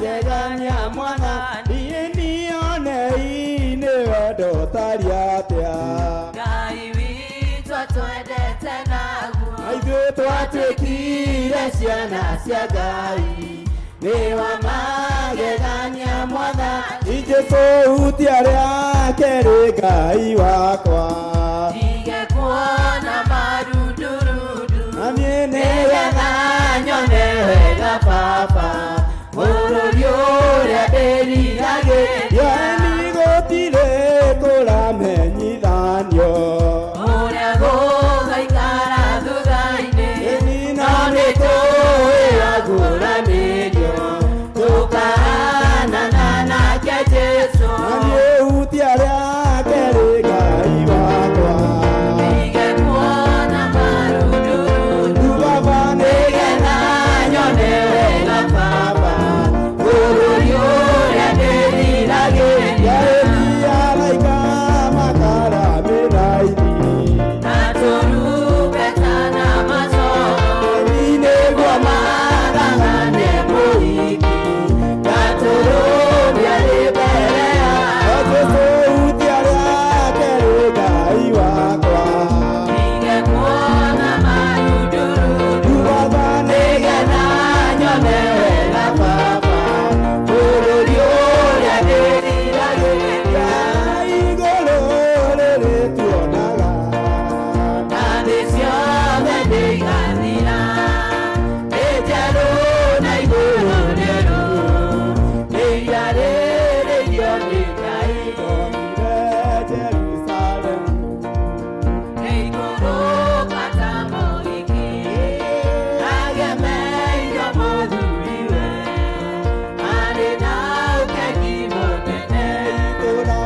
Magegania mwathani. Niĩ nioneire wendo ũtariĩ atĩa. Ngai witũ atwendete naguo. Na ithuĩ twatuĩkire ciana cia Ngai. Nĩ wa magegania mwathani. Jesũ hutia rĩake rĩ Ngai wakwa. Ndige kuona marundurundu. Na niĩ Nĩgetha nyone wega Baba, bũrũri ũrĩa ndĩriragĩria. Yani gũtirĩ kũramenyithanio. Ũrĩa gũgaikara thutha-inĩ. Ĩni No nĩtũĩ aguũranĩrio, tũkahanana nake Jesũ. Na niĩ hutia rĩake rĩ Ngai wakwa. Ndige kuona marundurundu. Baba Nĩgetha nyone wega Baba, bũrũri ũrĩa ndĩriragĩria. Yaani araika makaramĩraini. Na tũrumbeta na macoro. Ĩni nĩguo Mathang'ane mũhiki, ngatũrũmia arĩ mbere yao. Jesũ hutia rĩake rĩ Ngai wakwa. Ndige kuona marundurundu. Baba Nĩgetha nyone wega Baba, bũrũri ũrĩa ndĩriragĩria. Igũrũ rĩrĩ tuonaga. Na thĩ ciothe nĩigathira, nĩ njerũ na igũrũ rĩerũ, nĩiarĩrĩirio nĩ Ngai. Ndonire Jerusalemu. Nĩikũrũka ta mũhiki, agemeirio mũthuriwe, arĩ na ũkengi mũnene. Itũũra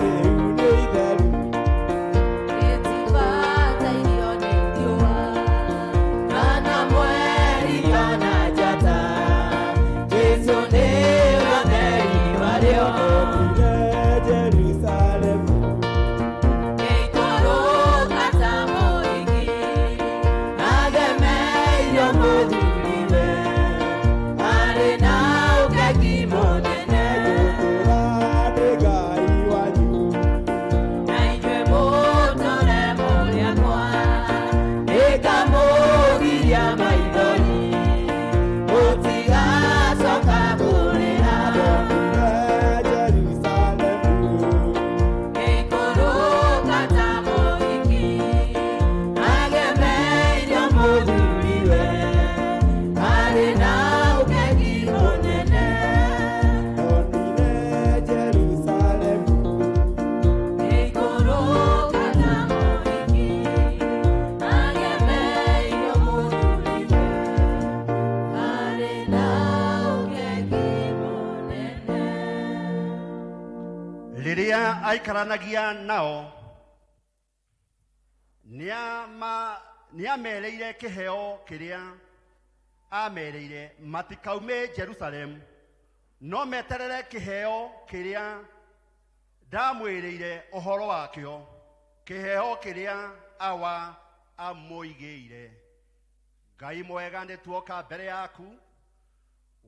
rĩu nĩ itheru. Rĩtibatairio nĩ riũa, kana mweri kana njata, Jesũ nĩwe ũtheri warĩo. Ndonire Jerusalemu. Nĩikũrũka ta mũhiki, agemeirio mũthuriwe, arĩ na ũkengi mũnene. Ngũtũũra ndĩ Ngai wanyu. Na inyuĩ mũtũũre mũrĩ akwa, nĩngamũgiria maithori, mũtigacoka kũrĩra. Ndonire Jerusalemu. Nĩikũrũka ta mũhiki, agemeirio mũthuriwe, arĩ na ũkengi mũnene. Ndonire Jerusalemu. Nĩikũrũka ta mũhiki, agemeirio mũthuriwe, arĩ na ũkengi mũnene. Rĩrĩa aikaranagia nao, nĩamereire kĩheo kĩrĩa amereire matikaume Jerusalemu, no meterere kĩheo kĩrĩa ndamwĩrĩire ũhoro wakĩo, kĩheo kĩrĩa Awa amũigĩire. Ngai mwega, nĩ tuoka mbere yaku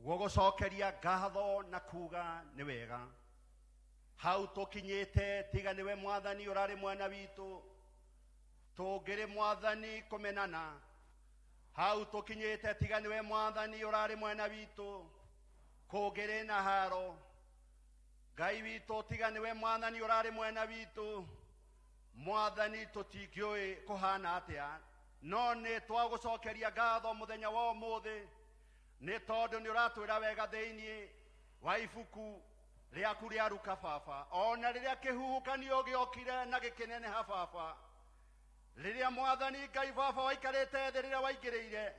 gũgũcokeria ngatho na kuga nĩ wega hau tũkinyĩte. Tiga nĩwe Mwathani ũrarĩ mwena witũ, tũngĩrĩ Mwathani kũmenana. Hau tũkinyĩte, tiga nĩwe Mwathani ũrarĩ mwena witũ, kũngĩrĩ na haro. Ngai witũ, tiga nĩwe Mwathani ũrarĩ mwena witũ, Mwathani, tũtingĩũĩ kũhana atĩa. No nĩ twagũcokeria ngatho mũthenya wa ũmũthĩ, nĩ tondũ nĩ ũratwĩra wega thĩinĩ wa ibuku rĩaku rĩa Ruka, Baba, ona rĩrĩa kĩhuhũkanio gĩokire na gĩkĩneneha, Baba, rĩrĩa Mwathani Ngai Baba waikarĩte thĩ, rĩrĩa waingĩrĩire,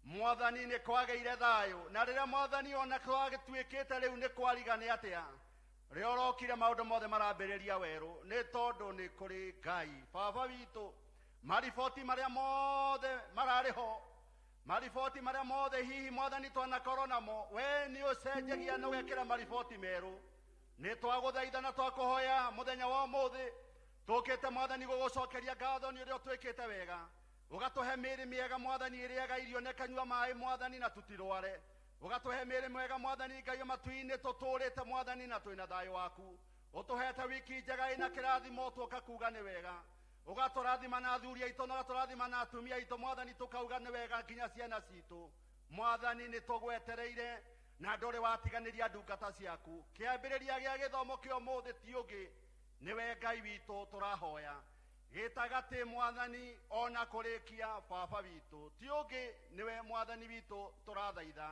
Mwathani, nĩ kwagĩire thayũ. Na rĩrĩa, Mwathani, ona twagĩtuĩkĩte rĩu nĩ kwariga nĩ atĩa, rĩrĩa ũrokire, maũndũ mothe marambĩrĩria werũ, nĩ tondũ nĩ kũrĩ Ngai Baba witũ. Mariboti marĩa mothe mararĩ ho, mariboti marĩa mothe hihi, Mwathani, twanakorwo namo, we nĩ ũcenjagia na ũgekĩra mariboti merũ. Nĩ twagũthaitha na twakũhoya mũthenya wa ũmũthĩ, tũkĩte, Mwathani, gũgũcokeria ngatho nĩ ũrĩa ũtwĩkĩte wega, ũgatũhe mĩĩrĩ mĩega, Mwathani, ĩrĩaga irio na ĩkanyua maĩ, Mwathani, na tũtirware. Ũgatũhe mĩĩrĩ mwega Mwathani Ngai wa matu-inĩ, tũtũũrĩte Mwathani na twĩna thayũ waku. Ũtũhete wiki njega ĩna kĩrathimo, tũka kuga nĩ wega. Ũgatũrathima na athuri aitũ na ũgatũrathima na atumia aitũ Mwathani, tũkauga nĩ wega nginya ciana citũ. Mwathani, nĩ tũgwetereire na ndũrĩ watiganĩria ndungata ciaku. Kĩambĩrĩria gĩa gĩthomo kĩa ũmũthĩ ti ũngĩ nĩwe Ngai witũ tũrahoya gĩtagatĩ Mwathani, ona kũrĩkia baba witũ ti ũngĩ nĩwe Mwathani witũ tũrathaitha.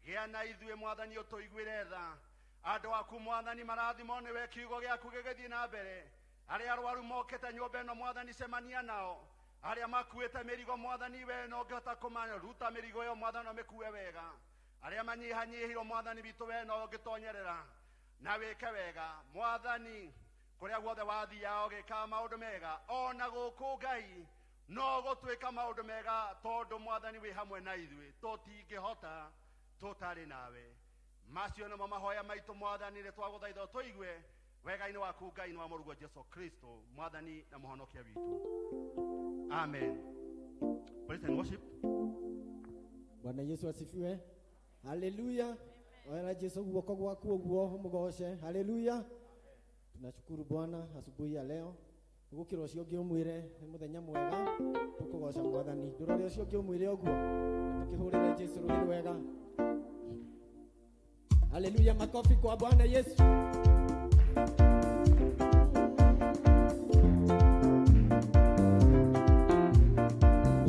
Gĩa na ithuĩ Mwathani, ũtũiguĩre tha. Andũ aku Mwathani marathimo nĩwe, kiugo gĩaku gĩgĩthiĩ na mbere. Arĩa arwaru mokĩte nyũmba ĩno Mwathani, cemania nao. Arĩa makuĩte mĩrigo Mwathani, we no ũngĩhota kũmaruta mĩrigo ĩyo Mwathani, ũmĩkue wega. Arĩa manyihanyihirwo Mwathani witũ, we no ũngĩtonyerera na wĩke wega Mwathani. Kũrĩa guothe wathiaga ũgĩkaga maũndũ mega, ona gũkũ Ngai no gũtuĩka maũndũ mega, tondũ Mwathani wĩ hamwe na ithuĩ, tũtingĩhota tũtarĩ nawe. Macio nĩmo mahoya maitũ Mwathani, nĩ twagũthaitha ũtũigue wega-inĩ waku Ngai, nĩ wa mũrũguo Jesu Kristo Mwathani na mũhonokia witũ, amen. Praise and worship. Bwana Yesu asifiwe. Haleluya. Oera Jesu guoko gwaku ũguo ũmũgoce. Haleluya. Tunashukuru Bwana asubuhi ya leo. Gũkĩra ũcio ũngĩ ũmwĩre nĩ mũthenya mwega tũkũgoca Mwathani. Ndũrore ũcio ũngĩ ũmwĩre ũguo. Tũkĩhũrĩre Jesu rũhĩ rwega. Haleluya, makofi kwa Bwana Yesu.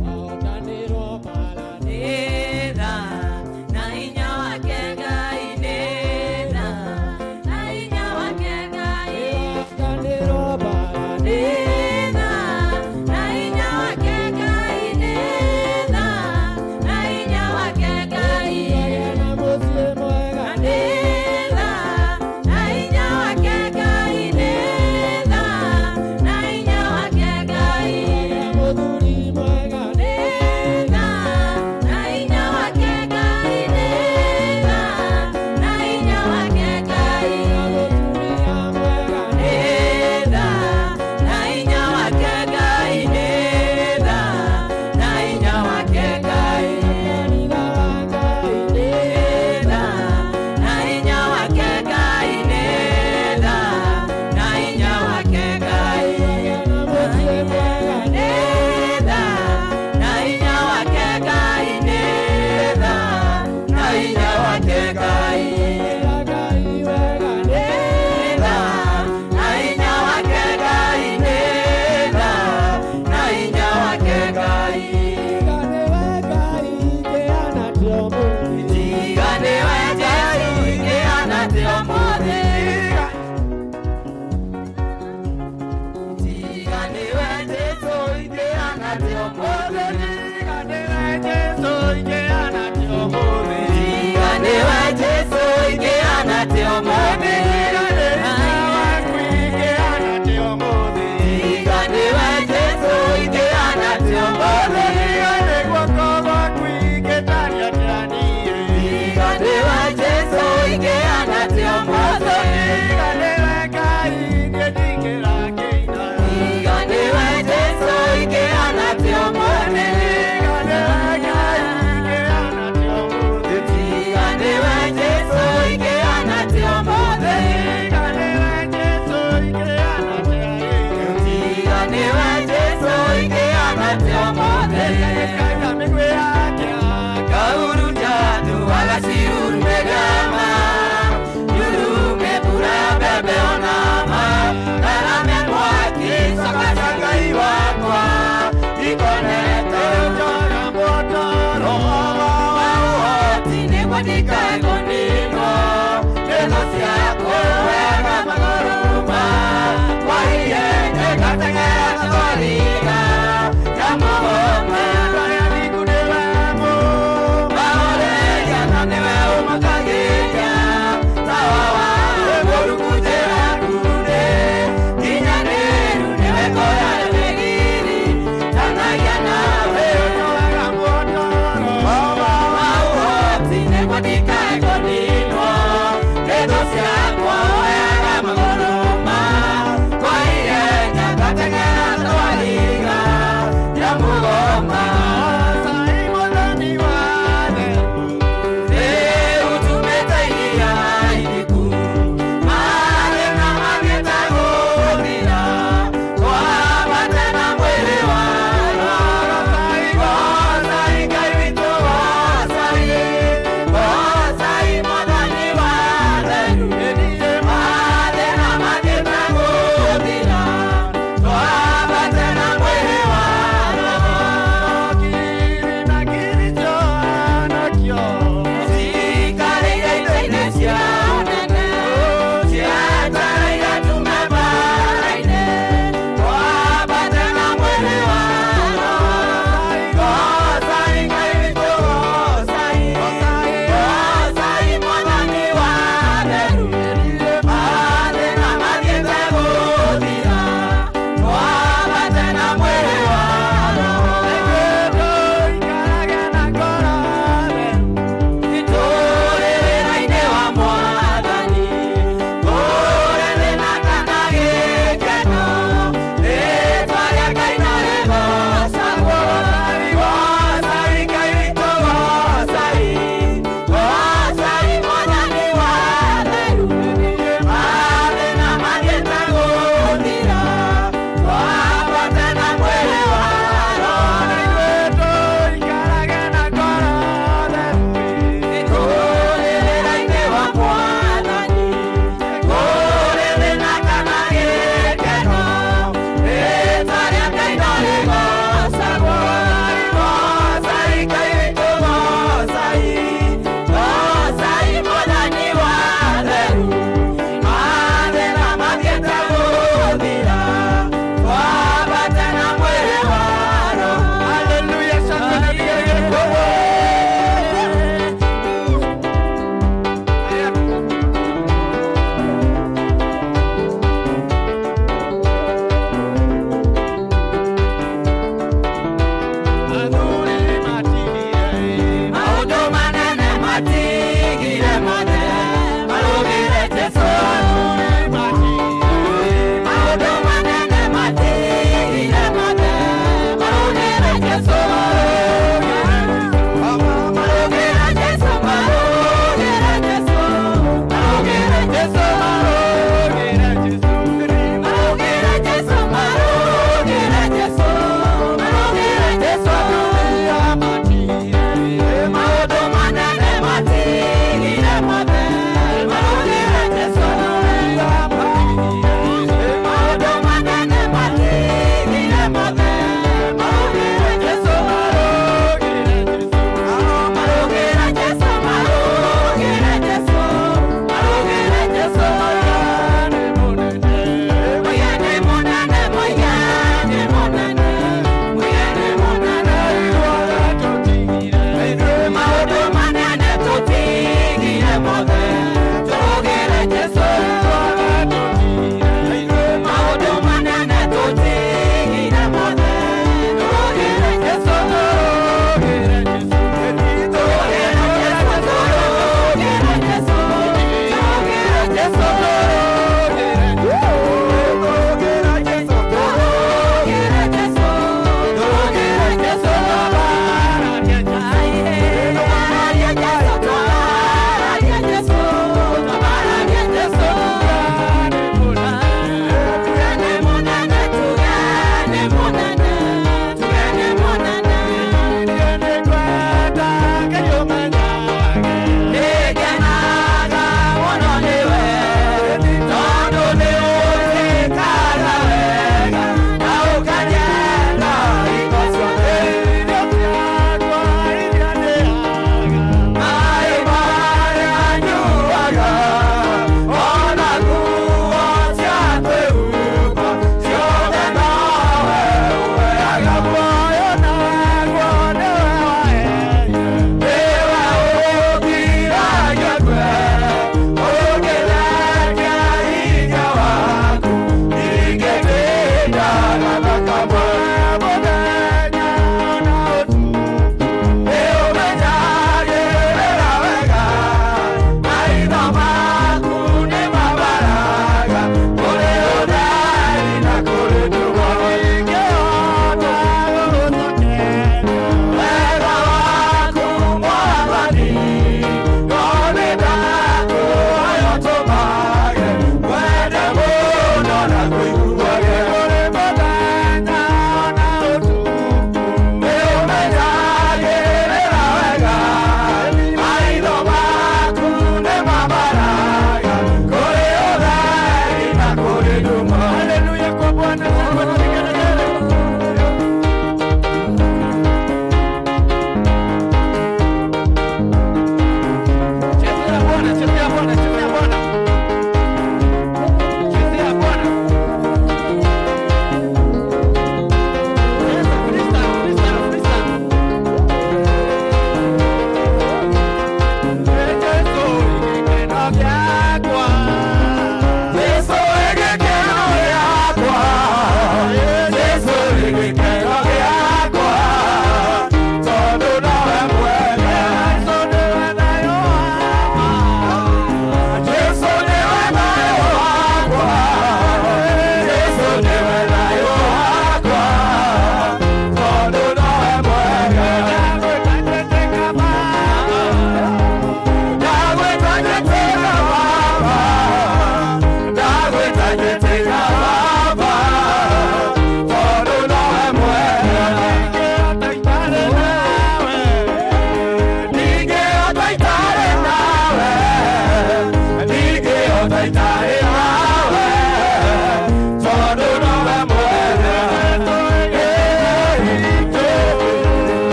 Wahotanirwo mbaara. Nĩtha na hinya wake Ngai, nĩtha na hinya wake Ngai. Wahotanirwo mbaara. Nĩtha na hinya wake Ngai, nĩtha na hinya wake Ngai. Na mũciĩ mwega. Nĩtha na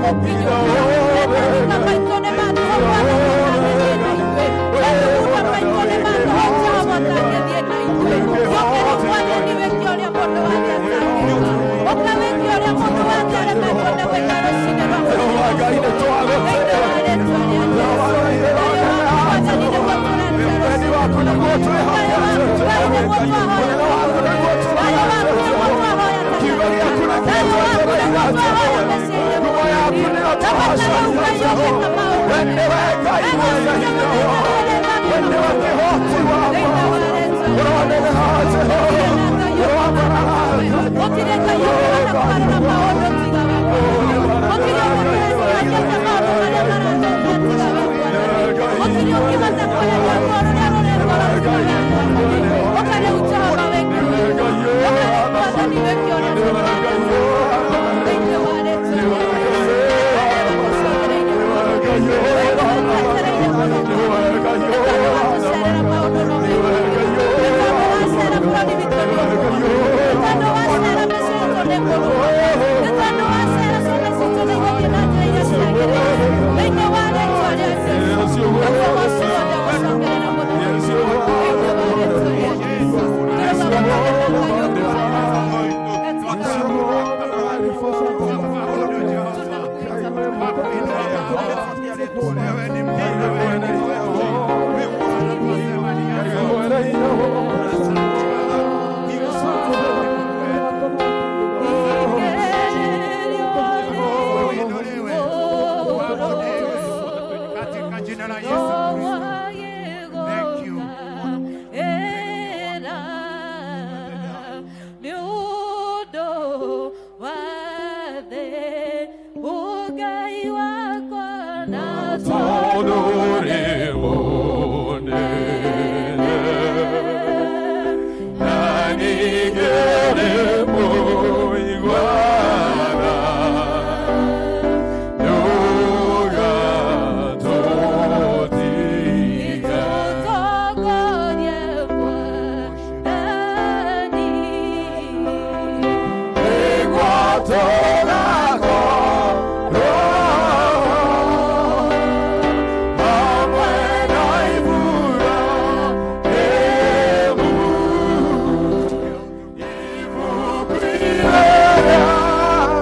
Gũkinyũkia. Methugunda maitũ nĩ ma tũhũ, Mwathani, ũtangĩthiĩ na ithuĩ. Methugunda maitũ nĩ ma tũhũ, Jehova, ũtangĩthiĩ na ithuĩ. Gĩũke rĩu, Mwathani, wĩke ũrĩa mũndũ wothe atangĩka. Ũka wĩke ũrĩa mũndũ wothe ũremetwo nĩ gwĩka rũcinĩ rwa mũthenya ũcio. Thĩinĩ wa rĩĩtwa rĩa Jesũ. Thayũ waku, Mwathani, nĩguo tũretia rũcinĩ rũrũ. Thayũ waku, Ngai, nĩguo twahoya ta. Thayũ waku nĩguo twahoya ta kanitha. Thayũ waku nĩguo twahoya mĩciĩ-inĩ, Mwathani. Ramata rĩu, Ngai, ũgĩka maũndũ mega. Wegũciria mũthenya ũrĩa ũrĩ thĩinĩ wa rĩĩtwa rĩa Jesũ. Gũtirĩ na Ngai ũngĩhana tawe. Gũtirĩ Ngai ũngĩhota kũgarũra maũndũ tiga we, Mwathani. Gũtirĩ mũndũ weciragia maũndũ marĩa marathũkia tiga we, Mwathani. Gũtirĩ ũngĩhota kweheria ruo rũrĩa rũrĩ ngoro tiga we, Mwathani. Ũka rĩu, Jehova, wĩke wega. Ũka rĩu, Mwathani, wĩke ũrĩa mũndũ wothe atangĩka. Thĩinĩ wa rĩĩtwa rĩa Jesũ. We nĩwe tũcokereirie, Mwathani. We nĩwe twetereire mũno, Mwathani. Nĩ tondũ watũcerera maũndũ no mekĩke. Nĩ tondũ wacera bũrũri witũ nĩ ũkũhona. Nĩ tondũ wacera mĩciĩ itũ nĩ kũrũga. Nĩ tondũ wacera ciana citũ nĩ igũthiĩ na njĩra iria ciagĩrĩire. Thĩinĩ wa rĩĩtwa rĩa Jesũ. Ũgoci wothe gũcokerera mũthamaki. Thĩinĩ wa rĩĩtwa rĩa Jesũ. Tũrauga gũtarĩ na Ngai ũngĩhana tawe. Let's go. Tunakuita Baba. Katika jina la Yesu Kristo. Thank you. Nĩ ũndũ wa thĩ ũngai wakwa na tondũ Tondũ mũnene na ningĩ mũigwana ndũgatũtiga. Tũtongorie, Mwathani. Nĩguo tũgakorwo hamwe na Iburahĩmu, ibuku-inĩ rĩa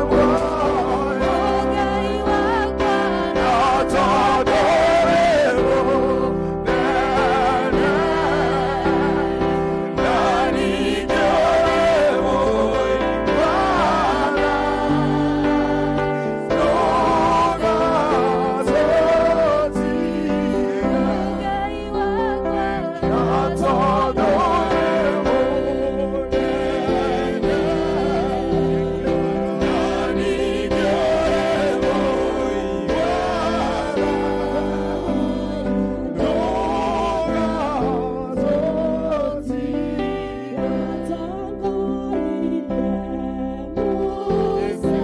muoyo. Ũngai wakwa Na tondũ wĩ mũnene, na ningĩ ũrĩ mũigana, ndũgatũtiga. Ũngai wakwa Na tondũ wĩ mũnene, na ningĩ ũrĩ mũigana, ndũgatũtiga. Musa.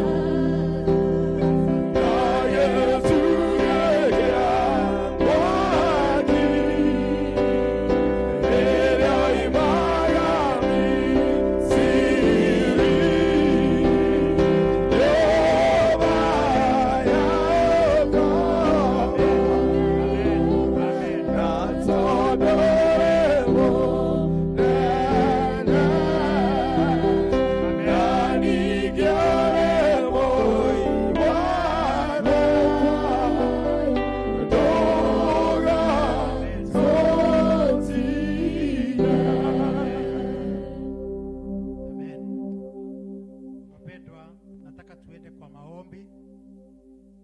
Amen. Wapendwa, nataka tuende kwa maombi.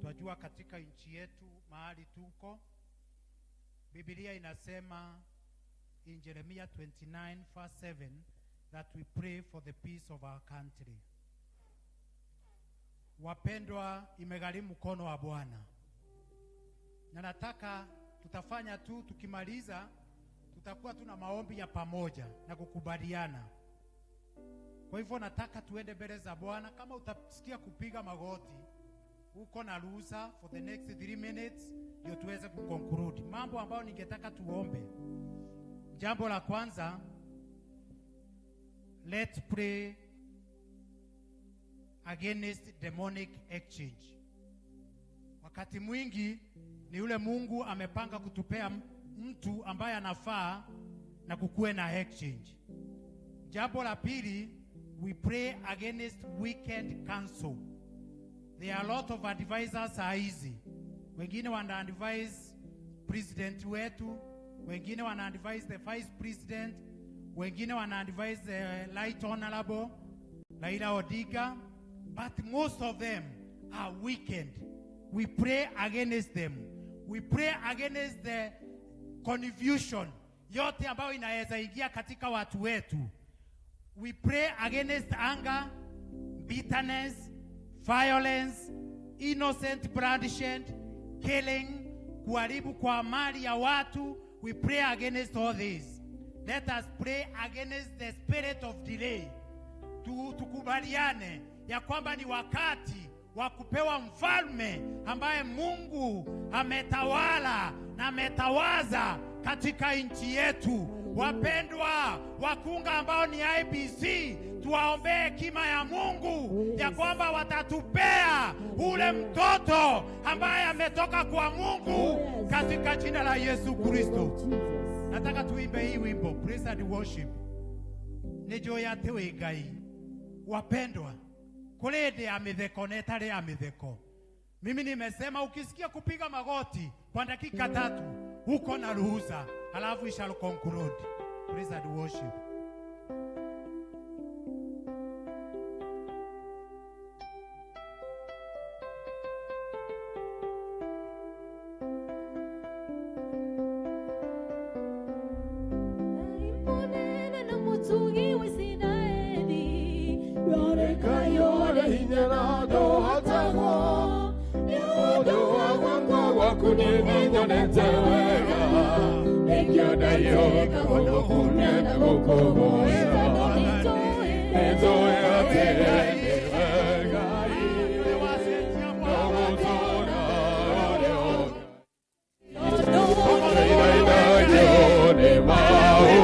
Twajua katika nchi yetu mahali tuko, Biblia inasema in Jeremiah 29 verse 7 that we pray for the peace of our country. Wapendwa, imegharimu mkono wa Bwana, na nataka tutafanya tu, tukimaliza tutakuwa tuna maombi ya pamoja na kukubaliana. Kwa hivyo nataka tuende mbele za Bwana. Kama utasikia kupiga magoti, uko na ruhusa for the next 3 minutes ndio tuweze kuconclude mambo ambayo ningetaka tuombe. Jambo la kwanza, let's pray against demonic exchange. Wakati mwingi ni yule Mungu amepanga kutupea mtu ambaye anafaa na kukuwe na exchange. Jambo la pili, we pray against wicked counsel. There are a lot of advisors saa hizi. Wengine wana advise president wetu, wengine wana advise the vice president, wengine wana advise the right honorable Raila Odinga, but most of them are wicked. We pray against them. We pray against the confusion yote ambayo inaweza ingia katika watu wetu. We pray against anger, bitterness, violence, innocent bloodshed, killing, kuharibu kwa mali ya watu. We pray against all this. Let us pray against the spirit of delay. Tukubaliane ya kwamba ni wakati wa kupewa mfalme ambaye Mungu ametawala na ametawaza katika nchi yetu. Wapendwa wakunga ambao ni IEBC, tuwaombee hekima ya Mungu ya kwamba watatupea ule mtoto ambaye ametoka kwa Mungu katika jina la Yesu Kristo. Nataka tuimbe hii wimbo praise and worship. Nĩnjũĩ atĩ wĩ Ngai. Wapendwa, kũrĩ hĩndĩ ya mĩtheko na ĩtarĩ ya mĩtheko. Mimi nimesema ukisikia kupiga magoti kwa dakika 3 uko na ruhusa, halafu we shall conclude. Praise and worship. Ngai na mũtugi wa Isiraeli, Rareka hinya na ndũhotagwo nĩ ũndũ wa guoko gwaku nĩnyonete wega nĩkĩo ndaiyũka gũkũkumia na gũkũgooca nĩnjũĩ atĩ nĩwe Ngai ndũgũtũũra ũrĩ ũrainainagio nĩ maũndũ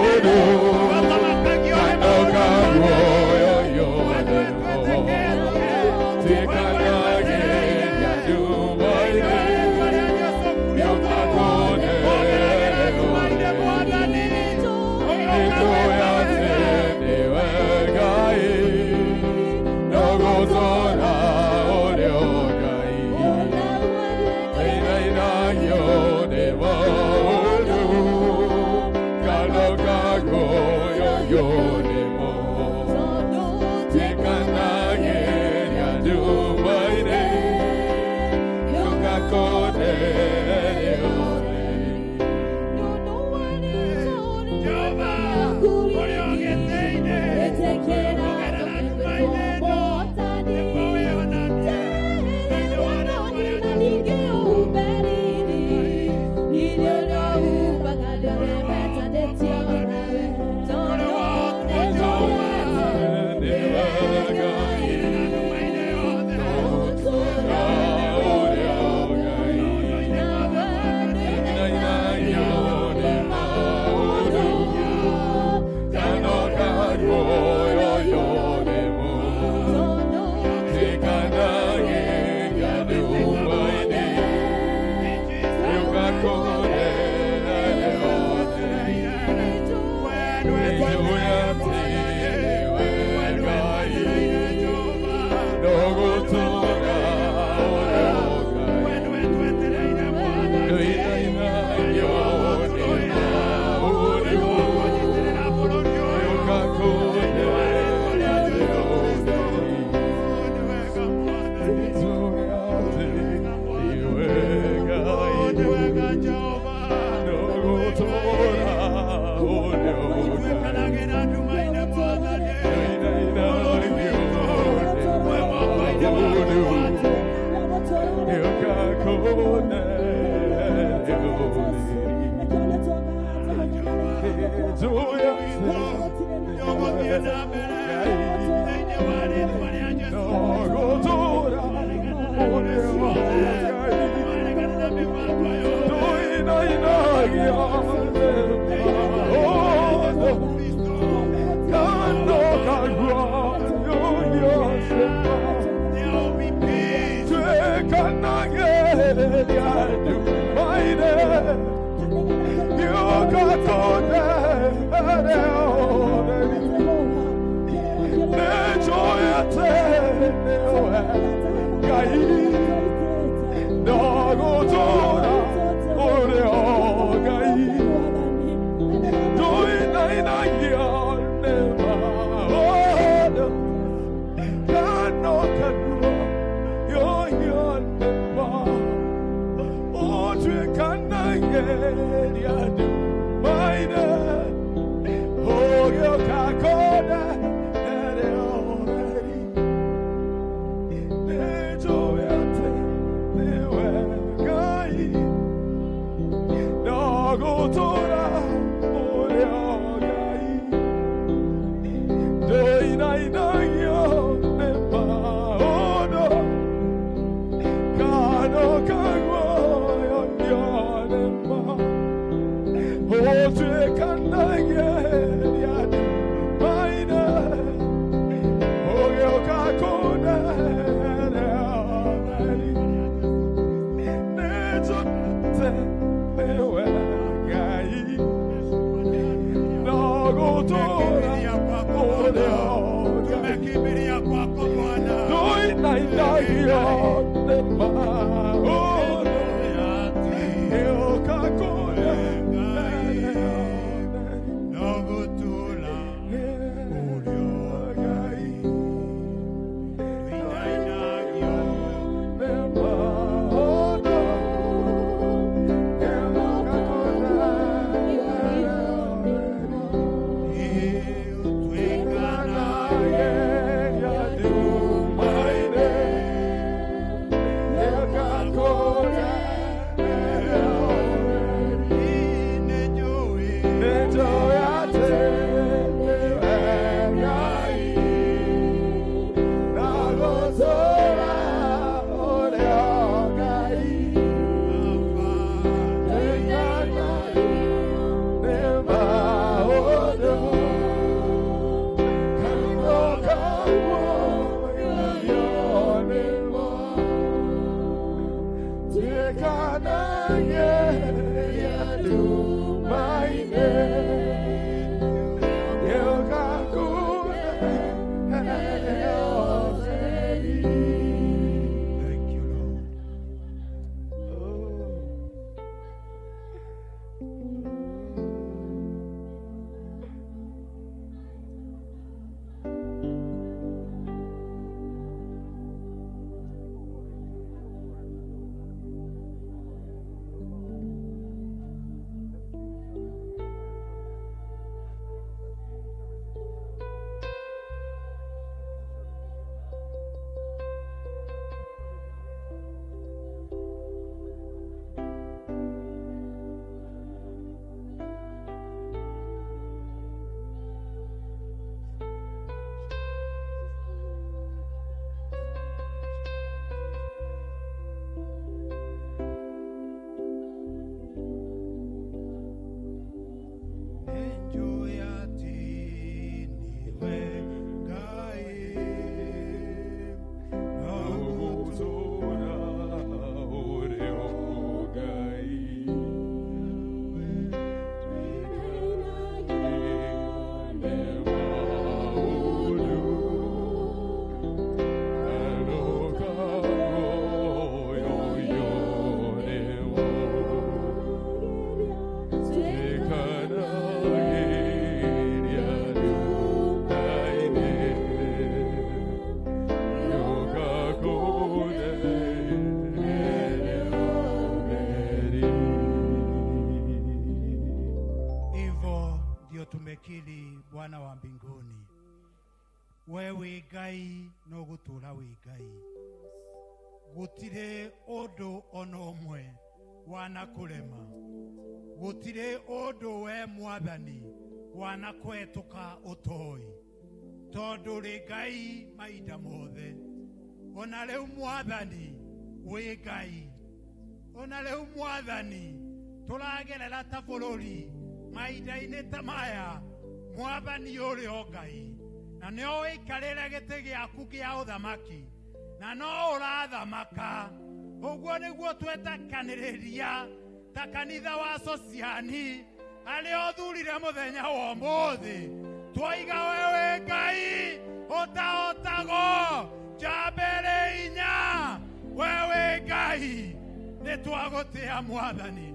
Tumekimbilia kwako Bwana. Thank you, Lord. Hivyo ndio tumekiri Bwana wa mbinguni, we wĩ Ngai no gũtũũra wĩ Ngai, gũtirĩ ũndũ ona ũmwe wanakũrema, gũtirĩ ũndũ we Mwathani wanakũhetũka ũtoĩ, tondũ ũrĩ Ngai mahinda mothe. Ona rĩu Mwathani wĩ Ngai, ona rĩu Mwathani tũragerera ta bũrũri mahinda-inĩ ta maya, Mwathani ũrĩ o Ngai, na nĩ ũikarĩre gĩtĩ gĩaku kĩa ũthamaki, na no ũrathamaka. Ũguo nĩguo twetakanĩrĩria ta kanitha wa Sociani arĩa ũthurire mũthenya wa ũmũthĩ. Twaiga wewe Ngai ũtahotagwo njambere inya, wewe Ngai nĩ twagũtĩa Mwathani,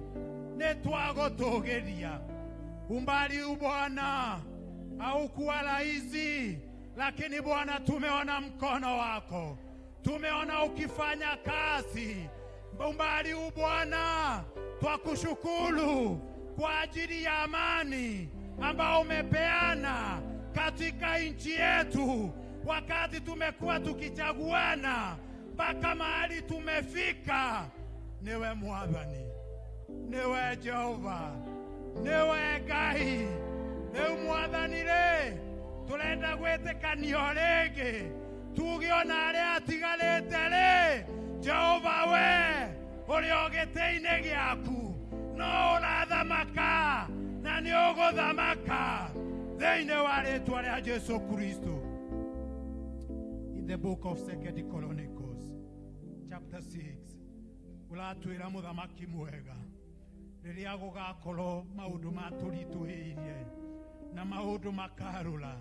nĩ twagũtũgĩria. Umbali huu Bwana haukuwa rahisi, lakini Bwana tumeona mkono wako, tumeona ukifanya kazi. Umbali huu Bwana twakushukuru kwa ajili ya amani ambao umepeana katika nchi yetu, wakati tumekuwa tukichaguana mpaka mahali tumefika. Niwe Mwathani, niwe Jehova, niwe Ngai. Rĩu Mwathani rĩ, tũrenda gwĩtĩkanio rĩngĩ, tuge ona arĩa atigarĩte rĩ, Jehova we ũrĩ o gĩtĩ-inĩ gĩaku, no ũrathamaka na nĩ ũgũthamaka thĩinĩ wa rĩtwa rĩa Jesu Kristo. In the book of Second Chronicles chapter 6, ũratwĩra mũthamaki mwega, rĩrĩa gũgakorwo maũndũ matũritũhĩirie na maũndũ makarũra,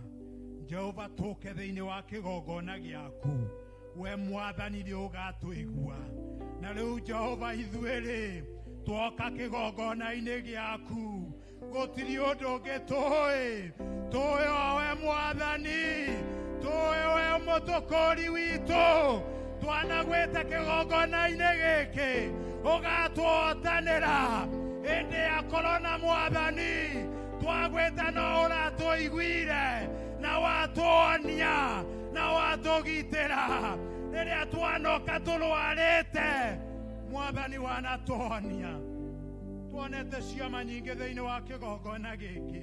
Jehova tũke thĩinĩ wa kĩgongona gĩaku, we Mwathani nĩ ũgatũigua. Na rĩu Jehova ithuĩ rĩ, twoka kĩgongona-inĩ gĩaku, gũtirĩ ũndũ ũngĩ tũĩ, tũĩ o we Mwathani, tũĩ we mũtũkũri witũ, twanagwĩte kĩgongona-inĩ gĩkĩ, ũgatũhotanĩra hĩndĩ ya korona. Mwathani twagwĩta no ũratũiguire na watuonia na watũgitĩra rĩrĩa twanoka tũrwarĩte. Mwathani wanatuonia, tuonete ciama nyingĩ thĩinĩ wa kĩgongona gĩkĩ,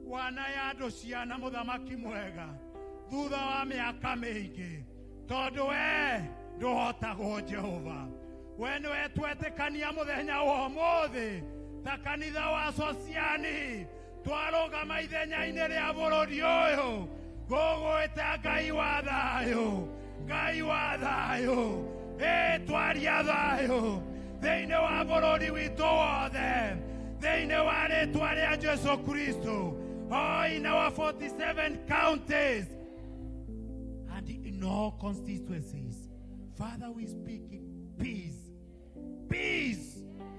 wanaya andũ ciana, mũthamaki mwega, thutha wa mĩaka mĩingĩ, tondũ we ndũhotagwo. Jehova, we nĩwe twetĩkania mũthenya wa ũmũthĩ ta kanitha wa Sociani, twarũgama ithenya-inĩ rĩa bũrũri ũyũ gũgwĩta Ngai wa thayũ, Ngai wa thayũ. Ĩ twaria thayũ thĩinĩ wa bũrũri witũ wothe thĩinĩ wa rĩtwa rĩa Jesu Kristo. Oh, in our 47 counties and in all constituencies, Father, we speak peace, peace.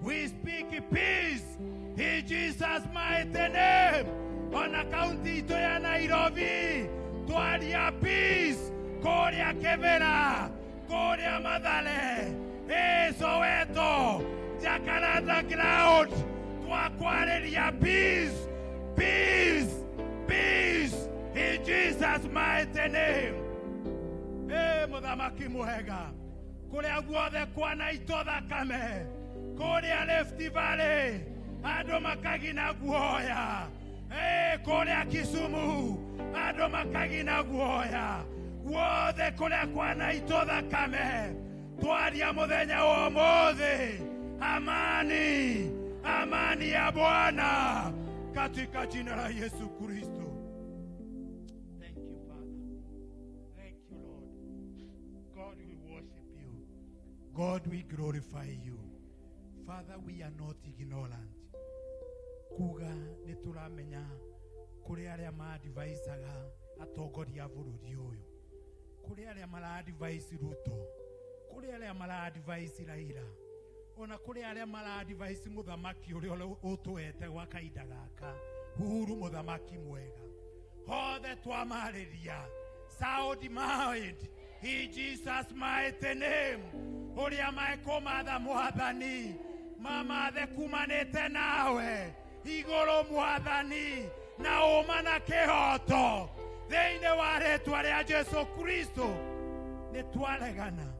We speak peace in Jesus' mighty name. Ona kaunti itũ ya Nairobi twaria peace, kũrĩa Kibera, kũrĩa Mathare, ĩ Soweto, Jacaranda Ground, twakwarĩria peace, peace, peace in Jesus' mighty name. Ĩ mũthamaki mwega, kũrĩa guothe kwanaitwo thakame, kũrĩa Rift Valley andũ makagina guoya, ĩ kũrĩa Kisumu andũ makagina guoya, guothe kũrĩa kwanaitwo thakame, twaria mũthenya wa ũmũthĩ amani, amani ya Bwana katika jina la Yesu Kristo. Thank you, Father. Thank you, Lord God. We worship you. God, we glorify you. Father, we are not ignorant. Kuga nĩ tũramenya kũrĩ arĩa maadvaisaga atongoria a bũrũri ũyũ, kũrĩ arĩa maraadvise Ruto, kũrĩ arĩa maraadvise Raila, ona kũrĩ arĩa maraadvise mũthamaki ũrĩa ũtũhete gwa kahinda gaka, Uhuru, mũthamaki mwega. Hothe twamarĩria sound mind in Jesus' mighty name. Ũrĩa mekũmatha Mwathani, mamathe kumanĩte nawe igũrũ, Mwathani, na ũma na kĩhoto thĩinĩ wa rĩtwa rĩa Jesu Kristo. Nĩ twaregana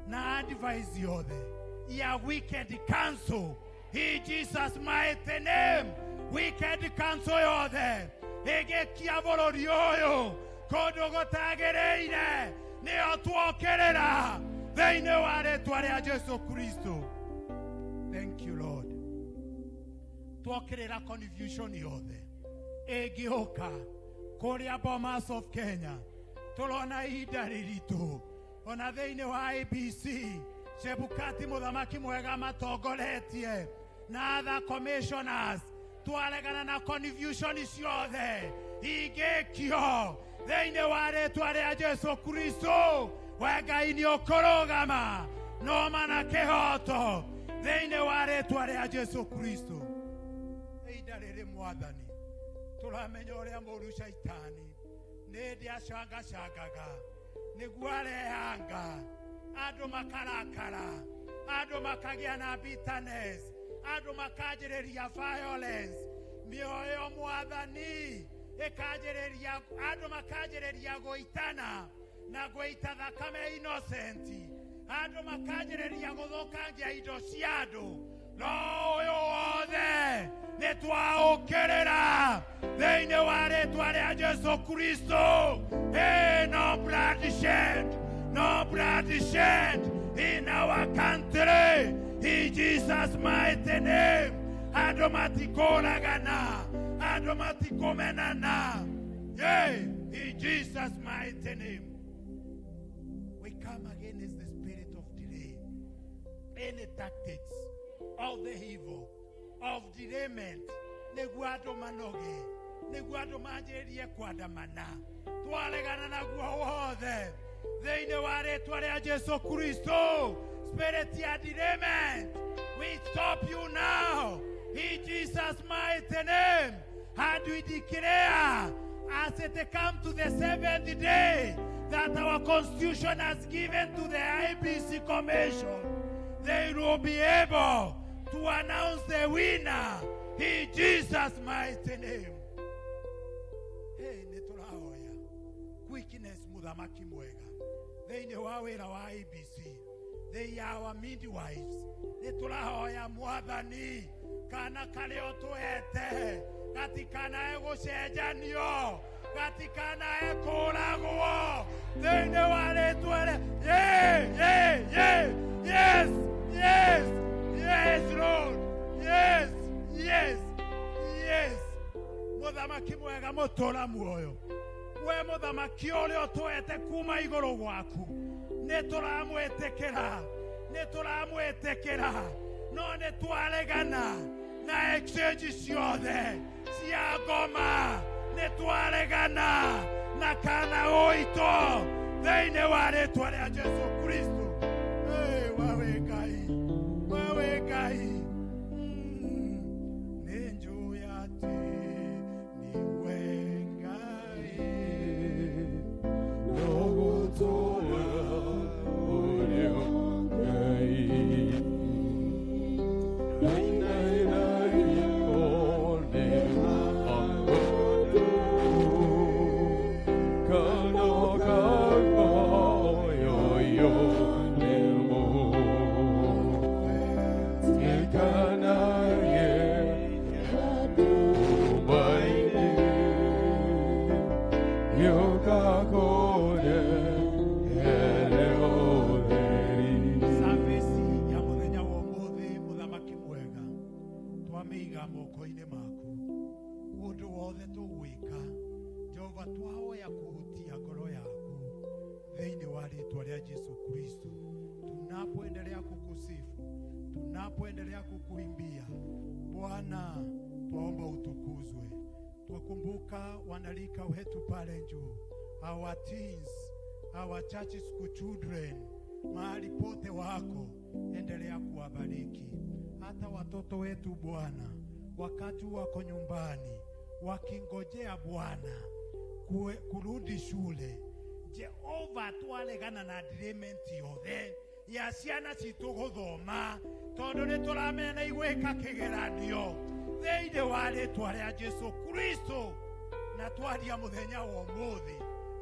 na advice yothe ya wicked counsel in Jesus' mighty name. Wicked counsel yothe ĩgĩkia bũrũri ũyũ kũndũ gũtagĩrĩire, nĩyo tuokĩrĩra thĩinĩ wa rĩtwa rĩa Jesu Kristo. Thank you, Lord. Twokĩrĩra confusion yothe ĩngĩũka kũrĩa Bomas of Kenya. Tũrona ihinda rĩritũ ona thĩinĩ wa IEBC. Chebukati muthamaki mwega matongoretie na other commissioners, twaregana na confusion ciothe ingĩkio thĩinĩ wa rĩtwa rĩa Jesu Kristo. We Ngai nĩ ũkũrũgama noma na kĩhoto thĩinĩ wa rĩtwa rĩa Jesu Kristo. Ihinda rĩrĩ Mwathani, tũramenya ũrĩa mũru Shaitani nĩ ndĩ acangacangaga nĩguo arehanga andũ makarakara, andũ makagĩa na bitterness, andũ makanjĩrĩria violence, mĩoyo Mwathani ĩkanjĩrĩria, andũ makanjĩrĩria gũitana na gũita thakame innocent, andũ makanjĩrĩria gũthũkangia indo cia andũ. No ũyũ wothe nĩ twaũkĩrĩra thĩinĩ wa rĩtwa rĩa Jesu Kristo. Hey, no bloodshed, no bloodshed in our country, in Jesus' mighty name. Andũ matikũragana, andũ matikũmenana. Yeah, in Jesus' mighty name. We come against the spirit of delay, any tactics of the evil of delayment, nĩguo andũ manoge, nĩguo andũ manjĩrĩrie kwandamana. Twaregana naguo wothe thĩinĩ wa rĩtwa rĩa Jesu Kristo. Spirit ya delayment, we stop you now in Jesus' mighty name. And we declare, as it come to the seventh day that our constitution has given to the IEBC Commission, they will be able to announce the winner in Jesus' mighty name. Hey, nĩ tũrahoya quickness, muthamaki mwega, thĩinĩ wa wĩra wa IEBC. They are our midwives. Nĩ tũrahoya Mwathani, kana karĩa ũtũhete gatikanae gũcenjanio, gatikanae kũragwo thĩinĩ wa rĩtwa rĩa ye yes, yes, yes, Lord, yes, yes, yes. Mũthamaki mwega, mũtũra muoyo, we mũthamaki ũrĩa ũtũhete kuma igũrũ gwaku, nĩ tũramwĩtĩkĩra, nĩ tũramwĩtĩkĩra, no nĩ twaregana na exchange ciothe cia ngoma, nĩ twaregana na kana ũito thĩinĩ wa rĩtwa rĩa Jesu Kristo. Hey, wewe Ngai, wewe Ngai. Nĩ njũĩ atĩ nĩwe Ngai. Nogũtũũra ũrĩa Ngai. Nainainagia nĩ maũndũ, kana kamoyoyo nĩmo. Tikanaye umaini, yũkakũre hele ũtheri. Service ya muthenya wa umuthi, muthamaki mwega, twamĩiga moko-inĩ maku. Ũndũ wothe tũgwĩka, Jehova, twahoya kũhutia ngoro yaku thĩinĩ wa rĩtwa rĩa Jesu Kristo. Tunapoendelea kukusifu, tunapoendelea kukuimbia, Bwana, twaomba utukuzwe. Twakumbuka wanalika wetu pale juu, our teens, our church school children, mahali pote wako, endelea kuwabariki. Hata watoto wetu Bwana, wakati wako nyumbani wakingojea Bwana kurudi shule, Jehova, twaregana na delayment yothe ya ciana citũ gũthoma, tondũ nĩ tũramenya nĩ igwĩka kĩgeranio thĩinĩ wa rĩtwa rĩa Jesu Kristo. Na twaria mũthenya wa ũmũthĩ,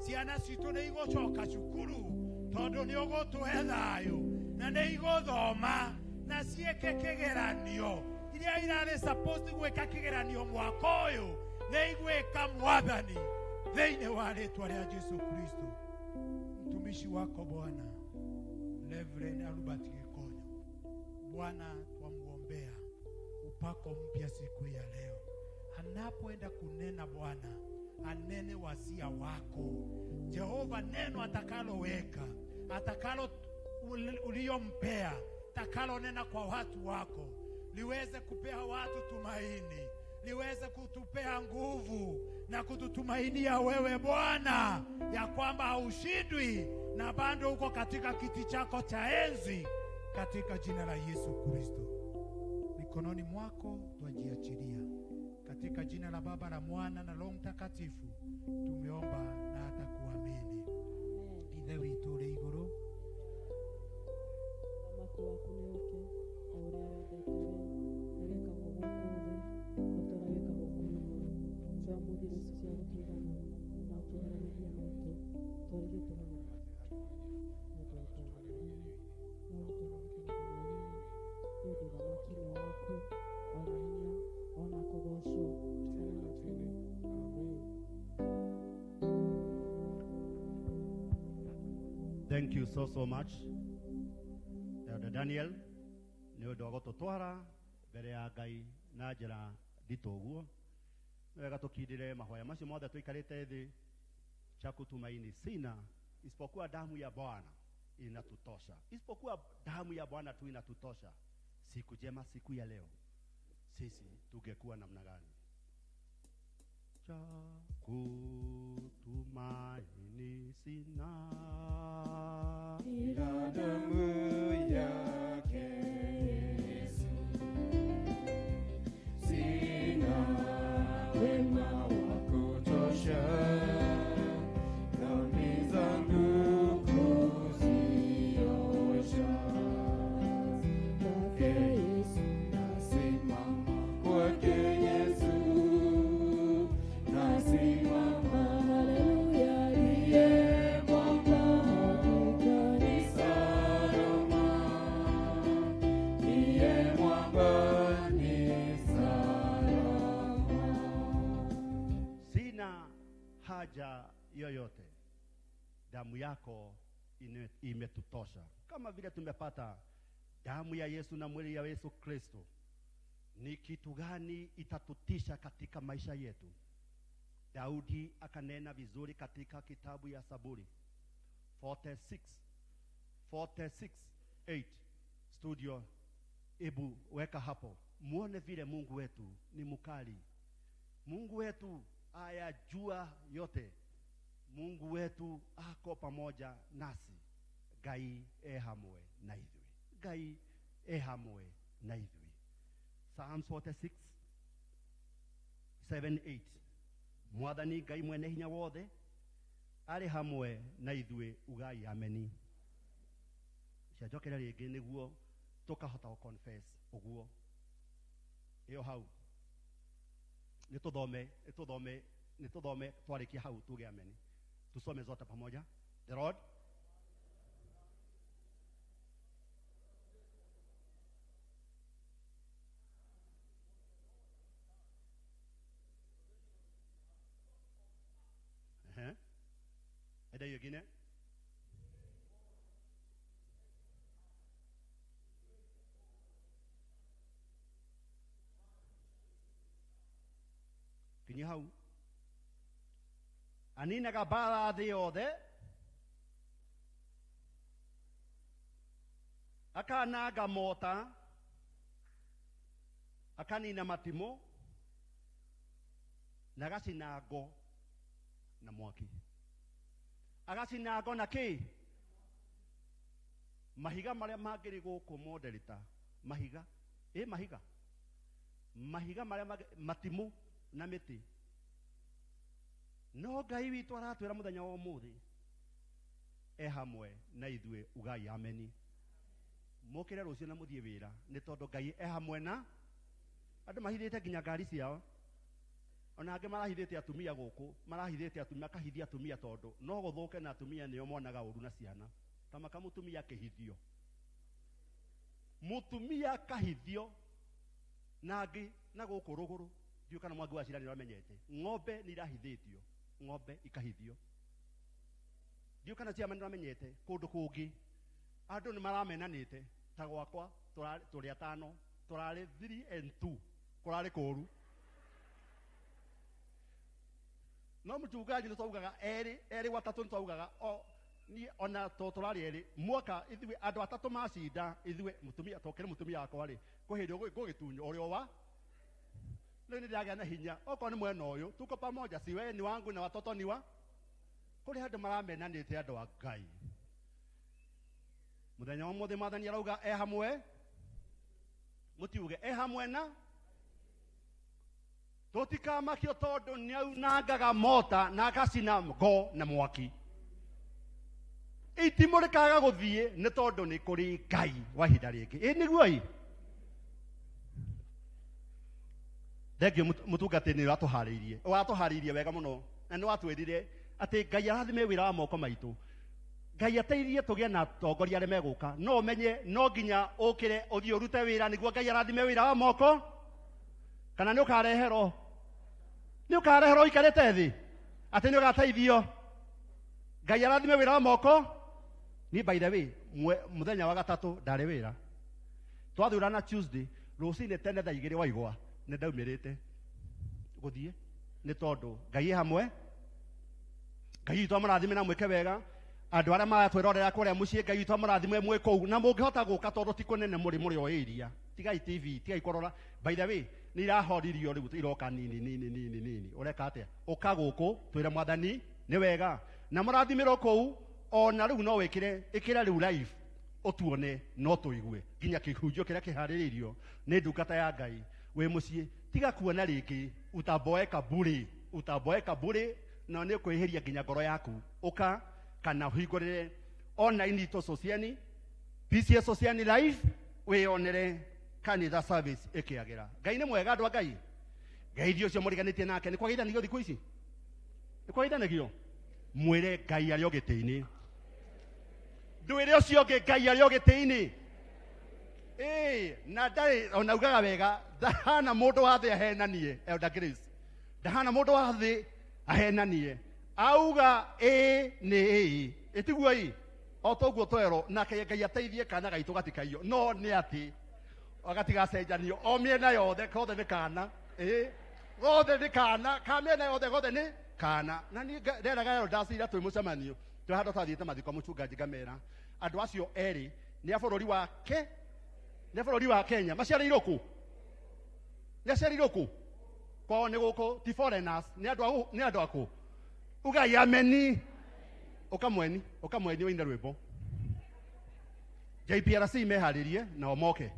ciana citũ nĩ igũcoka cukuru, tondũ nĩ ũgũtũhe thayũ, na nĩ igũthoma na ciĩke kĩgeranio iria irarĩ supposed gwĩka kĩgeranio mwaka ũyũ, nĩ igwĩka, Mwathani, thĩinĩ wa rĩtwa rĩa Jesu Kristo. Mtumishi wako Bwana, Reverend Albert Gikonyo, Bwana, twamuombea upako mpya siku ya leo. Anapoenda kunena, Bwana, anene wasia wako Jehova, neno atakaloweka atakalo uliyompea takalonena kwa watu wako liweze kupea watu tumaini, liweze kutupea nguvu na kututumainia wewe Bwana, ya kwamba haushindwi na bado uko katika kiti chako cha enzi, katika jina la Yesu Kristo. Mikononi mwako twajiachilia, katika jina la Baba la Mwana na Roho Mtakatifu tumeomba na hata kuamini. Ithe witũ ũrĩ igũrũ, Ũthamaki waku nĩ ũke, o ũrĩa wendete we, nĩ wĩkagwo gũkũ thĩ o ta ũrĩa wĩkagwo kũu igũrũ. Tũhe ũmũthĩ irio ici cia gũtũigana, na ũtuohere mehia maitũ, ta ũrĩa ithuĩ tuohagĩra nĩ ũndũ wa ũtonga no ũtũhonokie mĩthenya-inĩ, nĩ ũndũ ũthamaki nĩ waku, o na hinya, o na kũgoocwo tene na tene. Amen. Thank you so so much, Elder Daniel, nĩ ũndũ wa gũtũtwara mbere ya Ngai na njĩra nditũ ũguo. Nĩ wega tũkindĩre mahoya macio mothe tũikarĩte thĩ. Cha kutumaini sina isipokuwa damu ya Bwana inatutosha, isipokuwa damu ya Bwana tu inatutosha. Siku njema, siku ya leo, sisi tungekuwa namna gani? Cha kutumaini sina Ila damu yake Yesu, sina wema wa kutosha, dhambi zangu kuziosha. Kwake Yesu Nasimama kwake Yesu, nasimama, haleluya, ndiye mwamba, hakika ni salama, ndiye mwamba, ni salama. Sina haja yoyote, damu yako imetutosha. Kama vile tumepata damu ya Yesu na mwili ya Yesu Kristo, ni kitu gani itatutisha katika maisha yetu? Daudi akanena vizuri katika kitabu ya Saburi 46 46 8. Studio, ebu weka hapo muone vile Mungu wetu ni mkali. Mungu wetu ayajua yote. Mungu wetu ako pamoja nasi. Ngai e hamwe na ithuĩ. Ngai e hamwe na ithuĩ. Psalms 46 7 8. Mwathani Ngai mwene hinya wothe arĩ hamwe na ithuĩ, ugai ameni. Cianjokera rĩngĩ nĩguo tũkahota gũ confess ũguo. Ĩyo hau nĩ tũthome, nĩ tũthome, nĩ tũthome, twarĩkia hau tuge ameni. Tusome zote pamoja. The Lord Ehe. Enda hiyo ingine. Kinyia hau. Aninaga mbara thĩ yothe, akananga mota, akanina matimũ, na agacina ngo na mwaki. Agacina ngo na kĩ? Mahiga marĩa mangĩrĩ gũkũ Mondelita, mahiga, ĩ mahiga, mahiga marĩa matimũ na mĩtĩ. No Ngai witũ aratwĩra mũthenya wa ũmũthĩ e hamwe na ithuĩ, ugai ameni. Mũkĩre rũciũ na mũthiĩ wĩra, nĩ tondũ Ngai e hamwe na andũ mahithĩte nginya ngari ciao. Ona angĩ marahithĩte atumia gũkũ, marahithĩte atumia, makahithia atumia tondũ no gũthũke na atumia nĩo monaga ũru na ciana. Ta maka mũtumia akĩhithio, mũtumia akahithio na angĩ na gũkũ rũgũrũ, ndiũĩ kana Mwangi wa Cira nĩũramenyete, ng'ombe nĩ irahithĩtio, ng'ombe ikahithio. Ndiũĩ kana ciama nĩũramenyete, kũndũ kũngĩ andũ nĩ maramenanĩte. Ta gwakwa tũrĩ atano, tũrarĩ 3 and 2, kũrarĩ kũru. No mchungaji nĩ twaugaga erĩ, erĩ gwatatũ nĩ twaugaga o Niĩ ona to tũrarĩ erĩ mwaka ithuĩ andũ atatũ macinda ithuĩ mũtumia tokĩrĩ mũtumia wakwa rĩ kwĩ hĩndĩ ngũgĩtunywo ũrĩa wa rĩu nĩ ndĩragĩa na hinya okorwo nĩ mwena ũyũ tuko pamoja, si wewe ni wangu na watoto ni wa kũrĩ andũ maramenanĩte andũ a Ngai. Mũthenya wa ũmũthĩ mwathani arauga e hamwe, mũtiuge e hamwe na tũtikamakio tondũ nĩaunangaga mota na akacina ngo na mwaki. Itimũ rĩkaga gũthiĩ nĩ tondũ nĩ kũrĩ Ngai wa ihinda rĩngĩ. Ĩ nĩguo ĩ thengio mũtungatĩri nĩ ũratũharĩirie, ũratũharĩirie wega mũno na nĩ watwĩrire atĩ Ngai arathime wĩra wa moko maitũ. Ngai ateithie tũgĩe na atongoria arĩa megũka. No ũmenye no nginya ũkĩre ũthiĩ ũrute wĩra nĩguo Ngai arathime wĩra wa moko, kana nĩ ũkareherwo, nĩ ũkareherwo ũikarĩte thĩ atĩ nĩ ũgateithio. Ngai arathime wĩra wa moko. Niĩ by the way mũthenya wa gatatũ ndarĩ wĩra, twathurana Tuesday rũcinĩ tene thaa igĩrĩ waigwa nĩ ndaumĩrĩte gũthiĩ nĩ tondũ Ngai e hamwe. Ngai witũ amũrathime na mwĩke wega. Andũ arĩa maratwĩrorera kũrĩa mũciĩ, Ngai witũ amũrathime mwĩ kũu na mũngĩhota gũka tondũ ti kũnene mũrĩ mũrĩ o area. Tigai TV, tigai kũrora. By the way nĩ irahoririo rĩu iroka nini nini nini nini. Ũreka atĩa? Ũka gũkũ twĩre mwathani nĩ wega na mũrathimĩrwo kũu. Ona rĩu no wĩkĩre ĩkĩra rĩu live ũtuone no tũigue nginya kĩhunjio kĩrĩa kĩharĩrĩirio nĩ ndungata ya Ngai wĩ mũciĩ. Tiga kuona rĩngĩ utaboeka bure, utaboeka bure na nĩ kwĩhĩria nginya ngoro yaku. Ũka kana ũhingũrĩre online itũ Sociani PCS Sociani live wĩyonere kanitha service ĩkĩagĩra. Ngai nĩ mwega andũ a Ngai. Ngai ithuĩ ũcio mũriganĩtie nake nĩ kwageithanagio thikũ ici, nĩ kwageithanagio. Mwĩre Ngai arĩ o gĩtĩ-inĩ, ndwĩre ũcio ũngĩ Ngai arĩ o gĩtĩ-inĩ. Ĩĩ na ndarĩ ona ugaga wega ndahana mũndũ wa thĩ ahenanie. Elder Grace ndahana mũndũ wa thĩ ahenanie, auga ĩĩ nĩ ĩĩ, ĩtiguo ĩ o toguo twerwo. Nake Ngai ateithie kana gaitũ gatikaiyo, no nĩ atĩ gatigacenjanio o mĩena yothe, gothe nĩ kana, ĩĩ gothe nĩ kana, ka mĩena yothe gothe nĩ kana. Na niĩ nderaga elders ira twĩ mũcemanio twĩ handũ twathiĩte mathiko mũchungaji ngamera andũ acio erĩ nĩ a bũrũri wa ke nĩ a bũrũri wa Kenya, maciarĩirwo kũ? Nĩ aciarĩirwo kũ? Kwao nĩ gũkũ, ti foreigners, nĩ andũ a nĩ andũ akũ. Ugai ameni. Ũkamweni, ũkamweni ũine rwĩmbo. JPRC meharĩrie nao moke.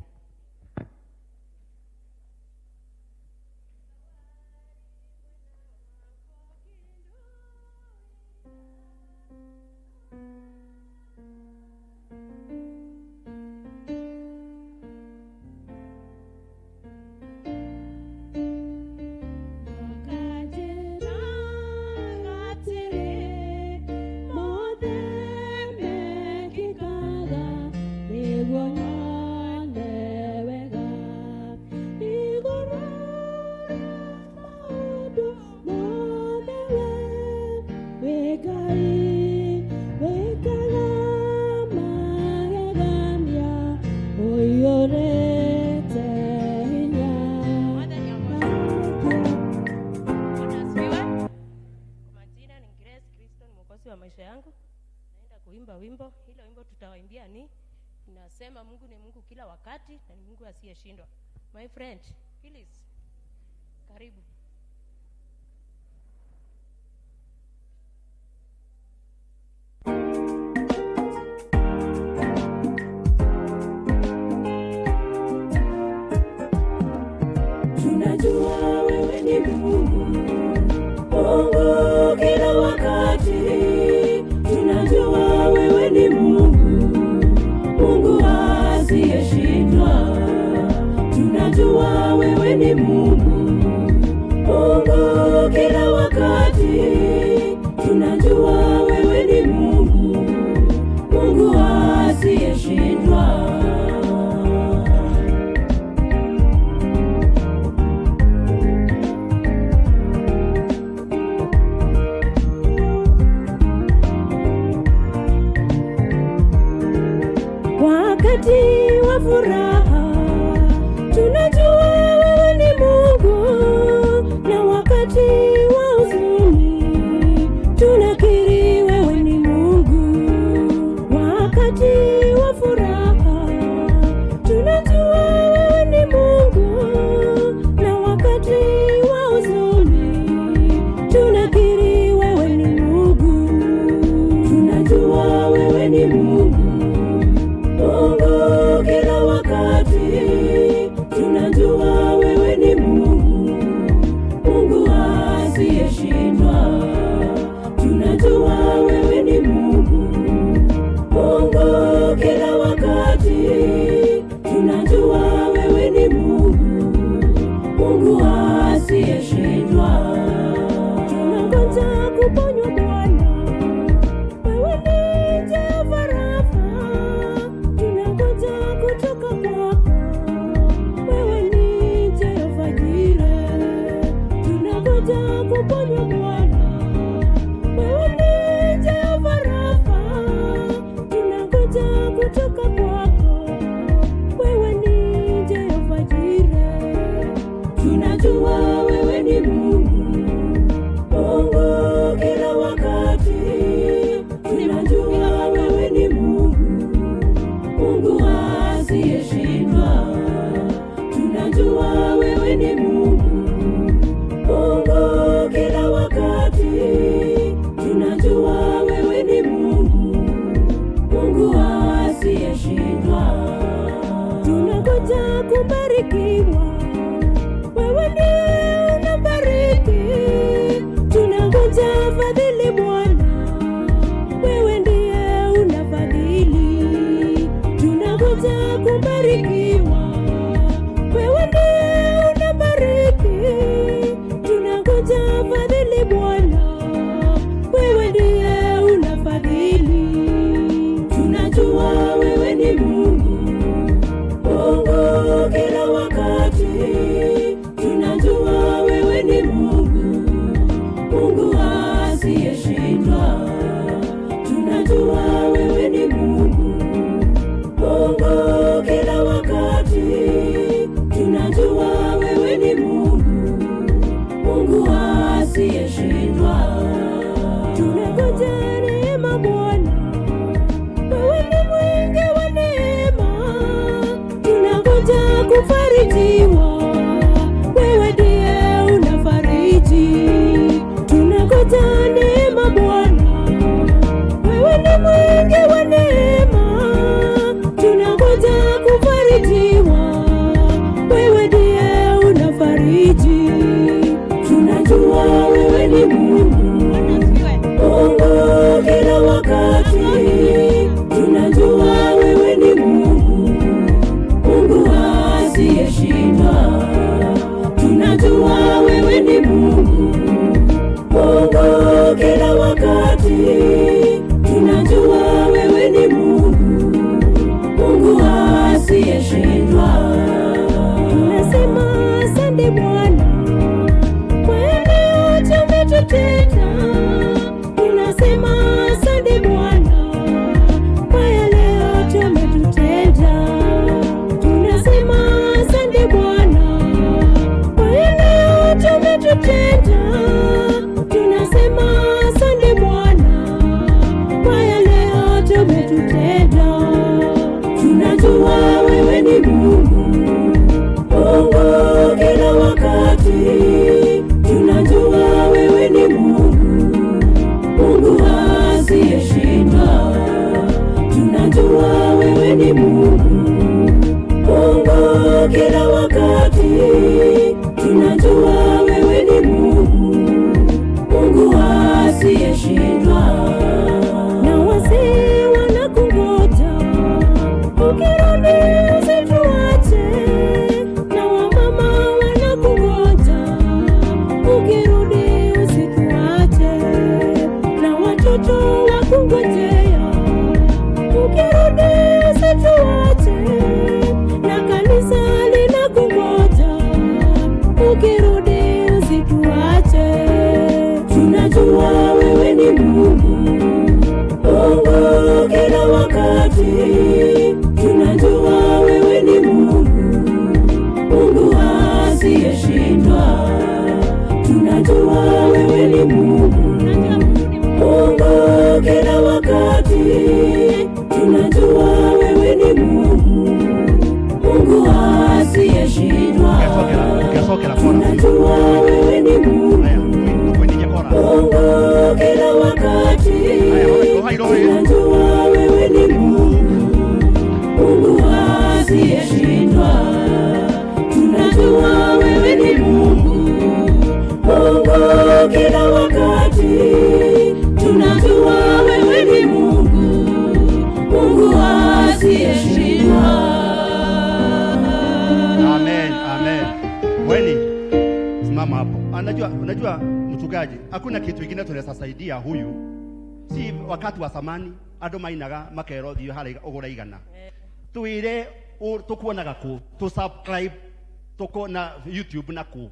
Mwathani agocwo. Bwana asifiwe. Kwa majina ni Grace Kristo ni mwokozi wa maisha yangu. Naenda kuimba wimbo. Hilo wimbo tutawaimbia ni inasema Mungu ni Mungu kila wakati na ni Mungu asiyeshindwa. My friend, please. Karibu. Tunajua wewe ni Mungu, Mungu kila wakati. Tunajua wewe ni Mungu, Mungu asiyeshindwa. Tunajua wewe ni Mungu, Mungu kila wakati. Tunajua wewe ni Mungu, Mungu asiyeshindwa. Wakati wa furaha tunajua wewe ni Mungu. kubarikiwa, wewe ndiye unabariki. Tunangoja fadhili Bwana, wewe ndiye unafadhili. Tunangoja kubarikiwa, wewe ndiye unabariki. Tunangoja fadhili Bwana, wewe ndiye unafadhili. Tunajua wewe ni Mungu, Mungu kila wakati. Tunajua wewe ni Mungu, Mungu asiyeshindwa. Tunajua wewe ni Mungu, Mungu kila wakati. Tunajua wewe ni Mungu, Mungu asiyeshindwa. Tunangoja neema Bwana, wewe ni mwingi wa neema. Tunangoja kufarijiwa, wewe ndiye unafariji. Tunangoja neema Bwana, wewe ni mwingi wa neema. Tunangoja kufarijiwa, wewe ndiye unafariji. Tunajua wewe ni Mungu, Mungu kila wakati. Tunajua wewe ni Mungu, Mungu asiyeshindwa. Tunajua wewe ni Mungu, Mungu kila wakati. Tunajua wewe ni Mungu, Mungu asiyeshindwa. Tunasema asante Bwana kwa yale yote umetutenda. Tunasema asante Bwana kwa yale yote umetutenda. Tunasema asante Bwana kwa yale yote umetutenda. Tunasema asante Bwana kwa yale yote umetutenda. Tunajua wewe ni Mungu, Mungu kila wakati. Tunajua wewe ni Mungu, Mungu asiyeshindwa. Tunajua wewe ni Mungu, Mungu kila wakati. Tunajua wewe ni Mungu, Mungu asiyeshindwa. Na wazee wanakungoja, ukirudi usituache. Na wamama wanakungoja, ukirudi usituache. Na watoto wakungojea, ukirudi usituache. Na kanisa linakungoja, ukirudi usituache. Tunajua wewe ni Mungu, Mungu kila wakati. Tunajua wewe ni Mungu, Mungu asiyeshindwa. Tunajua wewe ni Mungu, Mungu kila wakati. Tunajua wewe ni Mungu, Mungu asiyeshindwa. Ngecokera kora. Tunajua wewe ni Mungu, Aya, tukwinije kora. Mungu kila wakati. Aya, roha irohe. Tunajua wewe ni Mungu, Mungu asiyeshindwa. Tunajua wewe ni Mungu, Mungu kila wakati. Tunajua wewe ni Mungu, Mungu asiyeshindwa. Amen, amen. Weni, simama hapo. Anajua, unajua mchungaji, hakuna kitu kingine tunaweza saidia huyu. Si wakati wa zamani andu mainaga makerwo thiĩ harĩa ũgũre igana. Twĩre tũkuonaga kũ, tũ subscribe tũko na YouTube na kũ,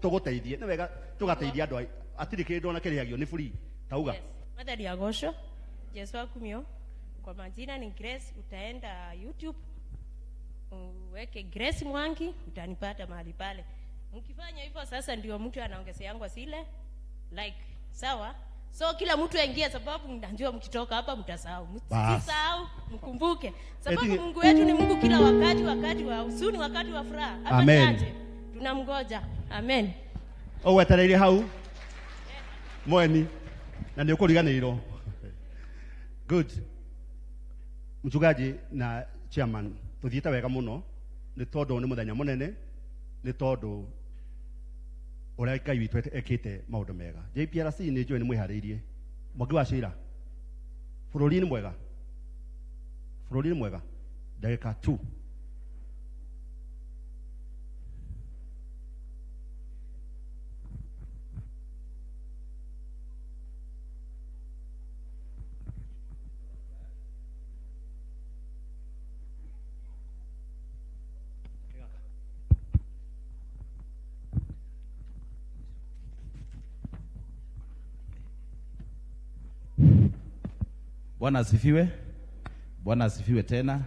tũgũteithie. Nĩ wega tũgateithia andũ atirĩ kĩndũ ona kĩrĩhagio nĩ free. Tauga. Yes. Mwathani agocwo. Jesu akumio. Kwa majina ni Grace, utaenda YouTube uweke Grace Mwangi, utanipata mahali pale. Mkifanya hivyo sasa ndio mtu anaongezeangwa zile like, sawa? So kila mtu aingie, sababu najua mkitoka hapa mtasahau. Bas. Msisahau, mkumbuke. Sababu Mungu wetu ni Mungu kila wakati, wakati wa huzuni, wakati wa furaha. Hapa Amen. chache tunamgoja. Amen. Ũgwetereire hau mweni na nĩ ũkũriganĩirwo. Good. Mchungaji na chairman, tuthiĩte wega mũno. Nĩ tondũ nĩ mũthenya mũnene, nĩ tondũ ũrĩa Ngai witũ ekĩte maũndũ mega. JPRC nĩ njũĩ nĩ mwĩharĩirie. Mwangi wa Cira, bũrũri nĩ mwega, bũrũri nĩ mwega. Ndagĩka 2. Bwana asifiwe. Bwana asifiwe tena.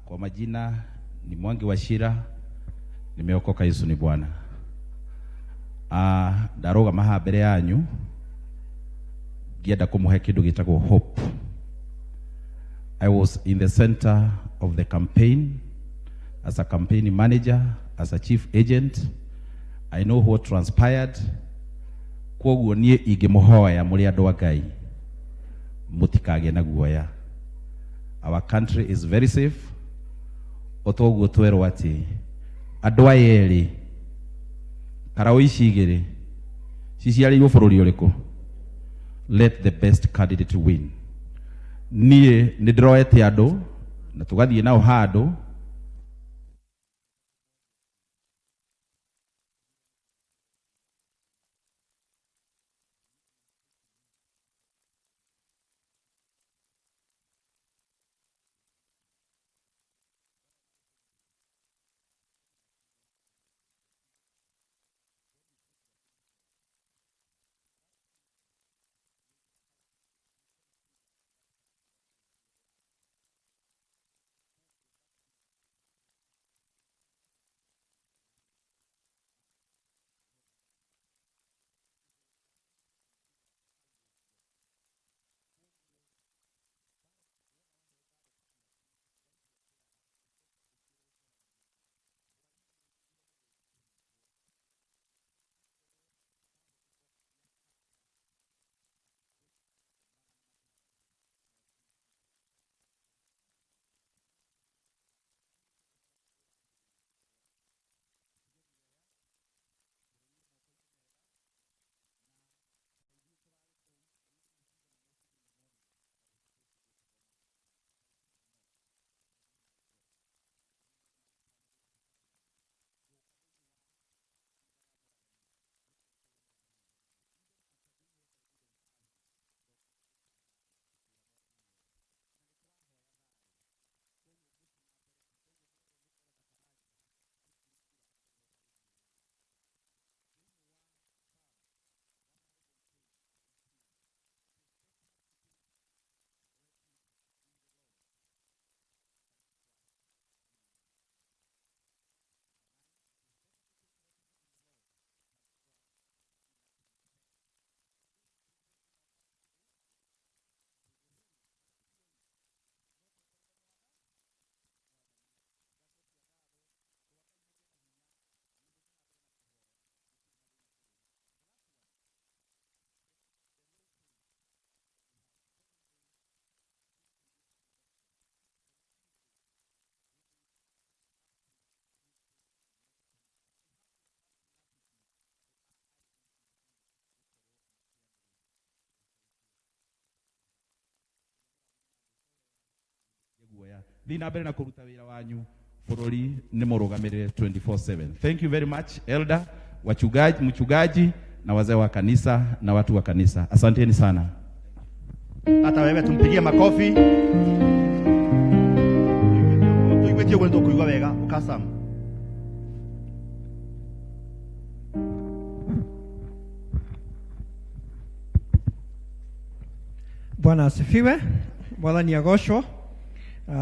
Kwa majina ni Mwangi wa Shira, nimeokoka. Yesu ni Bwana. Ndarũgama haha mbere yanyu ngĩenda kũmũhe kĩndũ gĩtagwo hope. I was in the center of the campaign as a campaign manager, as a chief agent. I know what transpired. Kwoguo niĩ ingĩmũhoya mũrĩ andũ a Ngai, mũtikagĩe na guoya. Our country is very safe. O toguo twerwo atĩ andũ aya erĩ, karaũ ici igĩrĩ ciciarĩirwo bũrũri ũrĩkũ? Let the best candidate win. Niĩ nĩ ndĩroete andũ na tũgathiĩ nao handũ. Guoya, thiĩ na mbere na kũruta wĩra wanyu. Bũrũri nĩ mũrũgamĩrĩre 24/7. Thank you very much, elder, wachungaji, mchungaji na wazee wa kanisa na watu wa kanisa. Asanteni sana. Hata wewe tumpigie makofi. Tuiguĩtie ũguo nĩ tũkũigua wega. Ũkasam. Bwana asifiwe. Mwathani agocwo.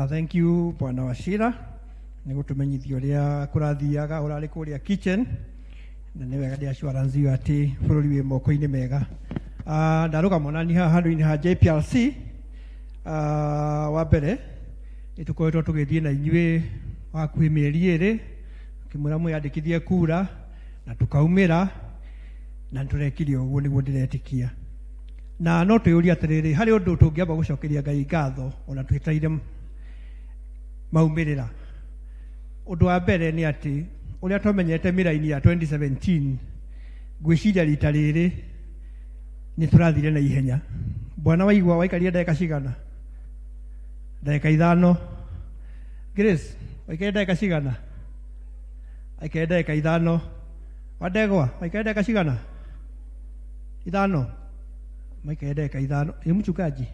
Thank you, Bwana Wachira, nĩ gũtũmenyithia ũrĩa kũrathiaga ũrarĩ kũrĩa kitchen, na nĩ wega ndĩ assurance ĩyo atĩ bũrũri wĩ moko-inĩ mega. Ndarũgama onani haha handũ-inĩ ha JPRC. Wa mbere nĩ tũkoretwo tũgĩthiĩ na inyuĩ hakuhĩ mĩeri 2, kĩmwĩra mwĩyandĩkithie kura na tũkaumĩra na nĩ tũrekire ũguo nĩguo ndĩretĩkia. Na no twĩyũrie atĩrĩrĩ, harĩ ũndũ tũngĩamba gũcokeria Ngai ngatho ona twĩtaire maumĩrĩra. Ũndũ wa mbere nĩ atĩ ũrĩa twamenyete mĩraini ya 2017, ngwĩciria rita rĩrĩ nĩ tũrathire na ihenya. Bwana waigua waikarire ndagĩka cigana? Ndagĩka 5. Grace, waikarire ndagĩka cigana? Aikarire ndagĩka 5. Wandegwa, waikarire ndagĩka cigana? 5. Maikarire ndagĩka 5. Ĩ mchungaji,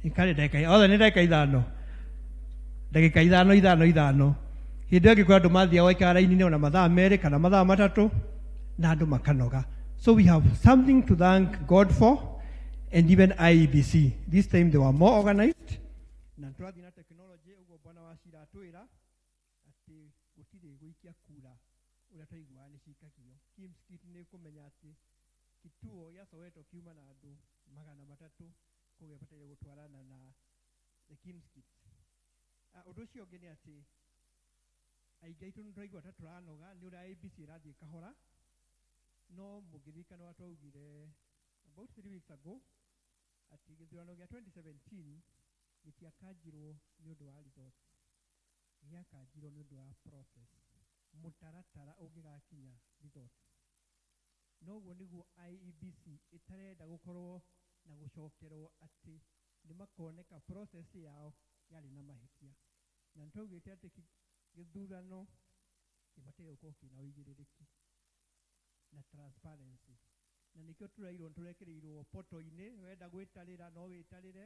ikare ndagĩka othe nĩ ndagĩka 5. Ndagĩka 5, 5, 5. Hĩndĩ ĩyo ĩngĩ kwĩ andũ mathiaga waikara raini-inĩ ona mathaa 2 kana mathaa 3 na andũ makanoga. So we have something to thank God for, and even IEBC. This time they were more organized. Na tũrathiĩ na technology ũguo bwana wa Cira atwĩra atĩ gũtirĩ gũikia kura ũrĩa twaiguaga nĩ cikagio. KIEMS kit nĩ kũmenya atĩ kituo gĩa Soweto kiuma na andũ 300, koguo ĩbataire gũtwarana na the KIEMS kit. Ũndũ ũcio ũngĩ nĩ atĩ aingĩ aitũ nĩ tũraigua ta tũranoga nĩ ũrĩa IEBC ĩrathiĩ kahora, no mũngĩririkana ũrĩa twaugire about 3 weeks ago atĩ gĩthurano gĩa 2017 gĩtiakanjirwo nĩ ũndũ wa results, gĩakanjirwo nĩ ũndũ wa process, mũtaratara ũngĩgakinya results. Noguo nĩguo IEBC ĩtarenda gũkorwo na gũcokerwo atĩ nĩ makoneka process yao yarĩ na mahĩtia. Na nĩ twaugĩte atĩ gĩthurano kĩbataire gũkorwo kĩna ũigĩrĩrĩki na transparency, na nĩkĩo tũrairwo nĩ tũrekĩrĩirwo poto-inĩ, wenda gwĩtarĩra no wĩtarĩre,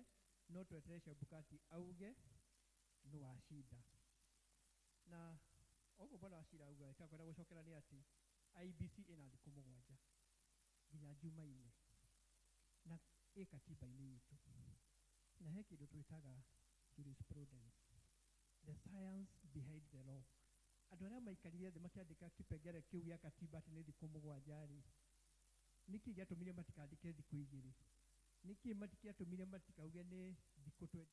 no tweterere Chebukati auge nĩ wacinda. Na ũguo bwana wa Cira auga ĩtakwenda gũcokera nĩ atĩ IEBC ĩna thikũ 7 nginya Jumaine, na ĩ katiba-inĩ itũ, na he kĩndũ twĩtaga jurisprudence, the science behind the law. Andũ arĩa maikarire thĩ makĩandĩka kĩpengere kĩu gĩa katiba atĩ nĩ thikũ 7 rĩ, nĩkĩ gĩatũmire matikandĩke thikũ 2? Nĩkĩ gĩatũmire matikauge nĩ thikũ 20?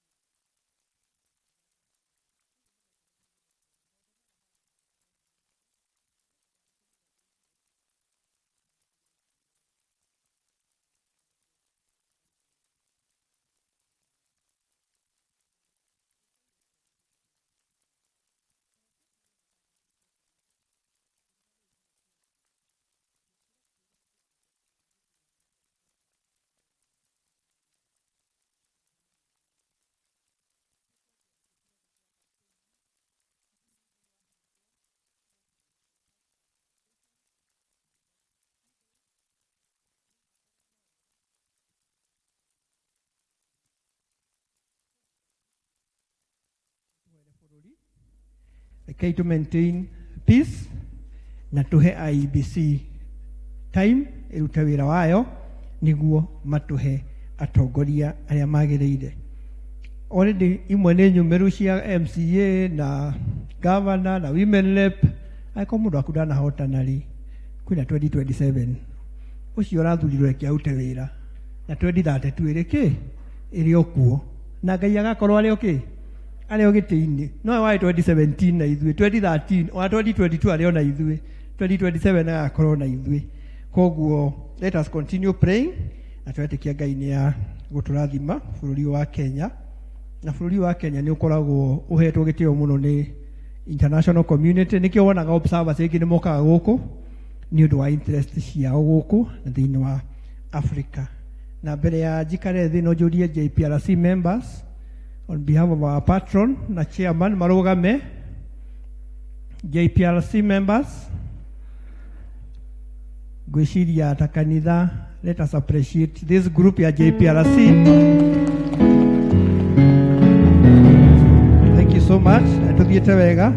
Rekei to maintain peace na tuhe IEBC time ĩrute wĩra wayo nĩguo matũhe atongoria arĩa magĩrĩire. Already imwe nĩ nyumĩru cia MCA na governor na women rep. Angĩkorwo mũndũ waku ndanahotana rĩ, kwĩna 2027 ũcio ũrathurirwo reke arute wĩra, na 2032 ĩrĩ kĩ ĩrĩ o kuo, na Ngai agakorwo arĩ o kĩ arĩ o gĩtĩ-inĩ. No warĩ 2017 na ithuĩ, 2013 ona 2022 arĩ o na ithuĩ, 2027 agakorwo na ithuĩ. Koguo let us continue praying, na twetĩkia Ngai nĩ ya gũtũrathima bũrũri wa Kenya. Na bũrũri wa Kenya nĩ ũkoragwo ũhetwo gĩtĩo mũno nĩ international community, nĩkĩo wonaga observers aingĩ nĩ mokaga gũkũ nĩ ũndũ wa interest ciao gũkũ na thĩinĩ wa Africa. Na mbere ya njikare thĩ no njũrie JPRC members on behalf of our patron na chairman marũgame. JPRC members, ngwĩciria ta kanitha, let us appreciate this group ya JPRC. Thank you so much. Na tũthiĩte wega,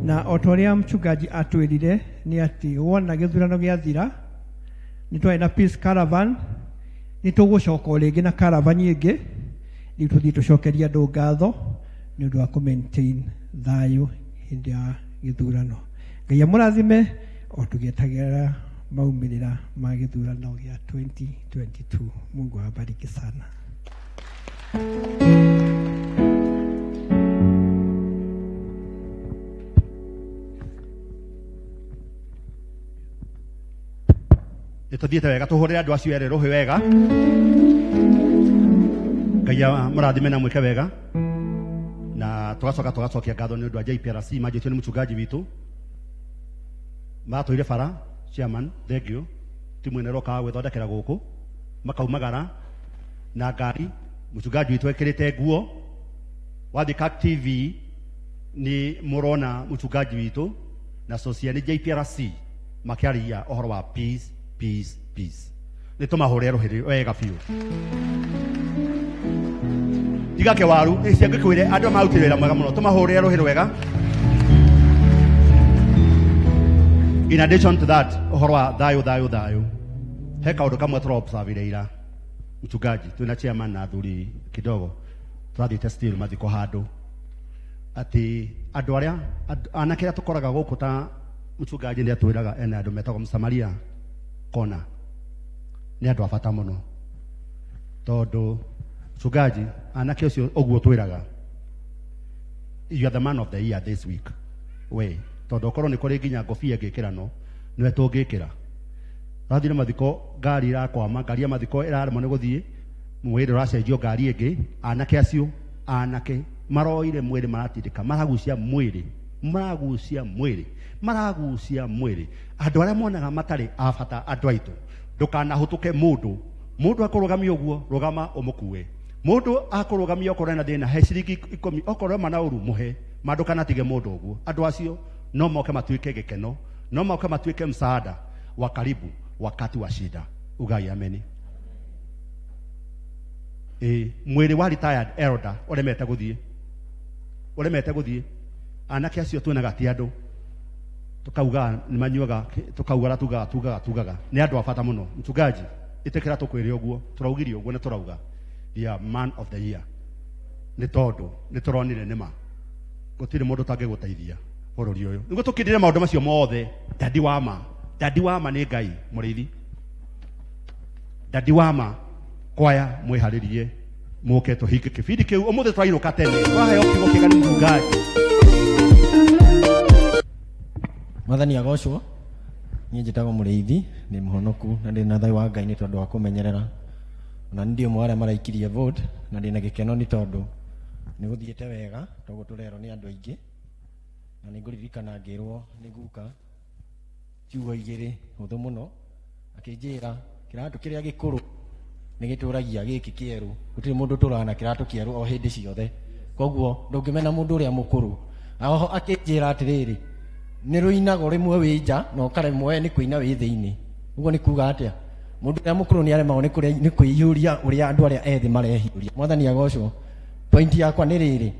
na o ta ũrĩa mchungaji atwĩrire nĩ atĩ wona gĩthurano gĩathira nĩ twarĩ na peace caravan, nĩ tũgũcoka o rĩngĩ na caravan ĩngĩ, rĩu tũthiĩ tũcokerie andũ ngatho nĩ ũndũ wa kũ maintain thayũ hĩndĩ ya gĩthurano. Ngai amũrathime o tũgĩetagĩrĩra maumĩrĩra ma gĩthurano gĩa 2022. Mungu awabariki sana. Nĩ tũthiĩte wega, tũhũrĩre andũ acio erĩ rũhĩ wega. Ngai amũrathime na mwĩke wega. Na Tugacoka tugacokia ngatho nĩ ũndũ wa JPRC manjĩtio nĩ mũchungaji witũ matũire bara chairman, thank you. Timu ĩno ĩrokaga gwĩthondekera gũkũ makaumagara na ngari, mũchungaji witũ ekĩrĩte nguo. Wathiĩ CAC TV nĩ mũrona mũchungaji witũ na socia nĩ JPRC makĩaria ũhoro wa peace, peace, peace. Nĩ tũmahũre rũhĩ wega biũ. Tiga kĩwaru cia ngĩkwĩre andũ marutire wĩra mwega mũno, tũmahũrĩre rũhĩ rwega. In addition to that, ũhoro wa thayũ thayũ thayũ, he kaũndũ kamwe tũraobservire ira, mchungaji, twĩna chairman na athuri kidogo tũrathiĩte still mathiko handũ, atĩ andũ arĩa anake arĩa tũkoraga gũkũ ta mchungaji nĩ atwĩraga ena andũ metagwo Msamaria kona, nĩ andũ a bata mũno, tondũ mchungaji anake ũcio ũguo twĩraga, you are the man of the year this week we, tondũ okorwo nĩ kũrĩ nginya ngobia ĩngĩkĩranwo nĩwe tũngĩkĩra. Rathire mathiko, ngari irakwama, ngari ya mathiko ĩraremwo nĩ gũthiĩ, mwĩrĩ ũracenjio ngari ĩngĩ. Anake acio, anake maroire mwĩrĩ, maratindĩka, maragucia mwĩrĩ, maragucia mwĩrĩ, maragucia mwĩrĩ. Andũ arĩa monaga matarĩ a bata, andũ aitũ, ndũkanahũtũke mũndũ. Mũndũ akũrũgamia ũguo, rũgama ũmũkue. Mũndũ akũrũgamia okorwo ena thĩna, he ciringi 10, okorwo ema na ũru mũhe ma, ndũkanatige mũndũ ũguo. Andũ acio no moke matuĩke gĩkeno, no moke matuĩke msaada wa karibu wakati wa shida. Ugai ameni. Ĩ mwĩrĩ wa retired elder ũremete gũthiĩ, ũremete gũthiĩ. Anake acio tuonaga ti andũ, tukauga nĩ manyuaga, tukauga tugaga tugaga tugaga nĩ andũ a bata mũno. Mchungaji, ĩtĩkĩra tũkwĩre ũguo, tũraugire ũguo na tũrauga the man of the year, nĩ tondũ nĩ tũronire nĩma gũtirĩ mũndũ ũtangĩgũteithia bũrũri ũyũ. Nĩguo tũkindĩre maũndũ macio mothe, dadi wa ma, dadi wa ma nĩ Ngai mũrĩithi, dadi wa ma. Kwaya mwĩharĩrie mũke tũhinge kĩbindi kĩu ũmũthĩ, tũrainũka tene, twaheo kiugo kĩega nĩ mchungaji. Mwathani agocwo. Niĩ njĩtagwo Mũrĩithi, ndĩ mũhonoku na ndĩ na thayũ wa Ngai nĩ tondũ wa kũmenyerera. Ona nĩ ndĩ ũmwe wa arĩa maraikirie vote na ndĩ na gĩkeno nĩ tondũ nĩ gũthiĩte wega toguo tũrerwo nĩ andũ aingĩ. Na nĩ ngũririkana ngĩrwo nĩ guka ciugo igĩrĩ hũthũ mũno, akĩnjĩra kĩratũ kĩrĩa gĩkũrũ nĩ gĩtũragia gĩkĩ kĩerũ, gũtirĩ mũndũ ũtũraga na kĩratũ kĩerũ o hĩndĩ ciothe, koguo ndũngĩmena mũndũ ũrĩa mũkũrũ. Na oho akĩnjĩra atĩrĩrĩ, nĩ rũinagwo rĩmwe wĩ nja na ũkaremwo we nĩ kũina wĩ thĩinĩ. Ũguo nĩ kuga atĩa? Mũndũ ũrĩa mũkũrũ nĩ aremagwo nĩ nĩ kwĩhiũria ũrĩa andũ arĩa ethĩ marehiũria. Mwathani agocwo. Point yakwa nĩ rĩrĩ,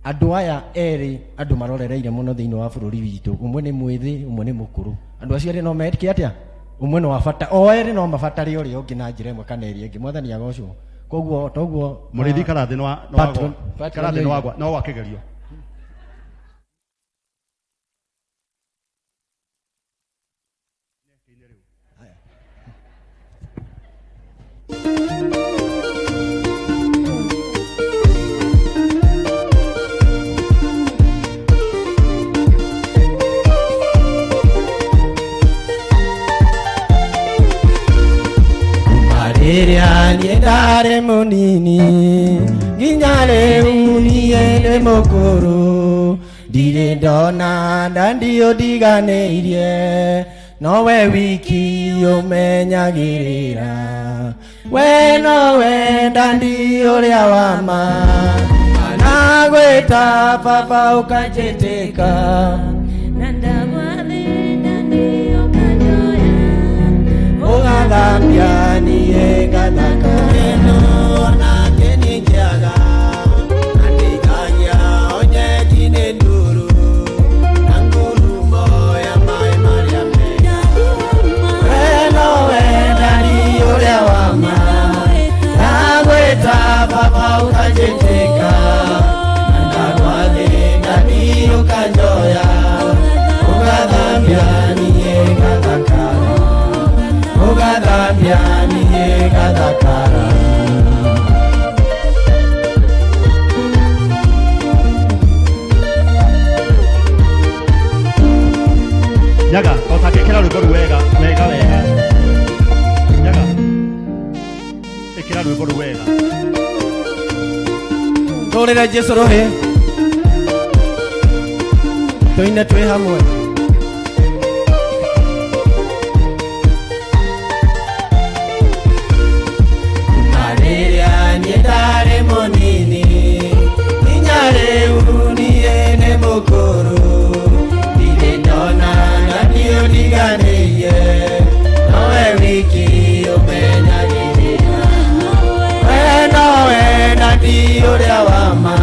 andũ aya erĩ andũ marorereire mũno thĩinĩ wa bũrũri witũ, ũmwe nĩ mwĩthĩ, ũmwe nĩ mũkũrũ. Andũ acio erĩ no meke atĩa? Ũmwe no abata, o erĩ no mabatare ũrĩa ũngĩ na njĩra ĩmwe kana ĩrĩa ĩngĩ. Mwathani agocwo. Koguo toguo Mũrĩithi, karathĩ no karathĩ no wagwa, no wa kĩgerio. Rĩrĩa niĩ ndarĩ mũnini nginya rĩu niĩ ndĩ mũkũrũ, ndirĩ ndona ndandio ndiganĩirie, nowe wiki ũmenyagĩrĩra, we nowe ndandi ũrĩa wa ma, nagwĩta baba ũkanjĩtĩka. Na ndagwathĩna nĩ ũkanjoya. Ũgathambia niĩ ngathaka onake ningĩaga na ndikagia onyeki nĩ nduru na ngurumo ya maĩ marĩa mega, we nowe ndari ũrĩa wa ma, nagwĩta baba ũkanjĩtĩka, na ndagwathĩna niĩ ũkanjoya, ũgathambia niĩ ngathakara, ũgathambia niĩ ngathakara. Nyaga ũtangĩkĩra rwĩmbo rũu wega wega wega. Nyaga, ĩkĩra rwĩmbo rũu wega. Tũrĩre Jesu rũhĩ. Tũine twĩ hamwe. Rĩrĩa niĩ ndarĩ mũnini nginya rĩu niĩ nĩ mũkũrũ, ndirĩ ndona na nĩũndiganĩirie, nowe wiki ũmenyagĩrĩra. We nowe na ndi ũrĩa wa ma,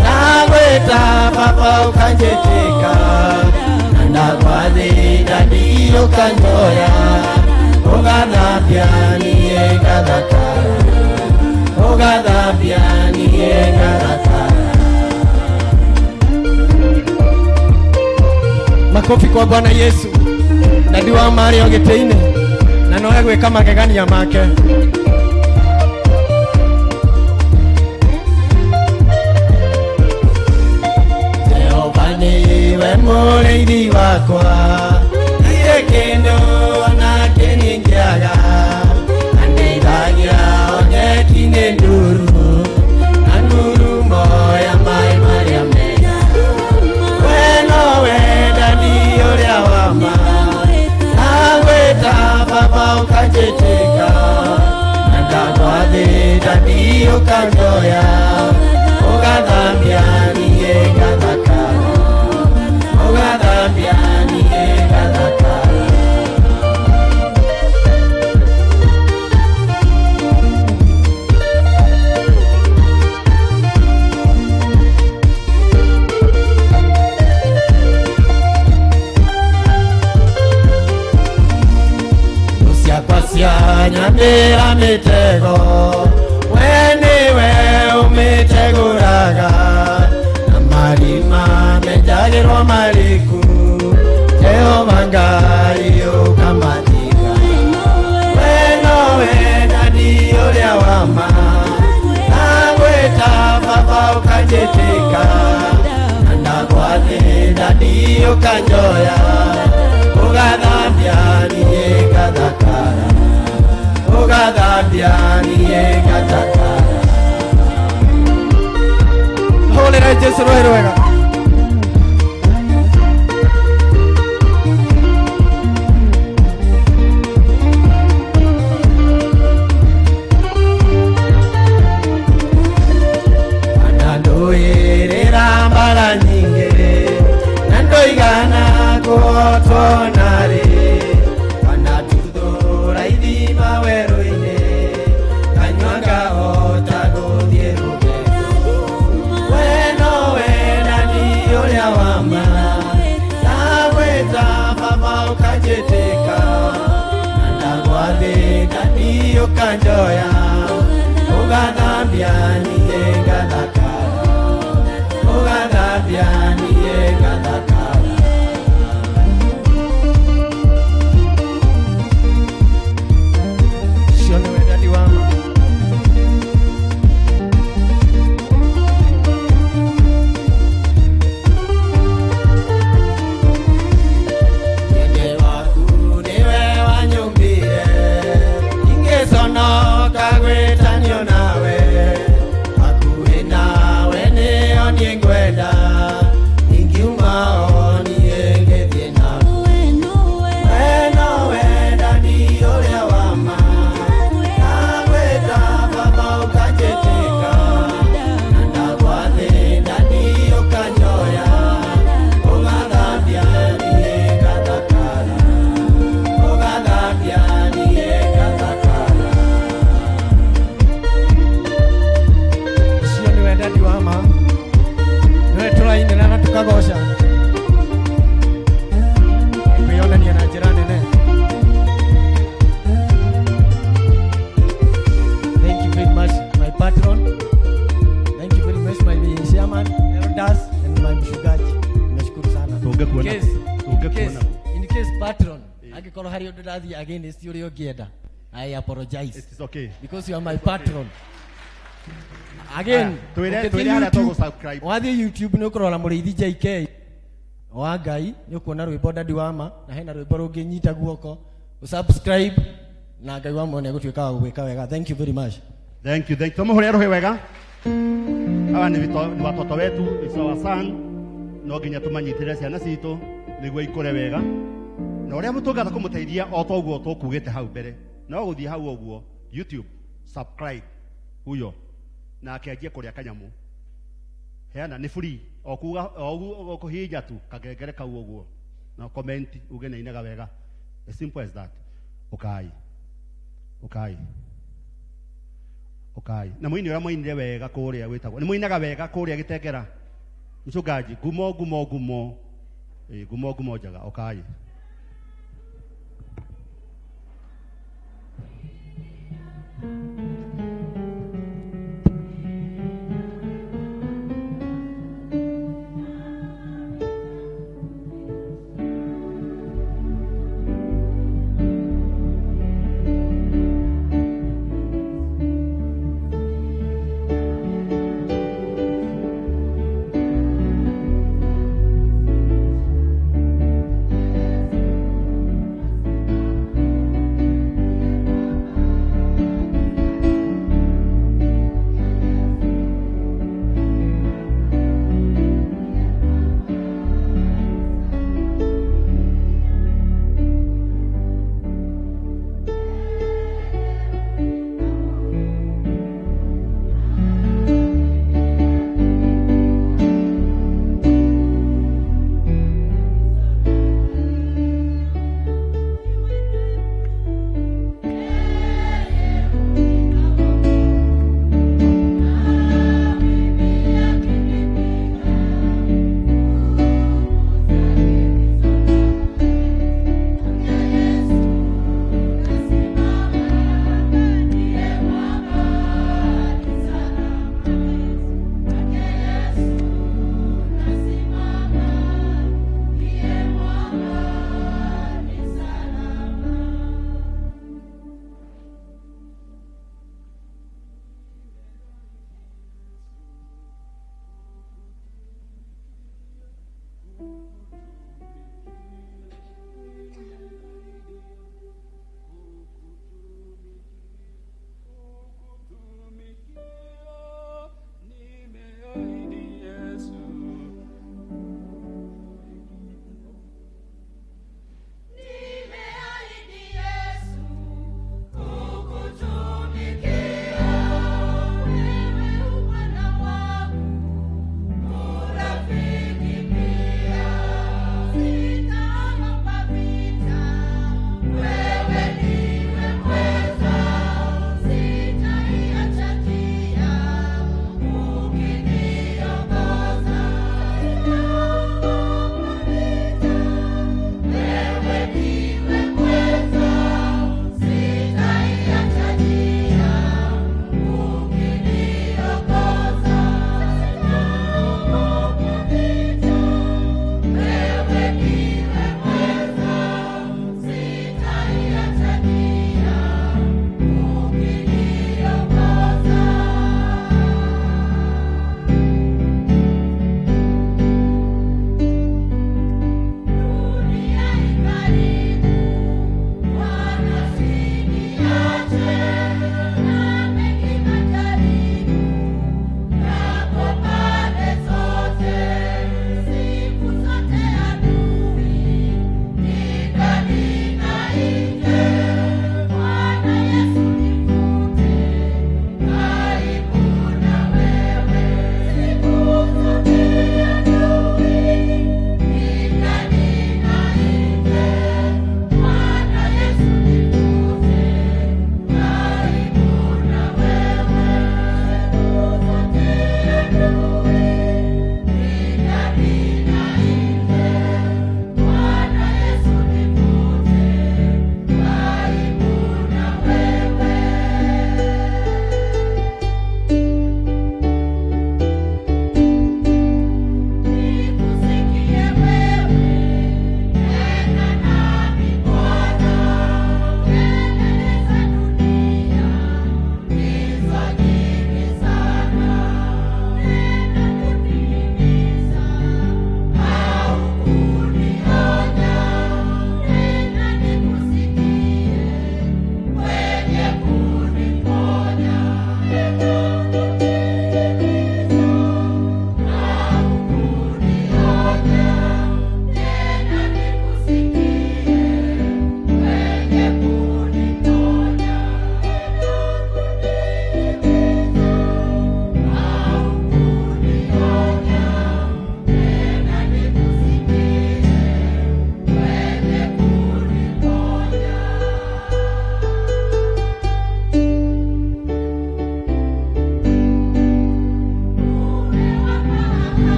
ndagwĩta baba ũkanjĩtĩka, na ndagwathĩna ndiũkanjoya, ũgathambia niĩ ngathakara, ũgathambia niĩ ngathakara. Makofi kwa Bwana Yesu. Daddy wa Mario gĩtĩ-inĩ na no egwĩka magegania make. Jehova nĩwe mũrĩithi wakwa, ndirĩ kĩndũ ona kĩningĩaga, andeithagia o nyeki-inĩ nduru, na ngurumo ya maĩ marĩa mega. We nowe Daddy ũrĩa wa ma, ndagwĩta baba ũkanjĩtĩka, na ndagwathĩ Daddy ũkanjoya, ũgathambia niĩ ngathakara, ũgathambia niĩ ngathakara. Thũ ciakwa cianyambĩra mĩtego, we nĩwe ũmĩtegũraga, na marima menjagĩrwo mariku, Jehova Ngai ũkamathika. We nowe Daddy ũrĩa wa ma, ndagwĩta baba ũkanjĩtĩka, na ndagwathĩ Daddy ũkanjoya, ũgathambia niĩ ngathakara, ũgathambia niĩ ngathakara. Hũrĩra Jesũ rũhĩ rwega. Anandũĩrĩra mbara nyingĩ, na ndoigana kũhotwo narĩ, anatuthũra ithima werũ-inĩ, kanyua ngahota gũthiĩ rũgendo. We nowe Daddy ũrĩa wa ma, ndagwĩta baba ũkanjĩtĩka, na ndagwathĩ Daddy ũkanjoya, ũgathambia niĩ ngathakara, ũgathambia niĩ ngathakara. Ũcio nĩwe Daddy wa ma. Mwende waku nĩwe wanyũmbire, ingĩconoka gwĩtanio nawe, hakuhĩ nawe nĩyo niĩ ngwenda, ingiuma o niĩ ngĩthiĩ nawe. We nowe Daddy ũrĩa wa ma, ndagwĩta baba ũkanjĩtĩka, na ndagwathĩ Daddy ũkanjoya, ũgathambia niĩ ngathakara, ũgathambia niĩ ngathakara. Ũcio nĩwe Daddy wa ma, nĩwe tũrainĩra na tũkagoca, kwĩyonania na njĩra nene. Thank you very much, my patron. Thank you very much, my chairman, elders, and my mchungaji. Nashukuru sana. Tũngĩkuona. In case, in case patron, angĩkorwo harĩ ũndũ ndathiĩ against ũrĩa ũngĩenda, I apologize. It is okay. Because you are my patron. Again, Aya, twĩre ũngĩthiĩ twĩre harĩa YouTube- tũgũ-subscribe. wathiĩ YouTube nĩ ũkũrora Mũrĩithi JK wa Ngai, nĩ ũkuona rwĩmbo Daddy wa ma, na hena rwĩmbo rũngĩ nyita guoko, ũsubscribe na Ngai wa muone gũtuĩka wa gũgwĩka wega. Thank you very much. Thank you, thank you. Tumuhurie ruhi wega. Hawa ni watoto wetu, is our son. No nginya tũmanyitĩrĩre ciana citũ nĩguo ikũre wega, na ũrĩa tũngĩhota kũmũteithia o ta ũguo tũkugĩte hau mbere, no gũthiĩ hau ũguo YouTube, subscribe huyo nake anjie kũrĩa kanyamũ. Heana nĩ free, o kuga o ũguo kũhihinya tu kangengere kau ũguo na comment uge nĩ ainaga wega, as simple as that. Ũkai, ũkai, ũkai. Na mũini ũrĩa mũinire wega kũrĩa wĩtagwo, nĩ mũinaga wega kũrĩa gĩtengera, mchungaji, ngumo ngumo ngumo. Ĩ, ngumo ngumo njega. Ũkai.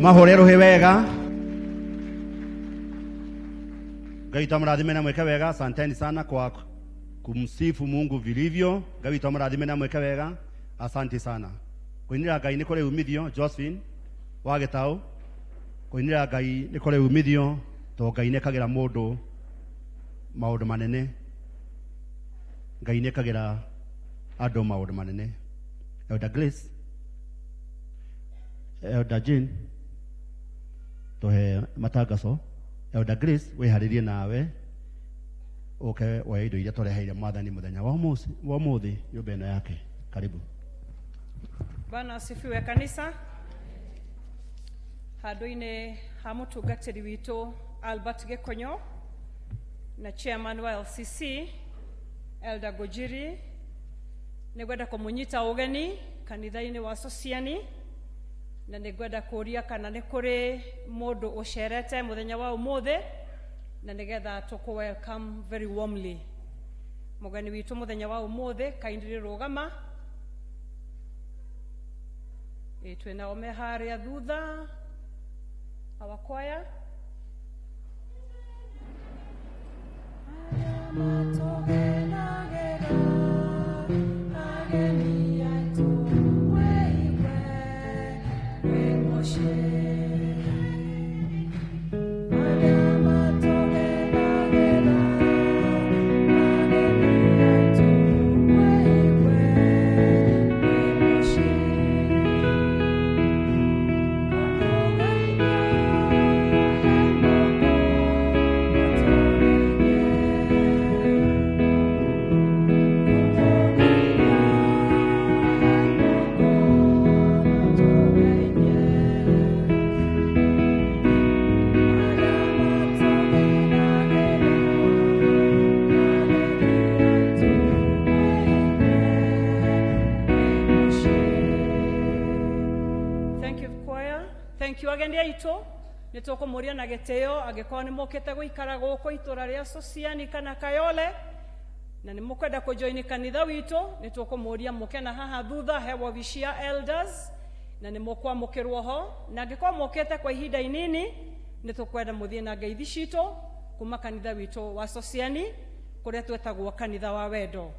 Tũmahũre rũhĩ wega. Ngai witũ amũrathime na mwĩke wega. Asanteni sana kwa kumsifu Mungu vilivyo. Ngai witũ amũrathime na mwĩke wega. Asante sana. Kũinĩra Ngai nĩ kũrĩ umithio. Josephine wa Gĩtaũ, kũinĩra Ngai nĩ kũrĩ umithio tondũ Ngai nĩ ekagĩra mũndũ maũndũ manene. Ngai nĩ ekagĩra andũ maũndũ manene. Elder Grace, Elder Jane, tũhe matangaco. Elder Grace, wĩharĩrie nawe ũke woe indo iria tũreheire mwathani mũthenya wa ũmũthĩ nyũmba ĩno yake. Karibu. Bwana asifiwe kanisa. Handũ-inĩ ha mũtungatĩri witũ Albert Gĩkonyo na chairman wa LCC Elder Gojiri, nĩngwenda kũmũnyita ũgeni kanitha-inĩ wa Sociani, na nĩngwenda kũria kana nĩ kũrĩ mũndũ ũcerete mũthenya wa ũmũthĩ, na nĩgetha tũkũ welcome very warmly mũgeni witũ mũthenya wa ũmũthĩ. Kindly rũgama. Ĩ, twĩnao me harĩa thutha, our choir. Thank you, choir. Thank you agendi aitũ. Nĩ tũkũmũria na gĩtĩo angĩkorwo nĩ mũkĩte gũikara gũkũ itũra rĩa Sociani kana Kayole na nĩ mũkwenda kũjoini kanitha witũ, nĩ tũkũmũria mũke na haha thutha he wabici ya elders na nĩ mũkwamũkĩrwo ho. Na angĩkorwo mũkĩte kwa ihinda inini, nĩ tũkwenda mũthiĩ na ngeithi citũ kuma kanitha witũ wa Sociani, kũrĩa twetagwo kanitha wa wendo.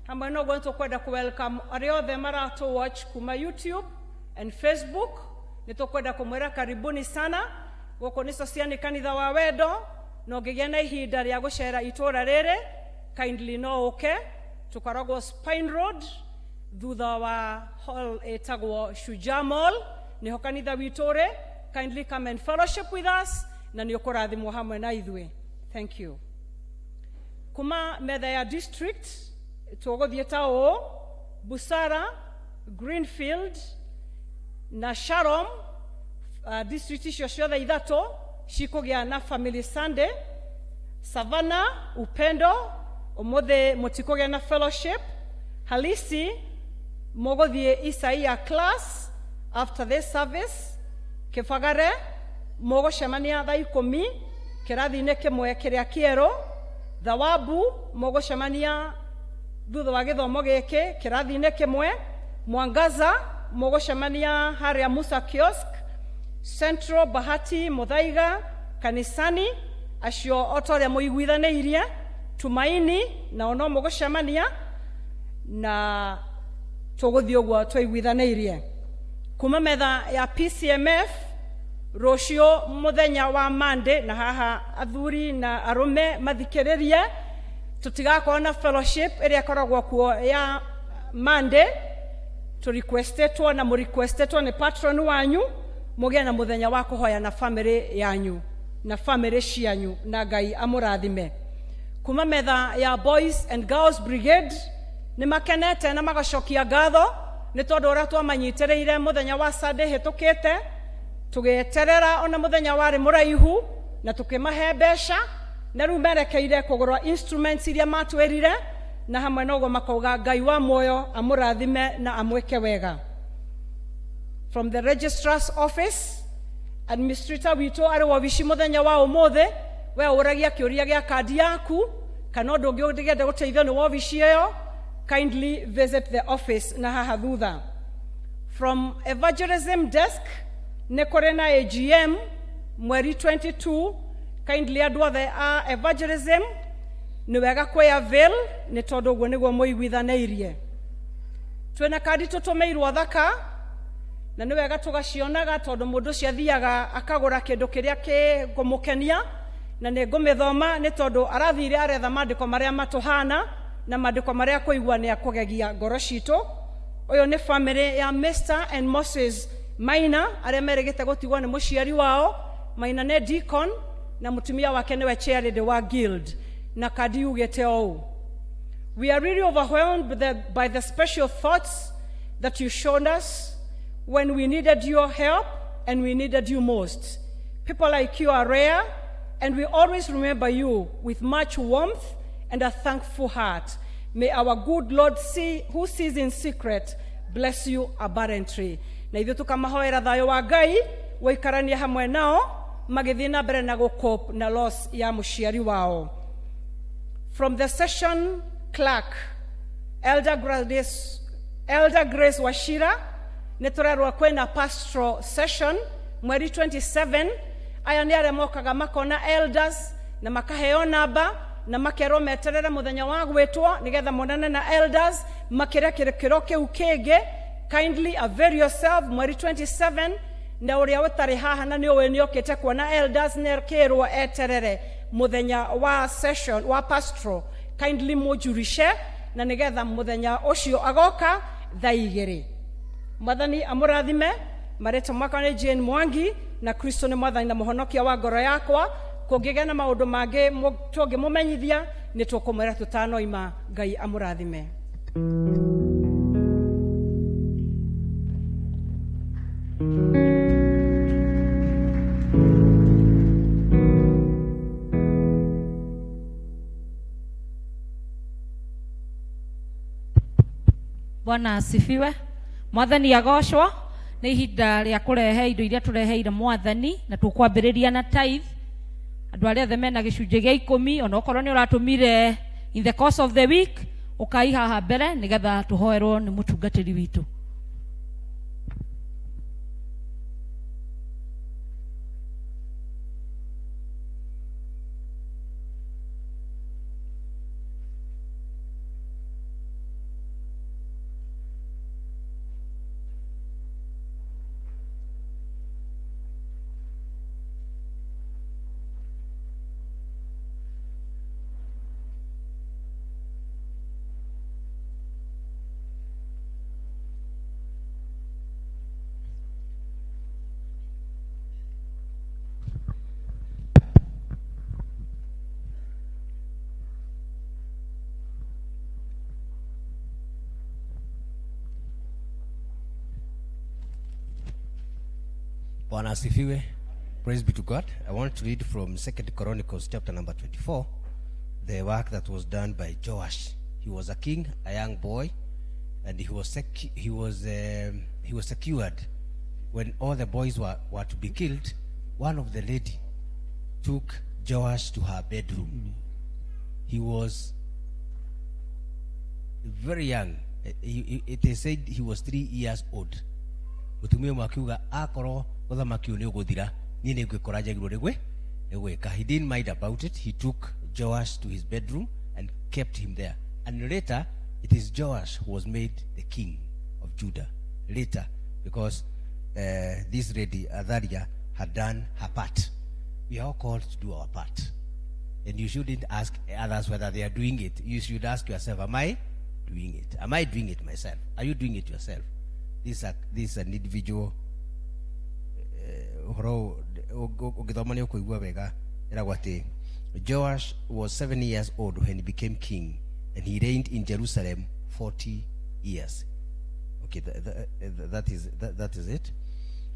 Hamwe na ũguo, nĩ tũkwenda kũ welcome arĩa othe maratũ watch kuma YouTube and Facebook. Nĩ tũkwenda kũmwĩra karibuni sana. Gũkũ nĩ Sociani, kanitha wa wendo, na ũngĩgĩa na ihinda rĩa gũcera itũra rĩrĩ, kindly no ũke. Tũkoragwo Spine Road, thutha wa hall ĩtagwo Shujaa Mall, nĩho kanitha witũ ũrĩ. Kindly come and fellowship with us na nĩ ũkũrathimwo hamwe na ithuĩ. Thank you. Kuma metha ya district tũgũthiĩ ta ũũ: Busara, Greenfield na Sharom, district icio ciothe ithatũ cikũgĩa na Family Sunday. Savannah, Upendo, ũmũthĩ mũtikũgĩa na fellowship. Halisi, mũgũthiĩ Isaia class after this service. Kĩbagare, mũgũcemania thaa 10 kĩrathi-inĩ kĩmwe kĩrĩa kĩerũ. Thawabu, mũgũcemania thutha wa gĩthomo gĩkĩ kĩrathi-inĩ kĩmwe. Mwangaza, mũgũcemania harĩa Musa Kiosk. Central, Bahati, Muthaiga kanisani, acio o ta ũrĩa mũiguithanĩirie. Tumaini nao no mũgũcemania na tũgũthiĩ ũguo twaiguithanĩirie. Kuma metha ya PCMF, rũciũ mũthenya wa Monday, na haha athuri na arũme mathikĩrĩrie, tũtigakorwo na fellowship ĩrĩa ĩkoragwo kuo ya Monday. Tũrequestetwo na mũrequestetwo nĩ patron wanyu mũgĩe na mũthenya wa kũhoya na family yanyu na family cianyu, na Ngai amũrathime. Kuma metha ya Boys and Girls Brigade, nĩ makenete na magacokia ngatho nĩ tondũ ũrĩa twamanyitĩrĩire mũthenya wa Sunday hĩtũkĩte, tũgĩeterera ona mũthenya warĩ mũraihu na tũkĩmahe mbeca, na rĩu merekeire kũgũra instruments iria matwĩrire. Na hamwe na ũguo makauga Ngai wa muoyo amũrathime na amwĩke wega. From the registrar's office, administrator witũ arĩ wabici mũthenya wa ũmũthĩ. We ũragia kĩũria gĩa kandi yaku kana ũndũ ũngĩ ũngĩenda gũteithio nĩ wabici ĩyo, kindly visit the office na haha thutha. From evangelism desk, Nĩ kũrĩ na AGM mweri 22. Kindly andũ othe a evangelism, nĩ wega kwĩ avail nĩ tondũ ũguo nĩguo mũiguithanĩirie. Twĩna kandi tũtũmĩirwo thaka, na nĩ wega tũgacionaga tondũ mũndũ ũcio athiaga akagũra kĩndũ kĩrĩa kĩngũmũkenia, na nĩ ngũmĩthoma nĩ tondũ arathire aretha maandĩko marĩa matũhana na maandĩko marĩa kũigua nĩ akũgegia ngoro citũ. Ũyũ nĩ family ya Mr and Moses Maina, arĩa merĩgĩte gũtigwo nĩ mũciari wao. Maina nĩ deacon na mũtumia wake nĩwe chairlady wa guild, na kandi yugĩte ũũ: "We are really overwhelmed by the special thoughts that you showed us when we needed your help and we needed you most. People like you are rare, and we always remember you with much warmth and a thankful heart. May our good Lord see, who sees in secret, bless you abundantly." Na ithuĩ tũkamahoera thayũ wa Ngai waikaranie hamwe nao magĩthiĩ na mbere na gũcope na loss ya mũciari wao. From the session clerk, Elder Grace Wachira, nĩ tũrerwo kwĩna pastoral session mweri 27. Aya nĩ arĩa mokaga makona elders na makaheo namba na makerwo meterere mũthenya wa gwĩtwo nĩgetha monane na elders makĩria kĩrĩkĩro kĩu kĩngĩ. Kindly avail yourself mweri 27, na ũrĩa ũtarĩ haha na nĩ ũĩ nĩ okĩte kuona elders nĩ kĩrwo eterere mũthenya wa session wa pastoral. Kindly mũnjurishe na nĩgetha mũthenya ũcio agoka thaa 2. Mwathani amũrathime. Marĩtwa makwa nĩ Jane Mwangi, na Kristo nĩ Mwathani na Mũhonokia wa ngoro yakwa. Kũngĩgĩa na maũndũ mangĩ tũngĩmũmenyithia, nĩ tũkũmwĩra tũtanoima. Ngai amũrathime. Bwana asifiwe. Mwathani agocwo. Nĩ ihinda rĩa kũrehe indo iria tũreheire Mwathani, na tũkwambĩrĩria na tithe. Andũ arĩa othe mena gĩcunjĩ gĩa 10, ona okorwo nĩ ũratũmire in the course of the week, ũkai haha mbere nĩgetha tũhoerwo nĩ mũtungatĩri witũ. Bwana asifiwe. Praise be to God. I want to read from Second Chronicles chapter number 24, the work that was done by Joash. He was a king, a young boy, and he was secured when all the boys were to be killed. One of the lady took Joash to her bedroom. He was very young. It is said he was 3 years old. Mũtumia ũmwe akiuga, akorwo ũthamaki ũyũ nĩ ũgũthira, niĩ nĩ ngwĩkora njagĩrĩirwo nĩ gwĩka. He didn't mind about it. He took Joash to his bedroom and kept him there, and later it is Joash who was made the king of Judah later, because this lady Athaliah had done her part. We are all called to do our part, and you shouldn't ask others whether they are doing it. You should ask yourself, am I doing it? Am I doing it myself? Are you doing it yourself? This is an individual ũhoro. Ũngĩthoma nĩ ũkũigua wega. Ĩragwo atĩ Joash was 7 years old when he became king, and he reigned in Jerusalem 40 years. Okay, that is it.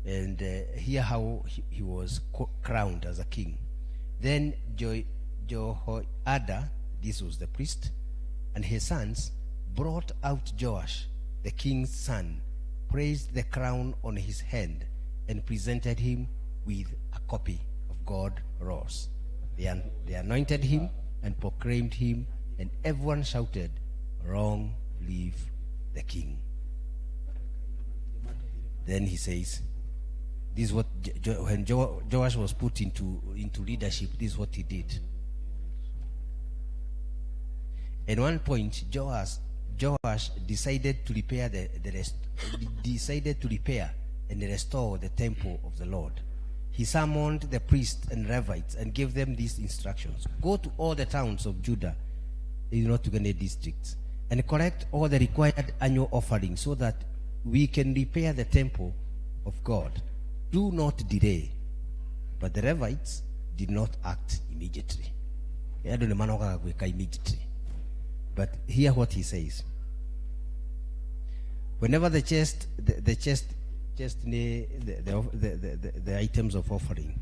And here how he was crowned as a king. Then Jehoiada, this was the priest, and his sons brought out Joash, the king's son, placed the crown on his head, and presented him with a copy of God's laws. They anointed him and proclaimed him, and everyone shouted, "Long live the king." Then he says, This is what when Joash was put into leadership, this is what he did. At one point, Joash decided to repair the rest, decided to repair and restore the temple of the Lord. He summoned the priests and Levites and gave them these instructions: Go to all the towns of Judah, not to any districts, and collect all the required annual offerings so that we can repair the temple of God. Do not delay. But the Levites did not act immediately. Andũ nĩ manogaga gwĩka immediately. But hear what he says. Whenever the chest, the chest, chest the, the items of offering,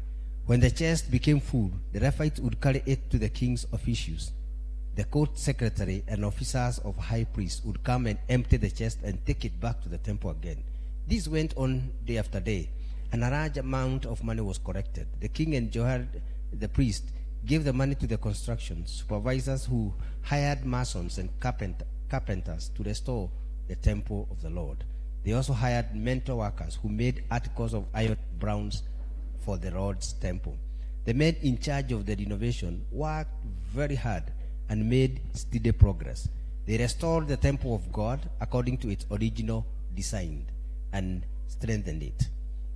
when the chest became full, the Levites would carry it to the king's officials. The court secretary and officers of high priests would come and empty the chest and take it back to the temple again. This went on day after day, and a large amount of money was collected. The king and Jehoiada the priest gave the money to the construction supervisors, who hired masons and carpenters to restore the temple of the Lord. They also hired metal workers who made articles of iron bronze for the Lord's temple. The men in charge of the renovation worked very hard and made steady progress. They restored the temple of God according to its original design and strengthened it.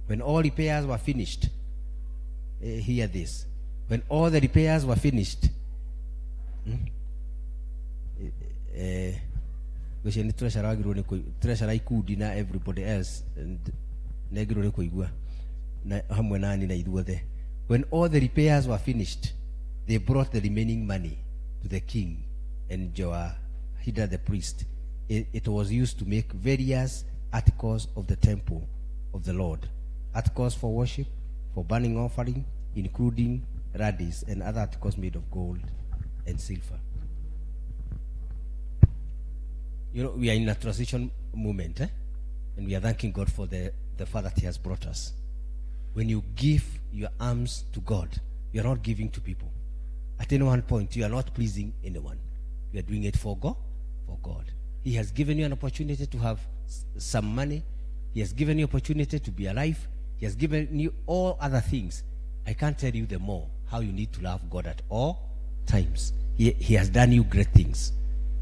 When all repairs were finished, hear this. When all the repairs were finished, ngwĩciria nĩ treasurer wagĩrĩirwo nĩ treasurer ikundi na everybody else and nĩ agĩrĩirwo nĩ kũigua na hamwe nani na ithuothe. When all the repairs were finished, they brought the remaining money to the king and Jehoiada the priest. It was used to make various articles of the temple of the Lord, articles for worship, for burning offering, including radis and other articles made of gold and silver. We are in a transition moment, And we are thanking God for the far that He has brought us. When you give your alms to God, you are not giving to people. At any one point, you are not pleasing anyone. You are doing it for God. For God. He has given you an opportunity to have some money. He has given you opportunity to be alive. He has given you all other things. I can't tell you the more how you need to love God at all times. He has done you great things.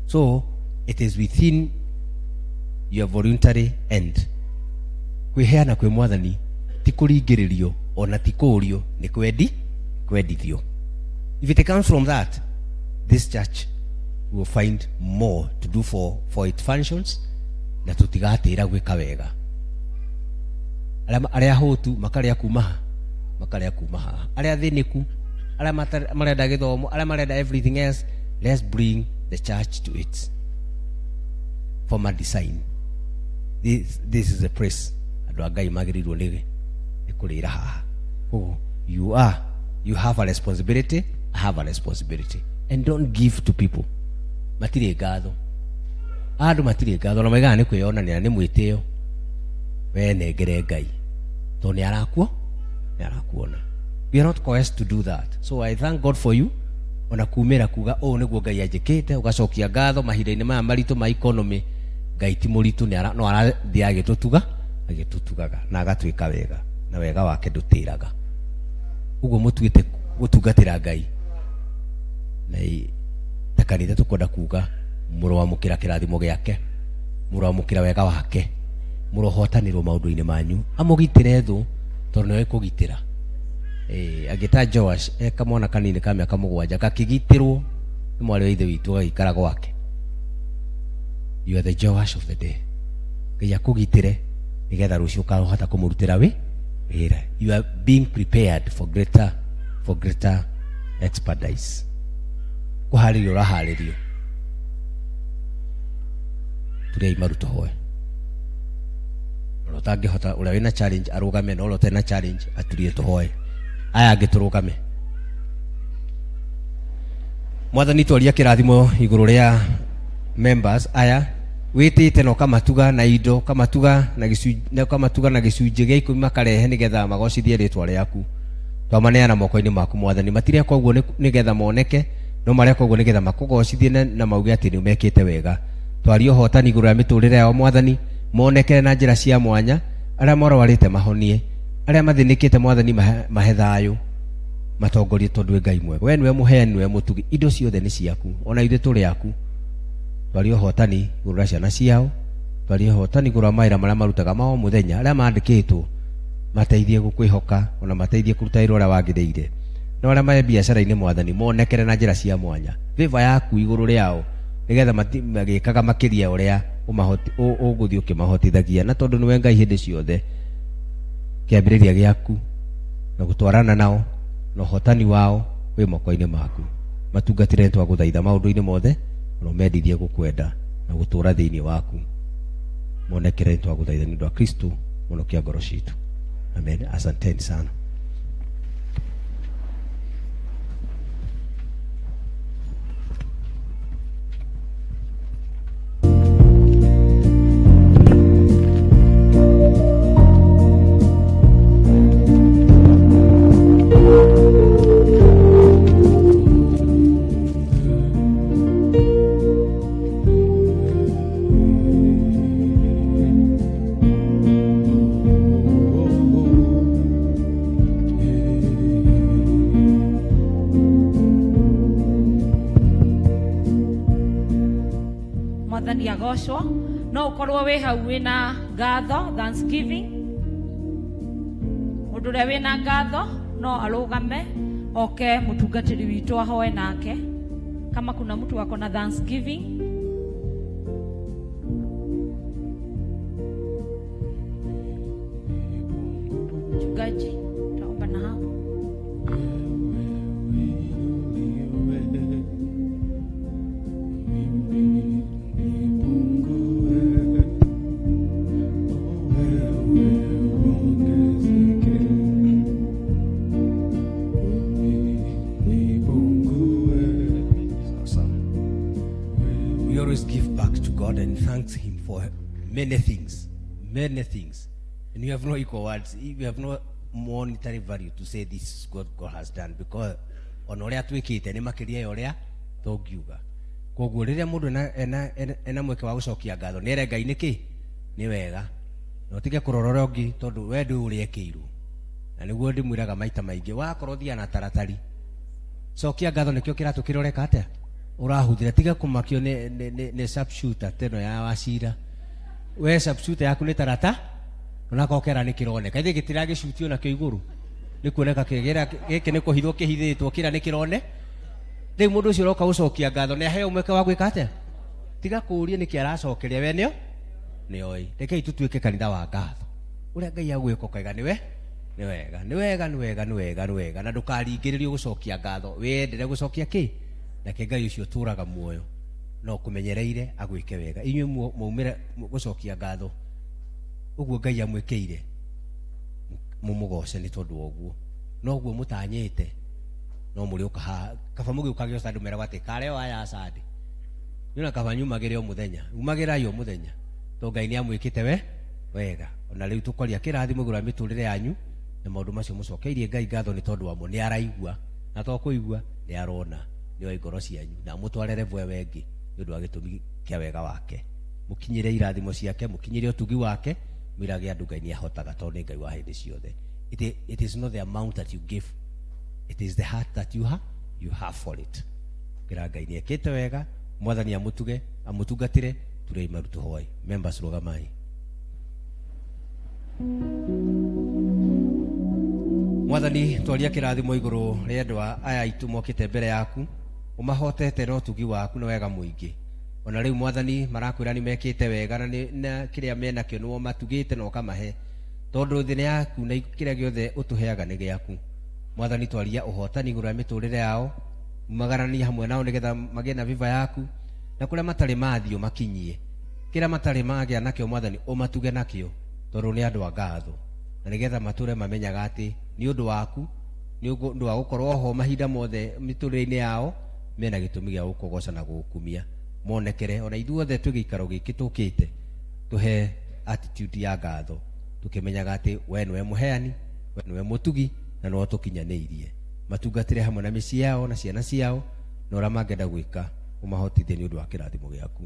So it is within your voluntary end. Kwiheana kwi mwathani ti kuringiririo ona ti kurio ni kwendi kwendithio. If it comes from that, this church will find more to do for its functions, na tutigatira gwika wega. Aria ahũtu makarĩa kuma ha, makarĩa kuma haha. Aria athĩnĩku, aria marenda gĩthomo, aria marenda everything else, let's bring the church to its former design. This is a place andũ a Ngai magĩrĩirwo nĩ kũrĩra haha. Koguo you have a responsibility, I have a responsibility. And don't give to people. Matirĩ ngatho. Andũ matirĩ ngatho, na maigaga nĩ kwĩyonania, nĩ mwĩtĩo. We nengere Ngai. Tondũ nĩ arakuo, nĩ arakuona. We are not coerced to do that. So I thank God for you. Ona kumĩra kuga ũũ nĩguo Ngai anjĩkĩte, ũgacokia ngatho mahinda-inĩ maya maritũ ma economy. Ngai ti mũritũ, no arathiĩ agĩtũtugaga na agatwĩka wega, na wega wake ndũtĩraga. Ũguo mũtuĩte gũtungatĩra Ngai. Na ta kanitha tũkwenda kuga mũroamũkĩra kĩrathimo gĩake, mũroamũkĩra wega wake, mũrohotanĩrwo maũndũ-inĩ manyu, amũgitĩre thũ tondũ nĩwe kũgitĩra. Agĩta Joash e kamwana kanini ka mĩaka mũgwanja gakĩgitĩrwo nĩ mwarĩ wa ithe witũ gagĩikara gwake. You are the Joash of the day. Ngai akũgitĩre nĩgetha rũciũ ũkahota kũmũrutĩra wĩra. You are being prepared for greater expertise. Kũharĩrio ũraharĩrio. Tũrĩa imaru tũhoe. Ũrĩa ũtangĩhota, ũrĩa wĩna challenge arũgame, na ũrĩa ũtarĩ na challenge aturie tũhoe. Aya angĩ tũrũgame. Mwathani, twaria kĩrathimo igũrũ rĩa members aya wĩtĩte na ũkamatuga na indo, ũkamatuga na gĩcunjĩ, na ũkamatuga na gĩcunjĩ gĩa ikũmi makarehe nĩgetha magocithie rĩtwa rĩaku. Twamaneana moko-inĩ maku Mwathani. Matireka ũguo nĩgetha moneke, no mareka ũguo nĩgetha makũgocithie na mauge atĩ nĩ mekĩte wega. Twaria ũhotani igũrũ rĩa mĩtũrĩre yao Mwathani, monekere na njĩra cia mwanya, arĩa marwarĩte mahonie, Arĩa mathĩnĩkĩte Mwathani mahe, mahe thayũ matongorie tondũ wĩ Ngai mwega. We nĩwe mũheani, nĩwe mũtugi, indo ciothe nĩ ciaku, ona ithuĩ tũrĩ aku. Twarie ũhotani igũrũ rĩa ciana ciao, twarie ũhotani igũrũ rĩa mawĩra marĩa marutaga ma o mũthenya, arĩa mandĩkĩtwo mateithie gũkwĩhoka ona mateithie kũruta wĩra ũrĩa wagĩrĩire. Na arĩa marĩ biacara-inĩ Mwathani monekere na njĩra cia mwanya favor yaku igũrũ rĩao nĩgetha magĩkaga makĩria ũrĩa ũgũthiĩ ũkĩmahotithagia, na tondũ nĩwe Ngai hĩndĩ ciothe kĩambĩrĩria gĩaku na gũtwarana nao na ũhotani wao wĩ moko-inĩ maku. Matungatĩre nĩtwagũthaitha maũndũ-inĩ mothe na ũmendithie gũkwenda na gũtũũra thĩinĩ waku. Monekere nĩtwagũthaitha nĩ ũndũ wa Kristo mũnokia ngoro citũ. Amen. Asanteni sana. Mwathani agocwo. No ũkorwo wĩ hau wĩna ngatho, thanksgiving. Mũndũ ũrĩa wĩna ngatho no arũgame oke mũtungatĩri witũ ahoe nake. Kama kuna mtu ako na thanksgiving. Mchungaji, taomba na hao. Awesome. We always give back to God and thank Him for many things, many things. And we have no equal words. We have no monetary value to say this is what God has done, because ona ũrĩa twĩkĩte nĩ makĩria ya ũrĩa tũngiuga. Koguo rĩrĩa mũndũ ena mweke wa gũcokia ngatho nĩ ere Ngai nĩkĩ nĩ wega, na ũtige kũrora ũrĩa ũngĩ tondũ we ndũĩ ũrĩa ekĩirwo. Na nĩguo ndĩmwĩraga maita maingĩ, wakorwo thiaga na taratari, cokia ngatho nĩkĩo kĩratũ kĩrĩa ũreka atĩa ũrahũthĩra. Tiga kũmakio nĩ sharpshooter teno ya Wacira. We sharpshooter yaku nĩ tarata, onakorwo kĩara nĩ kĩroneka, ithe gĩtiragĩcutio nakĩo igũrũ nĩ kuoneka kĩgĩra gĩkĩ nĩ kũhithwo kĩhithĩtwo, kĩra nĩ kĩrone. Rĩu mũndũ ũcio ũroka gũcokia ngatho nĩ aheo mweke wa gwĩka atĩa? Tiga kũũria nĩkĩ aracokeria, we nĩo nĩoĩ. Rekei tũtuĩke kanitha wa ngatho. Ũrĩa Ngai agwĩka ũkaiga nĩwe nĩ wega, nĩ wega, nĩ wega, nĩ wega, nĩ wega, na ndũkaringĩrĩrio gũcokia ngatho, wĩyendere gũcokia kĩ. Nake Ngai ũcio ũtũũraga muoyo no kũmenyereire agwĩke wega. Inyuĩ mwaumĩra gũcokia ngatho ũguo Ngai amwĩkĩire, mũmũgoce nĩ tondũ wa ũguo. Noguo mũtanyĩte no mũrĩũka haha, kaba mũgĩũkage o Sunday meragwo atĩ kareo aya Sunday. Niĩ kaba nyumagĩre o mũthenya, umagĩrai o mũthenya tondũ Ngai nĩ amwĩkĩte we wega. Ona rĩu tũkwaria kĩrathimo igũrũ rĩa mĩtũrĩre yanyu na maũndũ macio mũcokeirie Ngai ngatho nĩ tondũ wamo. Nĩ araigua, na to kũigua nĩ arona, nĩ oĩ ngoro cianyu na amũtware level ĩyo ĩngĩ nĩ ũndũ wa gĩtũmi kĩa wega wake. Mũkinyĩre irathimo ciake, mũkinyĩre ũtugi wake, mwĩrage andũ Ngai nĩ ahotaga tondũ nĩ Ngai wa hĩndĩ ciothe. It is not the amount that you give, it is the heart that you have for it. Kĩra Ngai nĩ ekĩte wega, Mwathani amũtuge, amũtungatĩre, turei maru tũhoe. Members rũgamai. Mwathani, twaria kĩrathimo igũrũ rĩa andũ aya aitũ mokĩte mbere yaku, ũmahotete na ũtugi waku na wega mũingĩ. Ona rĩu Mwathani marakwĩra nĩ mekĩte wega na na kĩrĩa menakĩo nĩwe ũmatugĩte na ũkamahe, tondũ thĩ nĩ yaku na kĩrĩa gĩothe ũtũheaga nĩ gĩaku. Mwathani, twaria ũhotani igũrũ rĩa mĩtũrĩre yao, umagaranie hamwe nao nĩgetha magĩe na viva yaku, na kũrĩa matarĩ mathiĩ ũmakinyie, kĩrĩa matarĩ magĩa nakĩo Mwathani ũmatuge nakĩo, tondũ nĩ andũ a ngatho, na nĩgetha matũre mamenyaga atĩ nĩ ũndũ waku, nĩ ũndũ wa gũkorwo ho mahinda mothe mĩtũrĩre-inĩ yao, mena gĩtũmi gĩa gũkũgoca na gũgũkumia. Monekere ona ithuothe twĩ gĩikaro gĩkĩ tũkĩte, tũhe attitude ya ngatho, tũkĩmenyaga atĩ we nĩwe mũheani, we nĩwe mũtugi, na nĩwe ũtũkinyanĩirie. Matungatĩre hamwe na mĩciĩ yao na ciana ciao, na ũrĩa mangĩenda gwĩka ũmahotithie nĩ ũndũ wa kĩrathimo gĩaku.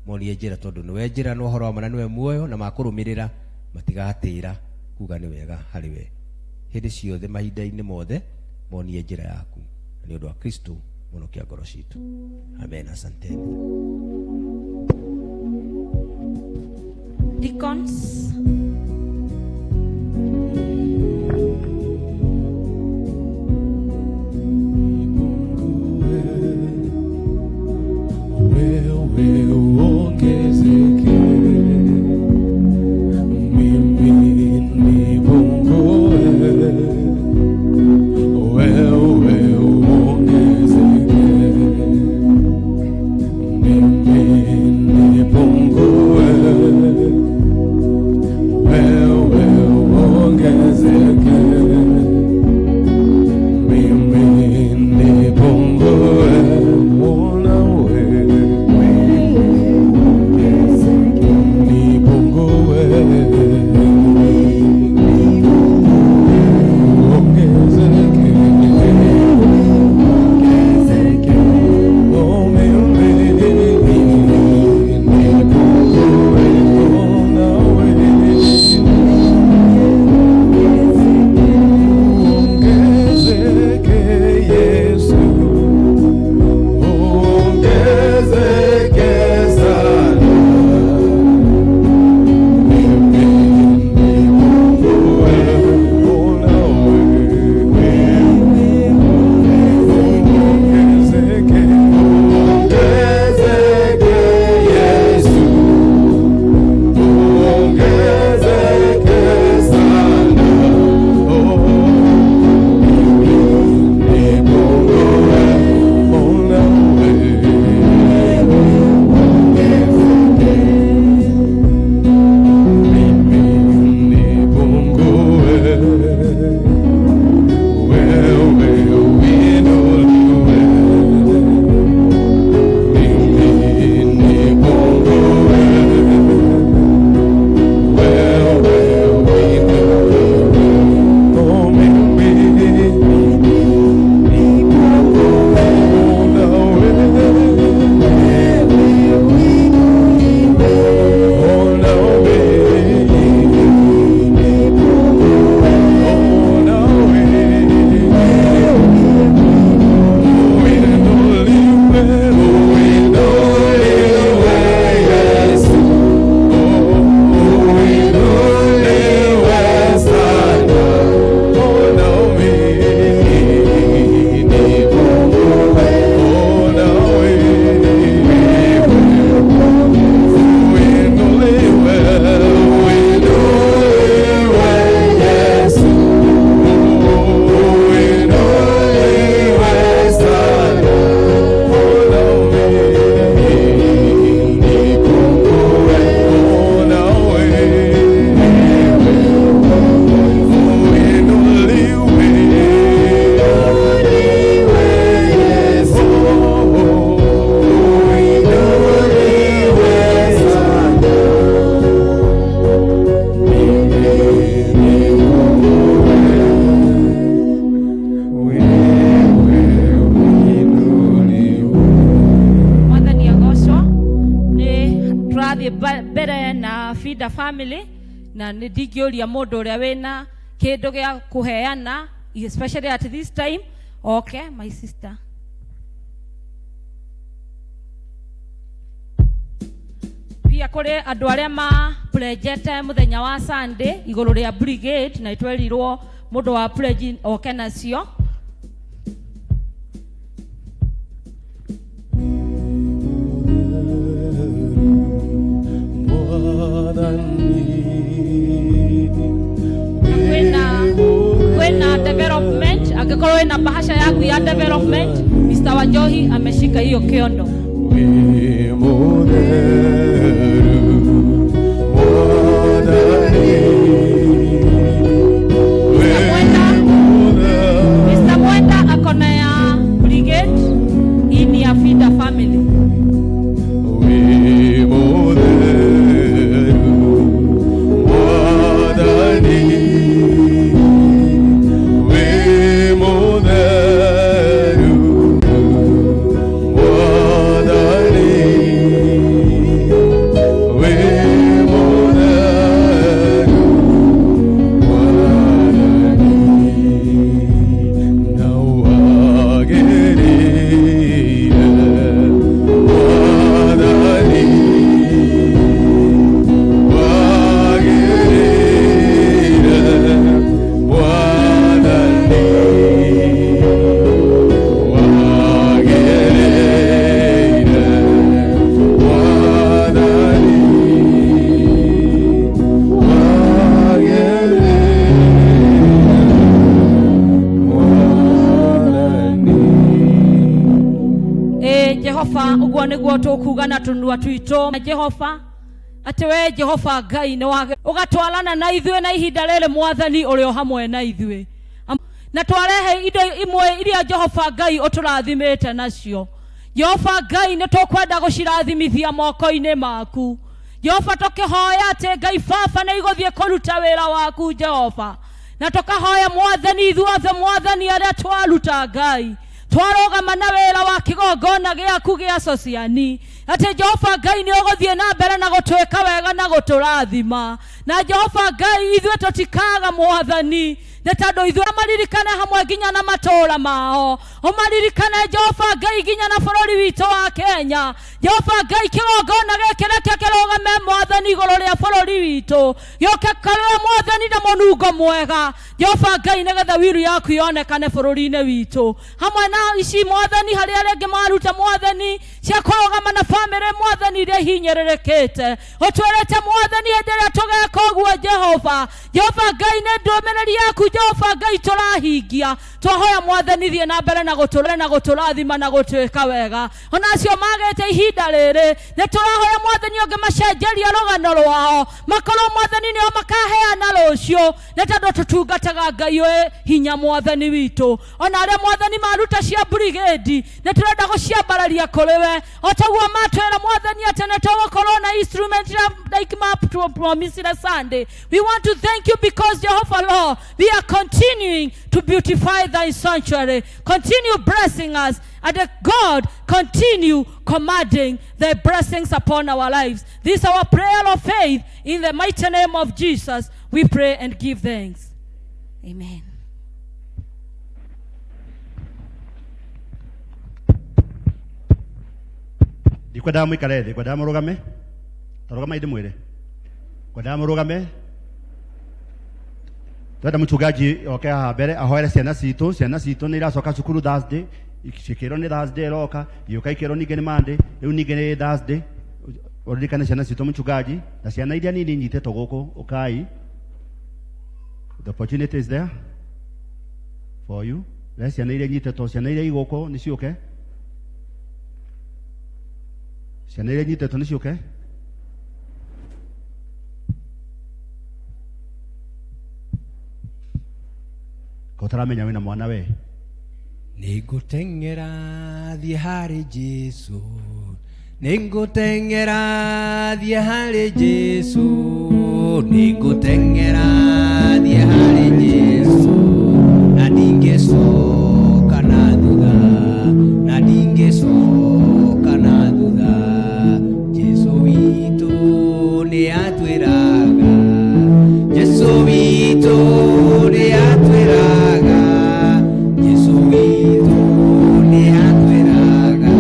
Monie njĩra, tondũ nĩwe njĩra na ũhoro wa ma na nĩwe muoyo, na makũrũmĩrĩra matigatĩra kuga nĩ wega harĩ we. Hĩndĩ ciothe mahinda-inĩ mothe monie njĩra yaku. Na nĩ ũndũ wa Kristo mũnokia ngoro citũ. Amen. Asanteni. Deacons. Wewe uongezeke, mimi nipungue. Wewe uongezeke, mimi nipungue. Wewe uongezeke, mimi nipungue. Ona wewe nipungue, ongezeke, oh mimi nipungue, ona wewe ongezeke, Yesu ongezeke sana. Mimi nipungue, ona wewe ongezeke, ongezeke Yesu, ongezeke sana. Oh, mimi nipungue, ona wewe mimi nipungue, wewe uinuliwe. Mimi nipungue, wewe uinuliwe. Oh, mimi nipungue, ona wewe ona wewe ona wewe uinuliwe, uinuliwe Yesu, uinuliwe sana. Ona mimi nipungue, ona wewe uinuliwe, uinuliwe Yesu, uinuliwe sana. Ona mimi nipungue, ona wewe uinuliwe, Yesu, uinuliwe sana. Mimi nipungue, wewe uinuliwe. Mwathani agocwo. Nĩ tũrathiĩ mbere na Fida family na nĩ ndingĩũria mũndũ ũrĩa wĩna kĩndũ gĩa kũheana, especially at this time. Okay, my sister. Pia kũrĩ andũ arĩa ma pledgete mũthenya wa Sunday igũrũ rĩa brigade na twerirwo mũndũ wa pledge oke nacio. Kwĩna development, angĩkorwo wĩna bahasha yaku ya development, Mr. Wanjohi ameshika hiyo kiondo. Wĩ mũtheru Mwathani, wĩ mũtheru. Mr. Mwenda akona ya brigade, hii ni ya Fida family. Wĩ mũtheru Mwathani, wĩ mũtheru Mwathani. Tũkuga na tũnua twitũ Jehova atĩ we Jehova Ngai nĩ wage ũgatwarana na ithuĩ na ihinda rĩrĩ mwathani ũrĩ o hamwe na ithuĩ. Na twarehe indo imwe iria Jehova Ngai ũtũrathimĩte nacio. Jehova Ngai nĩ tũkwenda gũcirathimithia moko-inĩ maku. Jehova tũkĩhoya atĩ Ngai Baba nĩ igũthiĩ kũruta wĩra waku Jehova, na tũkahoya mwathani ithuothe mwathani arĩa twaruta Ngai twarũgama na wĩra wa kĩgongona gĩaku gĩa Sociani atĩ Jehova Ngai nĩ ũgũthiĩ na mbere na gũtwĩka wega na gũtũrathima. Na Jehova Ngai ithuĩ tũtikaga mwathani nĩ tondũ ithuĩ maririkane hamwe nginya na matũũra mao, ũmaririkane Jehova Ngai nginya na bũrũri witũ wa Kenya. Jehova Ngai kĩgongona gĩkĩ reke kĩrũgame mwathani igũrũ rĩa bũrũri witũ, gĩũke kũrĩ mwathani na mũnungo mwega Jehova Ngai, nĩgetha wiru yaku yonekane bũrũri-inĩ witũ. Hamwe na ici mwathani harĩ arĩa angĩ maruta mwathani cia kũrũgama na bamĩrĩ mwathani iria ihinyĩrĩrĩkĩte, ũtwĩrĩte mwathani hĩndĩ ĩrĩa tũgeka ũguo Jehova. Jehova Ngai nĩ ndũmĩrĩri yaku Jehova Ngai tũrahingia. Twahoya mwathani thiĩ na mbere na gũtũre na gũtũrathima na gũtwĩka wega. Ona acio magĩte ihinda rĩrĩ nĩ tũrahoya mwathani ũngĩmacenjeria rũgano rwao, makorwo mwathani nĩo makaheana rũciũ, nĩ tondũ tũtungataga Ngai ũĩ hinya mwathani witũ. Ona arĩa mwathani maruta cia brigade nĩ tũrenda gũciambararia kũrĩ we, o taguo matwĩra mwathani atĩ nĩ tũgũkorwo na instrument like map to promise Sunday. We want to thank you because Jehovah Lord, we are continuing to beautify thy sanctuary. Continue blessing us, and God continue commanding thy blessings upon our lives. This is our prayer of faith. In the mighty name of Jesus, we pray and give thanks. Amen. Ndikwendaga mũikare thĩ, ngwendaga mũrũgame. Tarũgamai ndĩmwĩre, ngwendaga mũrũgame. Twenda mũchungaji oke haha mbere ahoere ciana citũ. Ciana citũ nĩ iracoka cukuru Thursday, cikĩrwo nĩ Thursday ĩroka, igĩũka ikĩrwo ningĩ nĩ Monday, rĩu ningĩ nĩ Thursday. Ũririkane ciana citũ mũchungaji, na ciana iria nini inyitĩtwo gũkũ, ũkai. The opportunity is there for you. Rehe ciana iria inyitĩtwo, ciana iria i gũkũ nĩ ciũke. Ciana iria inyitĩtwo nĩ ciũke. Ko ũtaramenya wĩna mwana we. Nĩngũteng'era thiĩ harĩ Jesũ, nĩngũteng'era thiĩ harĩ Jesũ, nĩngũteng'era thiĩ harĩ Jesũ, na ndingĩcoka na thutha, na ndingĩcoka na thutha. Jesũ witũ nĩatwĩraga, Jesũ witũ nĩatwĩraga, Jesũ witũ nĩatwĩraga,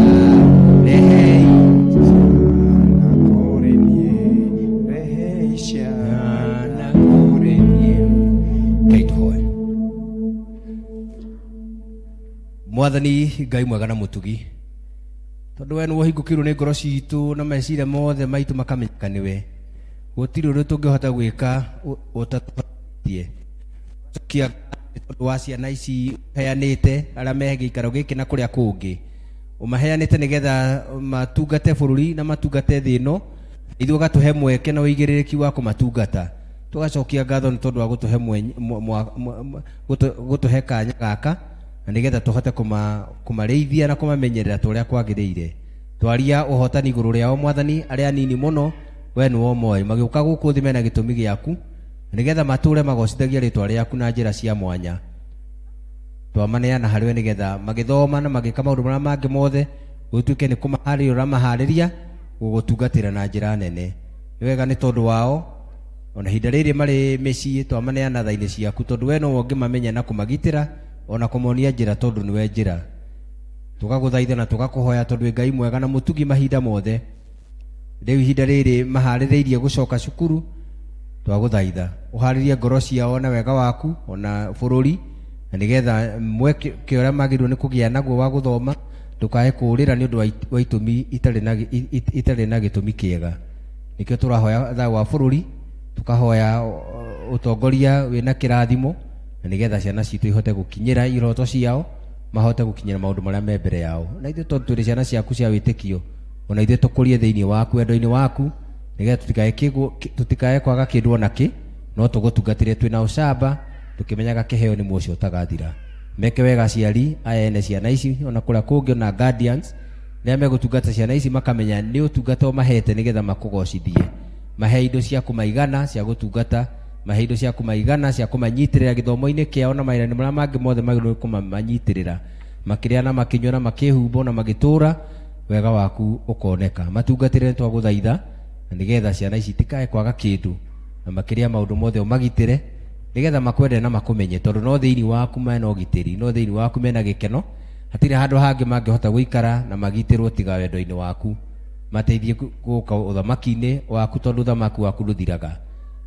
rehei ciana kũrĩ niĩ. Ngai tũhoe. Mwathani Ngai mwega na mũtugi, tondũ we nĩwe ũhingũkĩirwo nĩ ngoro citũ na meciria mothe maitũ makamenyeka nĩwe, gũtirĩ ũndũ tũngĩhota gwĩka ũtatũhotithĩtie. Cokia tondũ wa ciana ici ũheanĩte arĩa me gĩikaro gĩkĩ na kũrĩa kũngĩ, ũmaheanĩte nĩgetha matungate bũrũri na matungate thĩ ĩno, ithuĩ ũgatũhe mweke na ũigĩrĩrĩki wa kũmatungata. Tũgacokia ngatho nĩ tondũ wa gũtũhe gũtũhe kanya gaka, na nĩgetha tũhote kũmarĩithia na kũmamenyerera ta ũrĩa kwagĩrĩire. Twaria ũhotani igũrũ rĩao mwathani, arĩa anini mũno we nĩwe ũmoĩ, magĩũka gũkũ thĩ mena gĩtũmi gĩaku, na nĩgetha matũũre magocithagia rĩtwa rĩaku na njĩra cia mwanya. Twamaneana harĩ we nĩgetha magĩthoma na magĩka maũndũ marĩa mangĩ mothe, gũtuĩke nĩ kũmaharĩria ũramaharĩria gũgũtungatĩra na njĩra nene. Nĩ wega nĩ tondũ wao ona ihinda rĩrĩ marĩ mĩciĩ, twamaneana tha-inĩ ciaku, tondũ we nowe ũngĩmamenya na kũmagitĩra ona kũmonia njĩra, tondũ nĩwe njĩra. Tũgagũthaitha na tũgakũhoya, tondũ wĩ Ngai mwega na mũtugi mahinda mothe. Rĩu ihinda rĩrĩ maharĩrĩirie gũcoka cukuru, twagũthaitha ũharĩrie ngoro ciao na wega waku ona bũrũri, na nĩgetha mweke ũrĩa magĩrĩirwo nĩ kũgĩa naguo wa gũthoma ndũkae kũũrĩra nĩ ũndũ wa itũmi itarĩ na gĩtũmi kĩega. Nĩkĩo tũrahoya thayũ wa bũrũri, tũkahoya ũtongoria wĩna kĩrathimo, na nĩgetha ciana citũ ihote gũkinyĩra iroto ciao, mahote gũkinyĩra maũndũ marĩa me mbere yao. Na ithuĩ tondũ tũrĩ ciana ciaku cia wĩtĩkio, Ona ithuĩ tũkũrie thĩinĩ waku, wendo-inĩ waku, nĩgetha tũtikae kwaga kĩndũ ona kĩ, no tũgũtungatĩre twĩna ũcamba, tũkĩmenyaga kĩheo nĩ muocio ũtagathira. Meke wega aciari aya ene ciana ici, ona kũrĩa kũngĩ, ona guardians rĩrĩa megũtungata ciana ici, makamenya nĩ ũtungata ũmahete nĩgetha makũgocithie. Mahe indo cia kũmaigana cia gũtungata, mahe indo cia kũmaigana cia kũmanyitĩrĩra gĩthomo-inĩ kĩao na mawĩra-inĩ marĩa mangĩ mothe magĩrĩirwo kũmanyitĩrĩra, makĩrĩa na makĩnyua na makĩhumba na magĩtũra, wega waku ũkoneka. Matungatĩre, twagũthaitha, na nĩgetha ciana ici itikae kwaga kĩndũ, na makĩria maũndũ mothe ũmagitĩre nĩgetha makwende na makũmenye, tondũ no thĩinĩ waku mena ũgitĩri, no thĩinĩ waku mena gĩkeno. Hatirĩ handũ hangĩ mangĩhota gũikara na magitĩrwo tiga wendo-inĩ waku. Mateithie gũka ũthamaki-inĩ waku, tondũ ũthamaki waku ndũthiraga.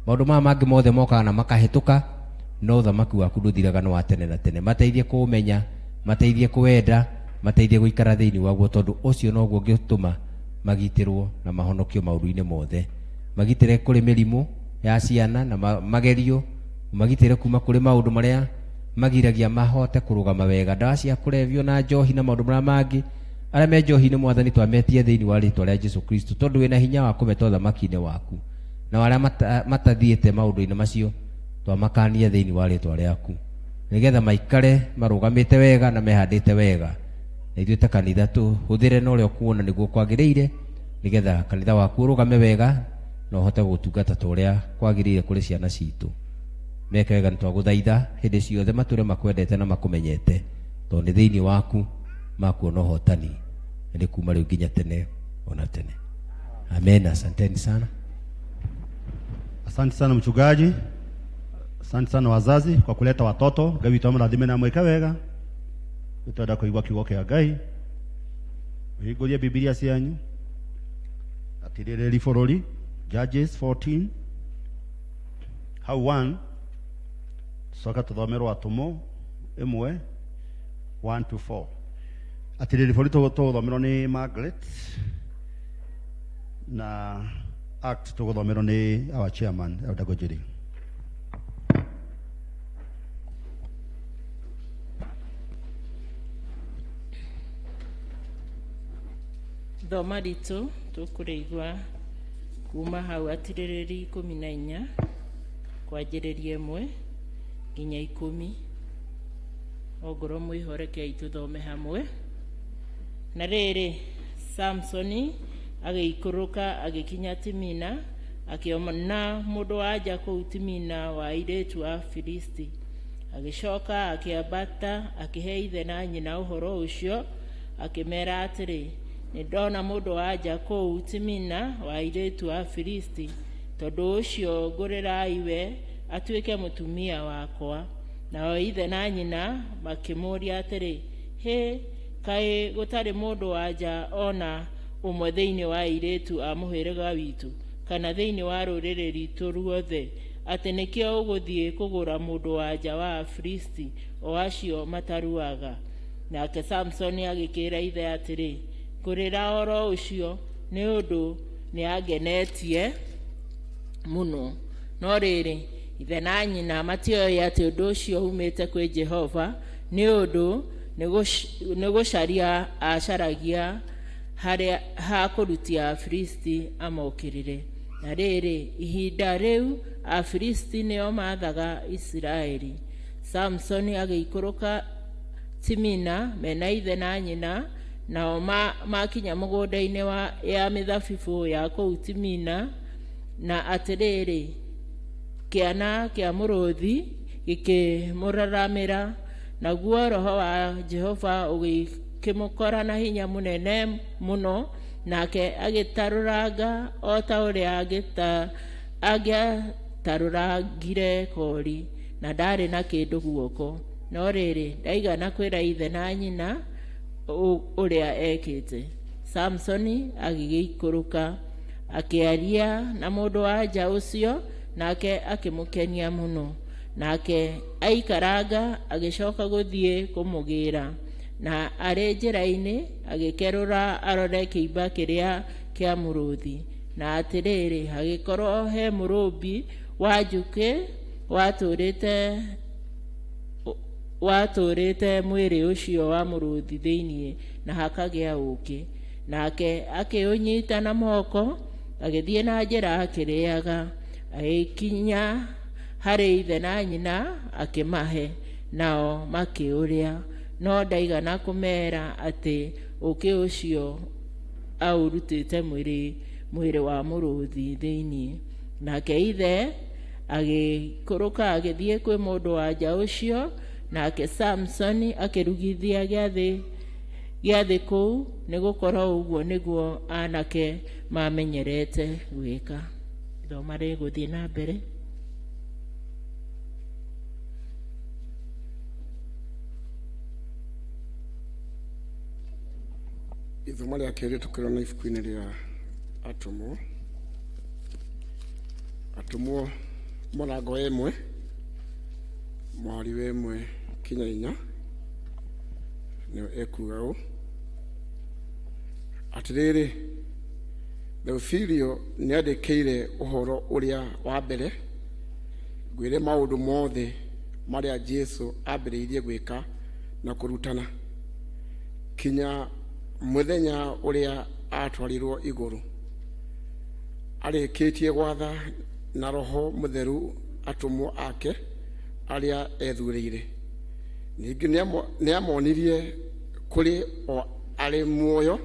Maũndũ maya mangĩ mothe mokaga na makahĩtũka, no ũthamaki waku ndũthiraga, nĩ wa tene na tene. Mateithie kũũmenya, mateithie kũwenda, mateithie gũikara thĩinĩ waguo, tondũ ũcio noguo ũngĩtũma magitĩrwo na mahonokio maũndũ-inĩ mothe. Magitĩre kũrĩ mĩrimũ ya ciana na magerio, magitĩre kuma kũrĩ maũndũ marĩa magiragia mahote kũrũgama wega, ndawa cia kũrebio na njohi na maũndũ marĩa mangĩ. Arĩa me njohi-inĩ, Mwathani, twametie thĩinĩ wa rĩtwa rĩa Jesu Kristo, tondũ wĩna hinya wa kũmeta ũthamaki-inĩ waku. Na arĩa matathiĩte maũndũ-inĩ macio, twamakania thĩinĩ wa rĩtwa rĩaku, nĩgetha maikare marũgamĩte wega na mehandĩte wega. Na ithuĩ ta kanitha tũhũthĩre na ũrĩa ũkuona nĩguo kwagĩrĩire, nĩgetha kanitha waku ũrũgame wega na ũhote gũtungata ta ũrĩa kwagĩrĩire kũrĩ ciana citũ. Meke wega, nĩ twagũthaitha, hĩndĩ ciothe matũre makwendete na makũmenyete, tondũ nĩ thĩinĩ waku makuona ũhotani, na nĩ kuma rĩu nginya tene ona tene. Amen. Asanteni sana. Asante sana mchungaji, asante sana wazazi kwa kuleta watoto. Ngai witũ amũrathime na mwĩke wega. Nĩtwenda kũigua kiugo kĩa Ngai. Mũhingũrie Bibilia cianyu atirĩrĩri bũrũri, Judges 14 hau 1, tucoke tũthomerwo Atũmwo 1 1 to 4. Atirĩrĩri bũrũri tũgũthomerwo nĩ Margaret, na Act tũgũthomerwo nĩ our chairman, Elder Gojiri. Thoma ritũ tũkũrĩigua kuma hau atirĩrĩri 14 kwanjĩrĩria 1 nginya 10. Ongorwo mwĩho, rekei tũthome hamwe. Na rĩrĩ, Samsoni agĩikũrũka agĩkinya Timina, akĩona mũndũ wa nja kũu Timina wa airĩtu a Filisti. Agĩcoka akĩambata akĩhe ithe na nyina ũhoro ũcio, akĩmeera atĩrĩ, nĩ ndona mũndũ wa nja kũu Timina wa airĩtu a Filisti, tondũ ũcio ngũrĩrai we atuĩke mũtumia wakwa. Nao ithe na nyina makĩmũũria atĩrĩ, hĩ, kaĩ gũtarĩ mũndũ wa nja ona ũmwe thĩinĩ wa airĩtu a mũhĩrĩga witũ, kana thĩinĩ wa rũrĩrĩ rwitũ ruothe, atĩ nĩkĩo ũgũthiĩ kũgũra mũndũ wa nja wa Afilisti, o acio mataruaga? Nake Samsoni agĩkĩĩra ithe atĩrĩ, ngũrĩra oro ũcio, nĩ ũndũ nĩangenetie mũno. No rĩrĩ, ithe na nyina matioĩ atĩ ũndũ ũcio umĩte kwĩ Jehova, nĩ ũndũ nĩ gũcaria aacaragia harĩa ha kũrutia Afilisti amokĩrĩre. Na rĩrĩ, ihinda rĩu Afilisti nĩo maathaga Isiraeli. Samsoni agĩikũrũka Timina mena ithe na nyina, nao makinya mũgũnda-inĩ ya mĩthabibũ ya kũu Timina, na atĩrĩrĩ, kĩana kĩa mũrũthi gĩkĩmũraramĩra, naguo roho wa Jehova ũgĩkĩmũkora na hinya mũnene mũno, nake agĩtarũranga o ta ũrĩa angĩatarũrangire kori, na ndarĩ na kĩndũ guoko. No rĩrĩ, ndaigana kwĩra ithe na nyina ũrĩa ekĩte. Samsoni agĩgĩikũrũka akĩaria na mũndũ wa nja ũcio, nake akĩmũkenia mũno. Nake aikaranga agĩcoka gũthiĩ kũmũgĩra, na arĩ njĩra-inĩ agĩkerũra arore kĩimba kĩrĩa kĩa mũrũthi. Na atĩrĩrĩ, hagĩkorwo he mũrũmbi wa njũkĩ watũrĩte mwĩrĩ ũcio wa mũrũthi thĩinĩ, na hakagĩa ũũkĩ. Nake akĩũnyita na moko, agĩthiĩ na njĩra akĩrĩaga, agĩkinya harĩ ithe na nyina akĩmahe, nao makĩũrĩa. No ndaigana kũmeera atĩ ũũkĩ ũcio aũrutĩte mwĩrĩ wa mũrũthi thĩinĩ. Nake ithe agĩikũrũka agĩthiĩ kwĩ mũndũ wa nja ũcio, nake Samsoni akĩrugithia gĩathĩ kũu, nĩ gũkorwo ũguo nĩguo anake mamenyerete gwĩka. Ithoma rĩgũthiĩ na mbere. Ithoma rĩa kerĩ tũkĩrona ibuku-inĩ rĩa Atũmwo, Atũmwo mũrango wa 1 mũhari wa 1 kinya 4, nĩyo ekuga ũũ: Atĩrĩrĩ, Theofilio, nĩandĩkĩire ũhoro ũrĩa wa mbere ngwĩre maũndũ mothe marĩa Jesũ ambĩrĩirie gwĩka na kũrutana kinya mũthenya ũrĩa atwarirwo igũrũ, arĩkĩtie gwatha na Roho Mũtheru atũmwo ake arĩa ethurĩire. Ningĩ nĩamonirie kũrĩ o arĩ muoyo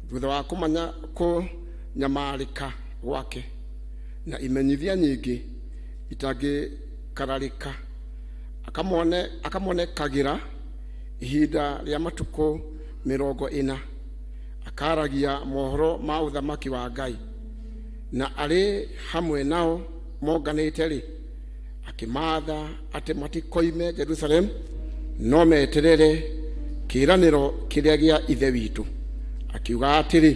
thutha wa kũmanya kũnyamarĩka gwake na imenyithia nyingĩ itangĩkararĩka, akamonekagĩra ihinda rĩa matukũ 40, akaragia mohoro ma ũthamaki wa Ngai. Na arĩ hamwe nao monganĩte-rĩ, akĩmaatha atĩ matikoime Jerusalemu, no meterere kĩĩranĩro kĩrĩa gĩa Ithe witũ, akiuga atĩrĩ,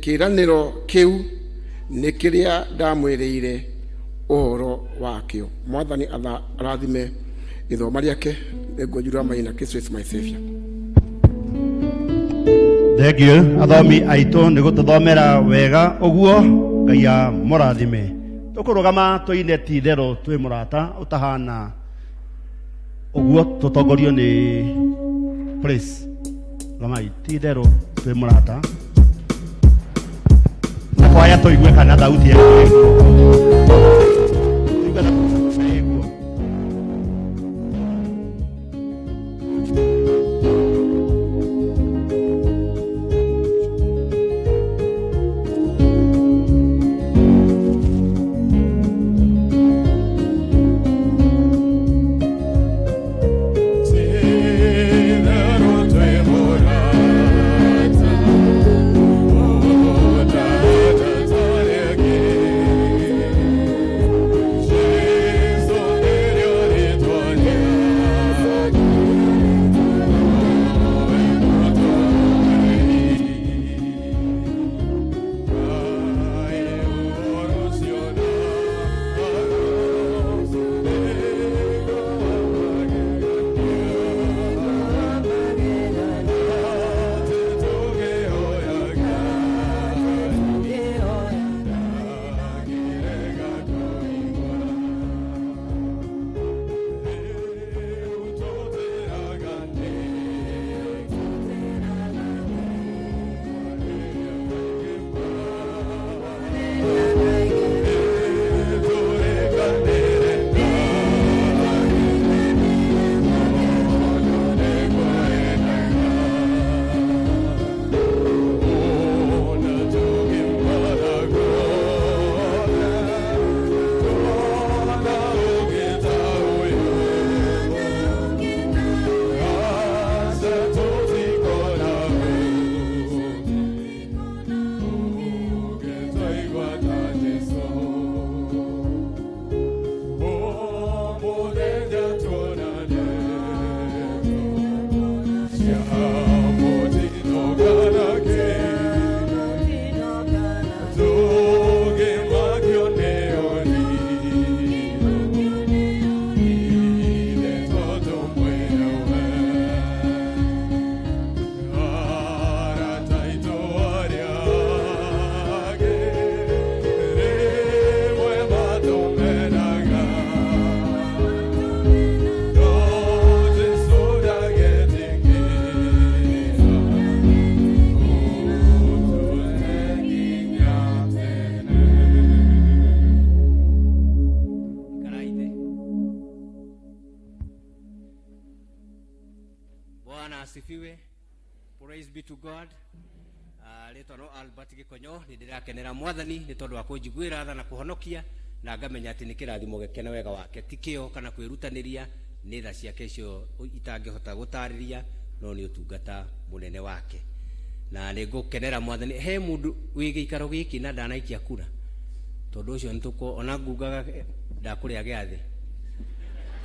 "Kĩĩranĩro kĩu nĩ kĩrĩa ndamwĩrĩire ũhoro wakĩo." Mwathani arathime ithoma rĩake. Nĩngũnjura maina. Kristo is my Savior. Thengiũ athomi aitũ nĩ gũtũthomera wega ũguo. Ngai amũrathime. Tũkũrũgama tũine Ti Itherũ Twĩ Mũrata Ũtahana ũguo, tũtongorio nĩ Praise. Rũgamai. Ti Itherũ Twĩ Mũrata na kwaya, tũigue kana thauti yaku ĩguo. Tũigue thauti ĩguo. Praise be to God. Rĩtwa no Albert Gĩkonyo, nĩ ndĩrakenera mwathani nĩ tondũ wa kũnjiguĩra tha na kũhonokia, na ngamenya atĩ nĩ kĩrathimo gĩkene wega wake, ti kĩo kana kwĩrutanĩria, nĩ tha ciake icio itangĩhota gũtarĩria, no nĩ ũtungata mũnene wake. Na nĩ ngũkenera mwathani. He mũndũ wĩ gĩikaro gĩkĩ na ndanaikia kura, tondũ ũcio nĩtũko ona ngungaga ndakũrĩa gĩathĩ,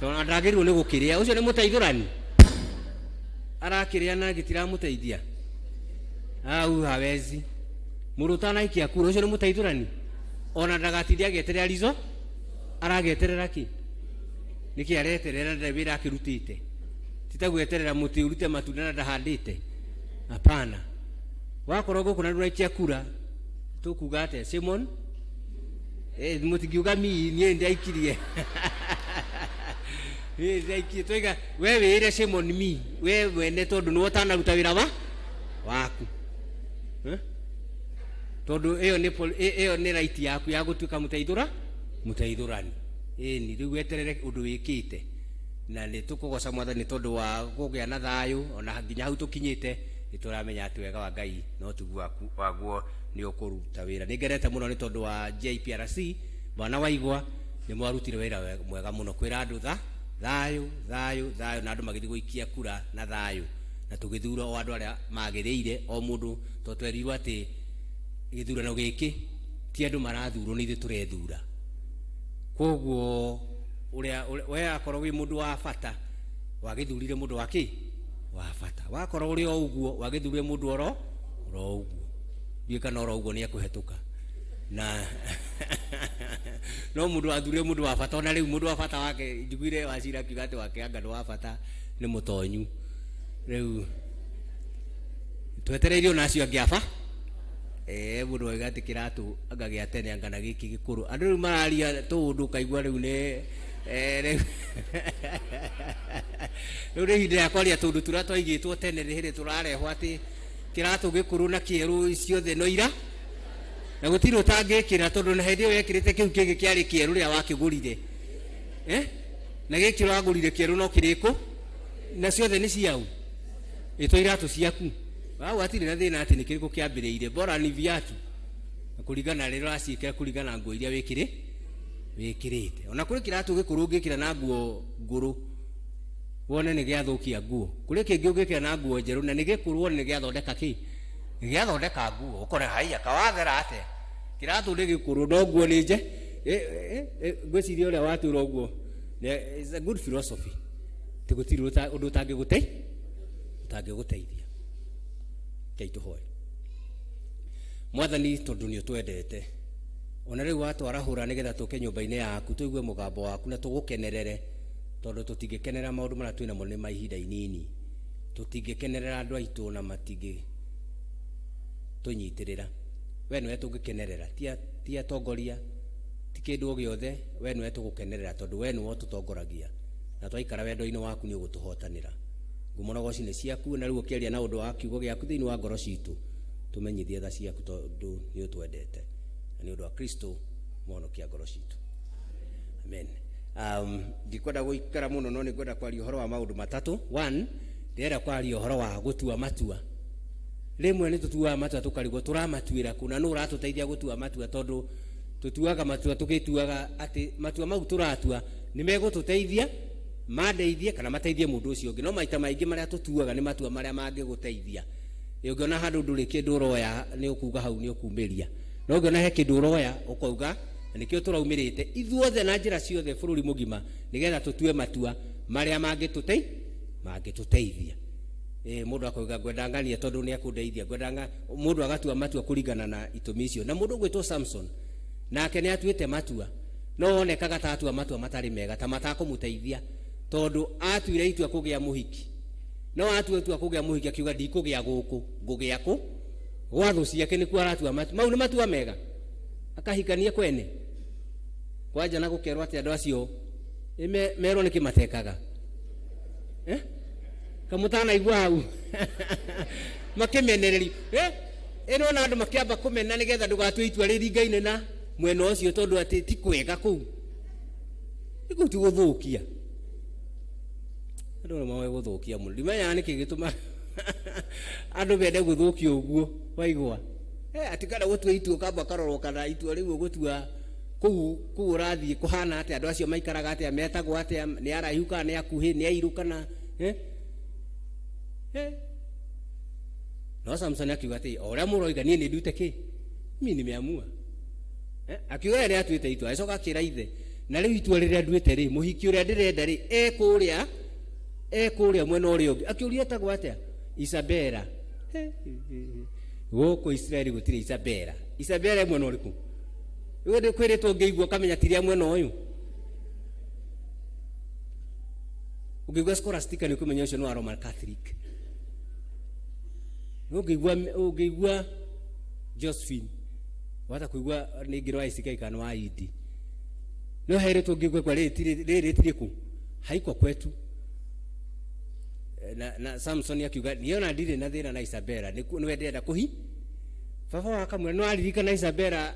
tondũ ndagĩrĩirwo nĩ gũkĩrĩa. Ũcio nĩ mũteithũrani arakĩrĩa na gĩtiramũteithia au hawezi. Mũndũ ũtanaikia kura ũcio nĩ mũteithũrani, ona ndagatinde agĩeterera rizo, aragĩeterera kĩ? Nĩkĩ areterera na wĩra akĩrutĩte? Ti ta gweterera mũtĩ ũrute matunda na ndahandĩte. Hapana. Wakorwo gũkũ na ndũraikia kura, tũkuga atĩa? Simon mũtingiuga mi niĩ ndaikirie, niĩ ndaikirie. Twaiga we wĩre Simon mi we mwene, tondũ nĩwe ũtanaruta wĩra wa waku, eh? Tondũ ĩyo nĩ ĩyo nĩ right yaku ya gũtuĩka mũteithũra mũteithũrani. Ĩni rĩu weterere ũndũ wĩkĩte, na nĩ tũkũgoca mwathani tondũ wa kũgĩa na thayũ ona nginya hau tũkinyĩte. Nĩ tũramenya atĩ wega wa Ngai no tiguo waguo nĩ ũkũruta wĩra. Nĩ ngenete mũno nĩ tondũ wa JPRC, bwana Waigwa, nĩ mwarutire wĩra mwega mũno kwĩra andũ tha thayũ thayũ thayũ, na andũ magĩthiĩ gũikia kura na thayũ, na tũgĩthura o andũ arĩa magĩrĩire o mũndũ, tondũ twerirwo atĩ gĩthurano gĩkĩ ti andũ marathurwo, nĩ ithuĩ tũrethura. Koguo ũrĩa we akorwo wĩ mũndũ wa bata, wagĩthurire mũndũ wa kĩ wa bata, wakorwo ũrĩ o ũguo, wagĩthurire mũndũ oro oro ũguo. Ndiũĩ kana oro ũguo nĩ ekũhetũka na no mũndũ wathurire mũndũ wa bata. Ona rĩu mũndũ wa bata wake, njiguire Wacira akiuga atĩ wake anga ndũ wa bata nĩ mũtonyu. Rĩu twetereire ona acio angĩ aba mũndũ wauga atĩ kĩratũ anga gĩa tene anga na gĩkĩ gĩkũrũ. Andũ rĩu mararia tũũndũ ũkaigua rĩu nĩ rĩu nĩ ihinda rĩa kwaria tũndũ tũrĩa twaigĩtwo tene. Nĩ hĩndĩ tũrarehwo atĩ kĩratũ gĩkũrũ na kĩerũ ciothe no ira na gũtirĩ ũtangĩkĩra, tondũ na hĩndĩ ĩyo wekĩrĩte kĩu kĩngĩ kĩarĩ kĩerũ rĩrĩa wakĩgũrire, eh? Na gĩkĩ ũragũrire kĩerũ no kĩrĩkũ na ciothe nĩ ciau ĩtwo iratũ ciaku wau, hatirĩ na thĩna atĩ nĩ kĩrĩkũ kĩambĩrĩire, bora ni viatu na kũringana rĩrĩa ũraciĩkĩra, kũringana na nguo iria wĩkĩrĩ wĩkĩrĩte. Ona kũrĩ kĩratũ gĩkũrũ ũngĩkĩra na nguo ngũrũ wone nĩ gĩathũkia nguo, kũrĩ kĩngĩ ũngĩkĩra na nguo njerũ na nĩ gĩkũrũ wone nĩ gĩathondeka kĩ, nĩ gĩathondeka nguo, ũkore haiya kawathera atĩa, kĩratũ nĩ gĩkũrũ no nguo nĩ nje. Ngwĩciria ũrĩa watwĩra ũguo is a good philosophy, atĩ gũtirĩ ũndũ ũtangĩgũteithia. Ngai tũhoe. Mwathani, tondũ nĩ ũtwendete, ona rĩu watwarahũra nĩgetha tũke nyũmba-inĩ yaku tũigue mũgambo waku na tũgũkenerere, tondũ tũtingĩkenera maũndũ marĩa twĩ namo nĩ ma ihinda inini, tũtingĩkenerera andũ aitũ na matingĩ tũnyitĩrĩra. We nĩwe tũngĩkenerera, ti atongoria, ti kĩndũ o gĩothe, we nĩwe tũgũkenerera, tondũ we nĩwe ũtũtongoragia, na twaikara wendo-inĩ waku nĩ ũgũtũhotanĩra. Ngumo na ũgoci nĩ ciaku, na rĩu ũkĩaria na ũndũ wa kiugo gĩaku thĩinĩ wa ngoro citũ, tũmenyithie tha ciaku, tondũ nĩ ũtwendete, na nĩ ũndũ wa Kristo mũhonokia ngoro citũ, amen. Ndikwenda gũikara mũno, no nĩ ngwenda kwaria ũhoro wa maũndũ matatũ. One, ndĩrenda kwaria ũhoro wa gũtua matua. Rĩmwe nĩ tũtuaga matua tũkarigwo tũramatuĩra kũ na nũ ũratũteithia gũtua matua, tondũ tũtuaga matua tũgĩtuaga atĩ matua mau tũratua nĩ megũtũteithia, mandeithie kana mateithie mũndũ ũcio ũngĩ. No maita maingĩ marĩa tũtuaga nĩ matua marĩa mangĩgũteithia. Ũngĩona handũ ndũrĩ kĩndũ ũroya, nĩ ũkuga hau nĩ ũkumĩria, no ũngĩona he kĩndũ ũroya, ũkauga na nĩkĩo tũraumĩrĩte ithuothe na njĩra ciothe bũrũri mũgima, nĩgetha tũtue matua marĩa mangĩtũteithia. Mũndũ akauga ngwenda ng'ania tondũ nĩ akũndeithia, ngwenda ng'a mũndũ agatua matua kũringana na itũmi icio. Na mũndũ ũgwĩtwo Samson nake nĩ atuĩte matua, no onekaga ta atua matua matarĩ mega, ta matakũmũteithia, tondũ atuire itua kũgĩa mũhiki, no atua itua kũgĩa mũhiki akiuga ndikũgĩa gũkũ, ngũgĩa kũ gwa thũ ciake. Nĩkuo aratua matua mau nĩ matua mega, akahikania kwene kwanja na gũkerwo atĩ andũ acio merwo nĩkĩ matekaga, eh? Kamũtanaigua hau makĩmenereri, eh? Ĩno na andũ makĩamba kũmena nĩgetha ndũgatue itua rĩringaine na mwena ũcio, tondũ atĩ ti kwega kũu, kũu ti gũthũkia. Andũ nĩ moĩ gũthũkia mũno, ndimenyaga nĩkĩ gĩtũma Andũ mende gũthũkio ũguo waigua. Eh, atĩ kana gũtua itua ũkamba ũkarorwo kana itua rĩu ũgũtua kũu kũu ũrathiĩ kũhana atĩa, andũ acio maikaraga atĩa, metagwo atĩa, nĩ araihu kana nĩ akuhĩ, nĩ airũ kana eh? Eh. No Samson akiuga atĩ o ũrĩa mũroiga niĩ nĩ ndute kĩ, mimi nimeamua. Eh, akiuga we nĩ atuĩte itua, agĩcoka akĩra ithe, na rĩu itua rĩrĩa nduĩte rĩ, mũhiki ũrĩa ndĩrenda rĩ, e kũrĩa e kũrĩa mwena ũrĩa ũngĩ. Akĩũria etagwo atĩa? Isabela. Gũkũ Isiraeli gũtirĩ Isabela. Isabela e mwena ũrĩkũ? Rĩu ndĩ kwĩrĩtwo ũngĩigua ũkamenya ti rĩa mwena ũyũ. Ũngĩigua Scholastica nĩ ũkũmenya ũcio nĩ wa Roman Catholic. Ũngĩigua ũngĩigua Josephine wahota kũigua nĩ ngĩrĩ wa ICK kana wa ID. No herĩtwo ũngĩigua kwa rĩrĩ rĩtirĩ kũ haiko kwetu. Na, na Samson akiuga niĩ ona ndirĩ na thĩna na Isabela nĩwe ndĩrenda kũhi baba wa akamwĩra no aririkana Isabela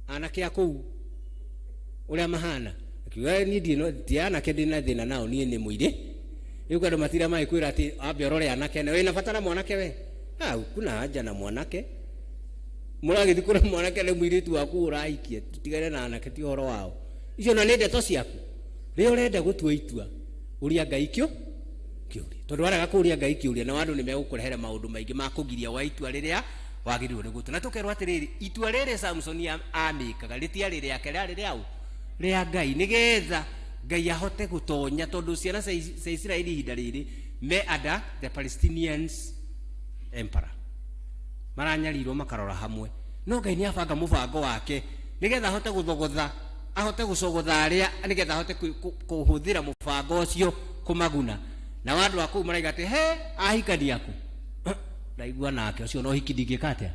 anake a kũu ũrĩa mahana akiuga niĩ ndirĩ no ti anake ndĩ na thĩna nao niĩ nĩ mũirĩ rĩu andũ matira magĩkwĩra atĩ ambe ũrore anake na wĩna bata na mwanake we ah kuna haja na mwanake mũragĩthiĩ kũrĩ mwanake nĩ mũirĩtu waku ũrahikia tutigane na anake ti ũhoro wao icio na nĩ ndeto ciaku rĩrĩa ũrenda gũtua itua ũria Ngai kĩo kĩũria tondũ warega kũria Ngai kĩũria na andũ nĩ megũkũrehere maũndũ maingĩ ma kũgiria wa itua rĩrĩa wagĩrĩirwo nĩ gũtua na tũkerwo atĩrĩrĩ itua rĩrĩ Samsoni amĩkaga rĩtiarĩ rĩake rĩarĩ rĩaũ rĩa Ngai nĩgetha Ngai ahote gũtonya tondũ ciana cia cia Isiraeli ihinda rĩrĩ me under the Palestinians emperor maranyarirwo makarora hamwe no Ngai nĩ abanga mũbango wake nĩgetha ahote gũthogotha ahote gũcogotha arĩa nĩgetha ahote kũhũthĩra mũbango ũcio kũmaguna na andũ a kũu maraiga atĩ he ahikani aku ndaigua nake ũcio no hiki ndingĩka atĩa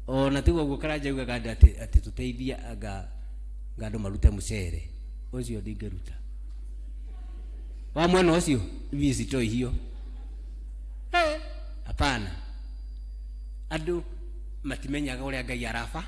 ona tiguo ũguo karanja augaga andũ atĩ atĩ tũteithie anga anga andũ marute mũcere ũcio ndingĩruta wa mwena ũcio ivi sitoi hiyo hapana andũ matimenyaga ũrĩa Ngai araba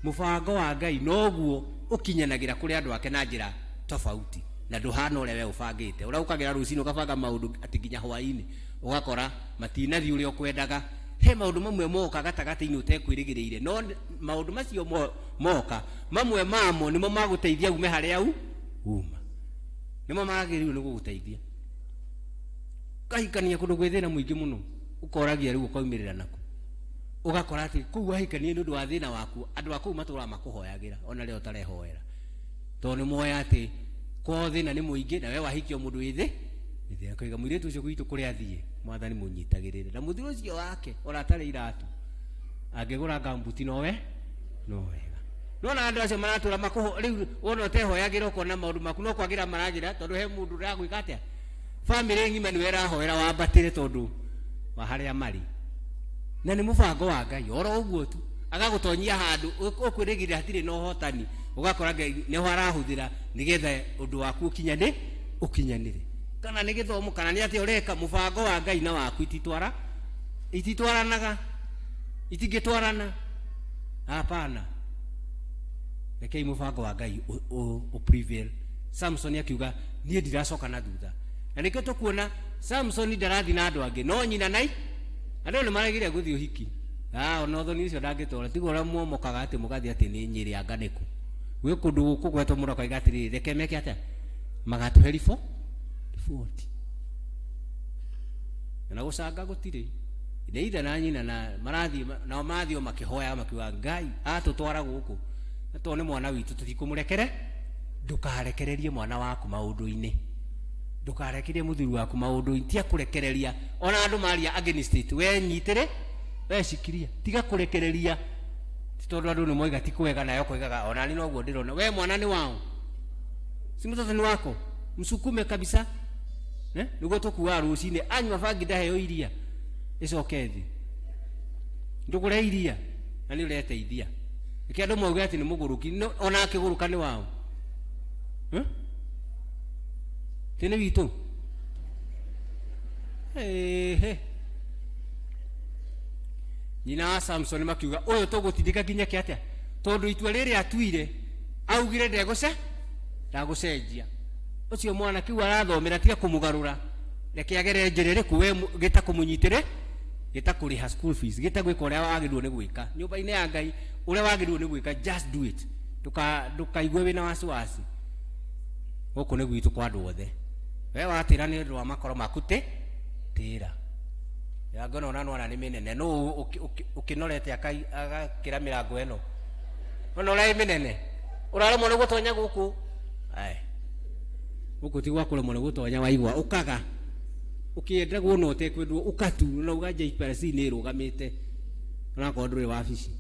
mũbango wa Ngai noguo ũkinyanagĩra kũrĩ andũ ake na njĩra tofauti na ndũhana ũrĩa we ũbangĩte ũrĩa ũkagĩra rũcinĩ ũgabanga maũndũ atĩ nginya hwaĩ-inĩ ũgakora matinathiĩ ũrĩa ũkwendaga he maũndũ mamwe moka gatagatĩ-inĩ ũtekwĩrĩgĩrĩire no maũndũ macio moka mamwe mamo nĩmo magũteithia ume harĩa u uma nĩmo magĩrĩirwo nĩ gũgũteithia ũkahikania kũndũ gwĩ thĩna mũingĩ mũno ũkoragia rĩu ũkaumĩrĩra naku ũgakora atĩ kũu wahikania nĩ ũndũ wa thĩna waku andũ a kũu matũraga makũhoyagĩra ona rĩrĩa ũtarehoera tondũ nĩ moya atĩ kwao thĩna nĩ mũingĩ na we wahikio mũndũ wĩ thĩ thĩ akaiga mũirĩtu ũcio gwitũ kũrĩa athiĩ mwathani mũnyitagĩrĩre na mũthiro ũcio wake ona atarĩ iratũ angĩgũra ngambuti nowe no wega nona andũ acio maratũra makũho rĩu wona ũtehoyagĩra ũkona maũndũ maku no kwagĩra maragĩra tondũ he mũndũ ũragwĩka atĩa bamĩrĩ ng'ima nĩwe ĩrahoera wambatĩre tondũ wa harĩa marĩ na nĩ mũbango wa Ngai oro ũguo tu agagũtonyia handũ ũkwĩrĩgĩrĩra hatirĩ na ũhotani ũgakora Ngai nĩho arahũthĩra nĩgetha ũndũ waku ũkinyane ũkinyanĩre kana nĩ gĩthomo kana nĩ atĩa ũreka mũbango wa Ngai na waku ititwara ititwaranaga itingĩtwarana hapana rekei mũbango wa Ngai ũ prevail Samson akiuga niĩ ndiracoka na thutha na nĩkĩo tũkuona Samson ndarathiĩ na andũ angĩ no nyina nai andũ nĩ maregire gũthiĩ ũhiki ah ona ũthoni ũcio ndangĩtwara tiga ũrĩa muomokaga atĩ mũgathiĩ atĩ nĩ Nyĩrĩ anga nĩkũ gwĩ kũndũ gũkũ gwetwo mũndũ akoiga atĩrĩrĩ reke meke atĩa magatũhe riboti na gũcanga gũtirĩ nĩ ithe na nyina na marathiĩ nao marathiĩ o makĩhoyaga makiuga Ngai atũtwara gũkũ na tondũ nĩ mwana witũ tũtikũmũrekere ndũkarekererie mwana waku maũndũ-inĩ ndũkarekererie mũthuri waku maũndũ-inĩ tiga kũrekereria ona andũ maria against it we nyitĩre we shikiria tiga kũrekereria ti tondũ andũ nĩ moiga ti kwega nayo koigaga ona niĩ noguo ndĩrona we mwana nĩ wao si mtoto ni wako msukume kabisa eh nĩguo tũkuaga rũcinĩ anyua bangi ndaheo iria ĩcoke thĩ ndũgũre iria na nĩ ũreteithia reke andũ mauge atĩ nĩ mũgũrũki no ona akĩgũrũka nĩ wao Eh? Ti nĩ witũ Ĩhĩ. nyina wa Samson makiuga ũyũ tũgũtindĩka nginya kĩ atĩa tondũ itua rĩrĩ atuire augire ndegũce ndagũcenjia ũcio mwana kĩu arathomera tiga kũmũgarũra Reke agere njĩra ĩrĩkũ we gĩtakũmũnyitĩre, gĩtakũrĩha school fees, gĩtagwĩka ũrĩa wagĩrĩirwo nĩ gwĩka nyũmba-inĩ ya Ngai, ũrĩa wagĩrĩirwo nĩ gwĩka, just do it. Ndũkaigue wĩna wasiwasi. Gũkũ nĩ gwitũ kwa andũ othe. We watĩra nĩ ũndũ wa makoro maku tĩ tĩra mĩrango ĩno ona nĩwona nĩ mĩnene. Nũ ũkĩnorete agakĩra mĩrango ĩno? Ona ũrĩa ĩ mĩnene, ũraremwo nĩ gũtonya gũkũ. Ai, gũkũ ti gwa kũremwo nĩ gũtonya. Waigua ũkaga ũkĩendagwo na ũtekwendwo, ũkatu na uga JPRC nĩ ĩrũgamĩte, onakorwo ndũrĩ wabici.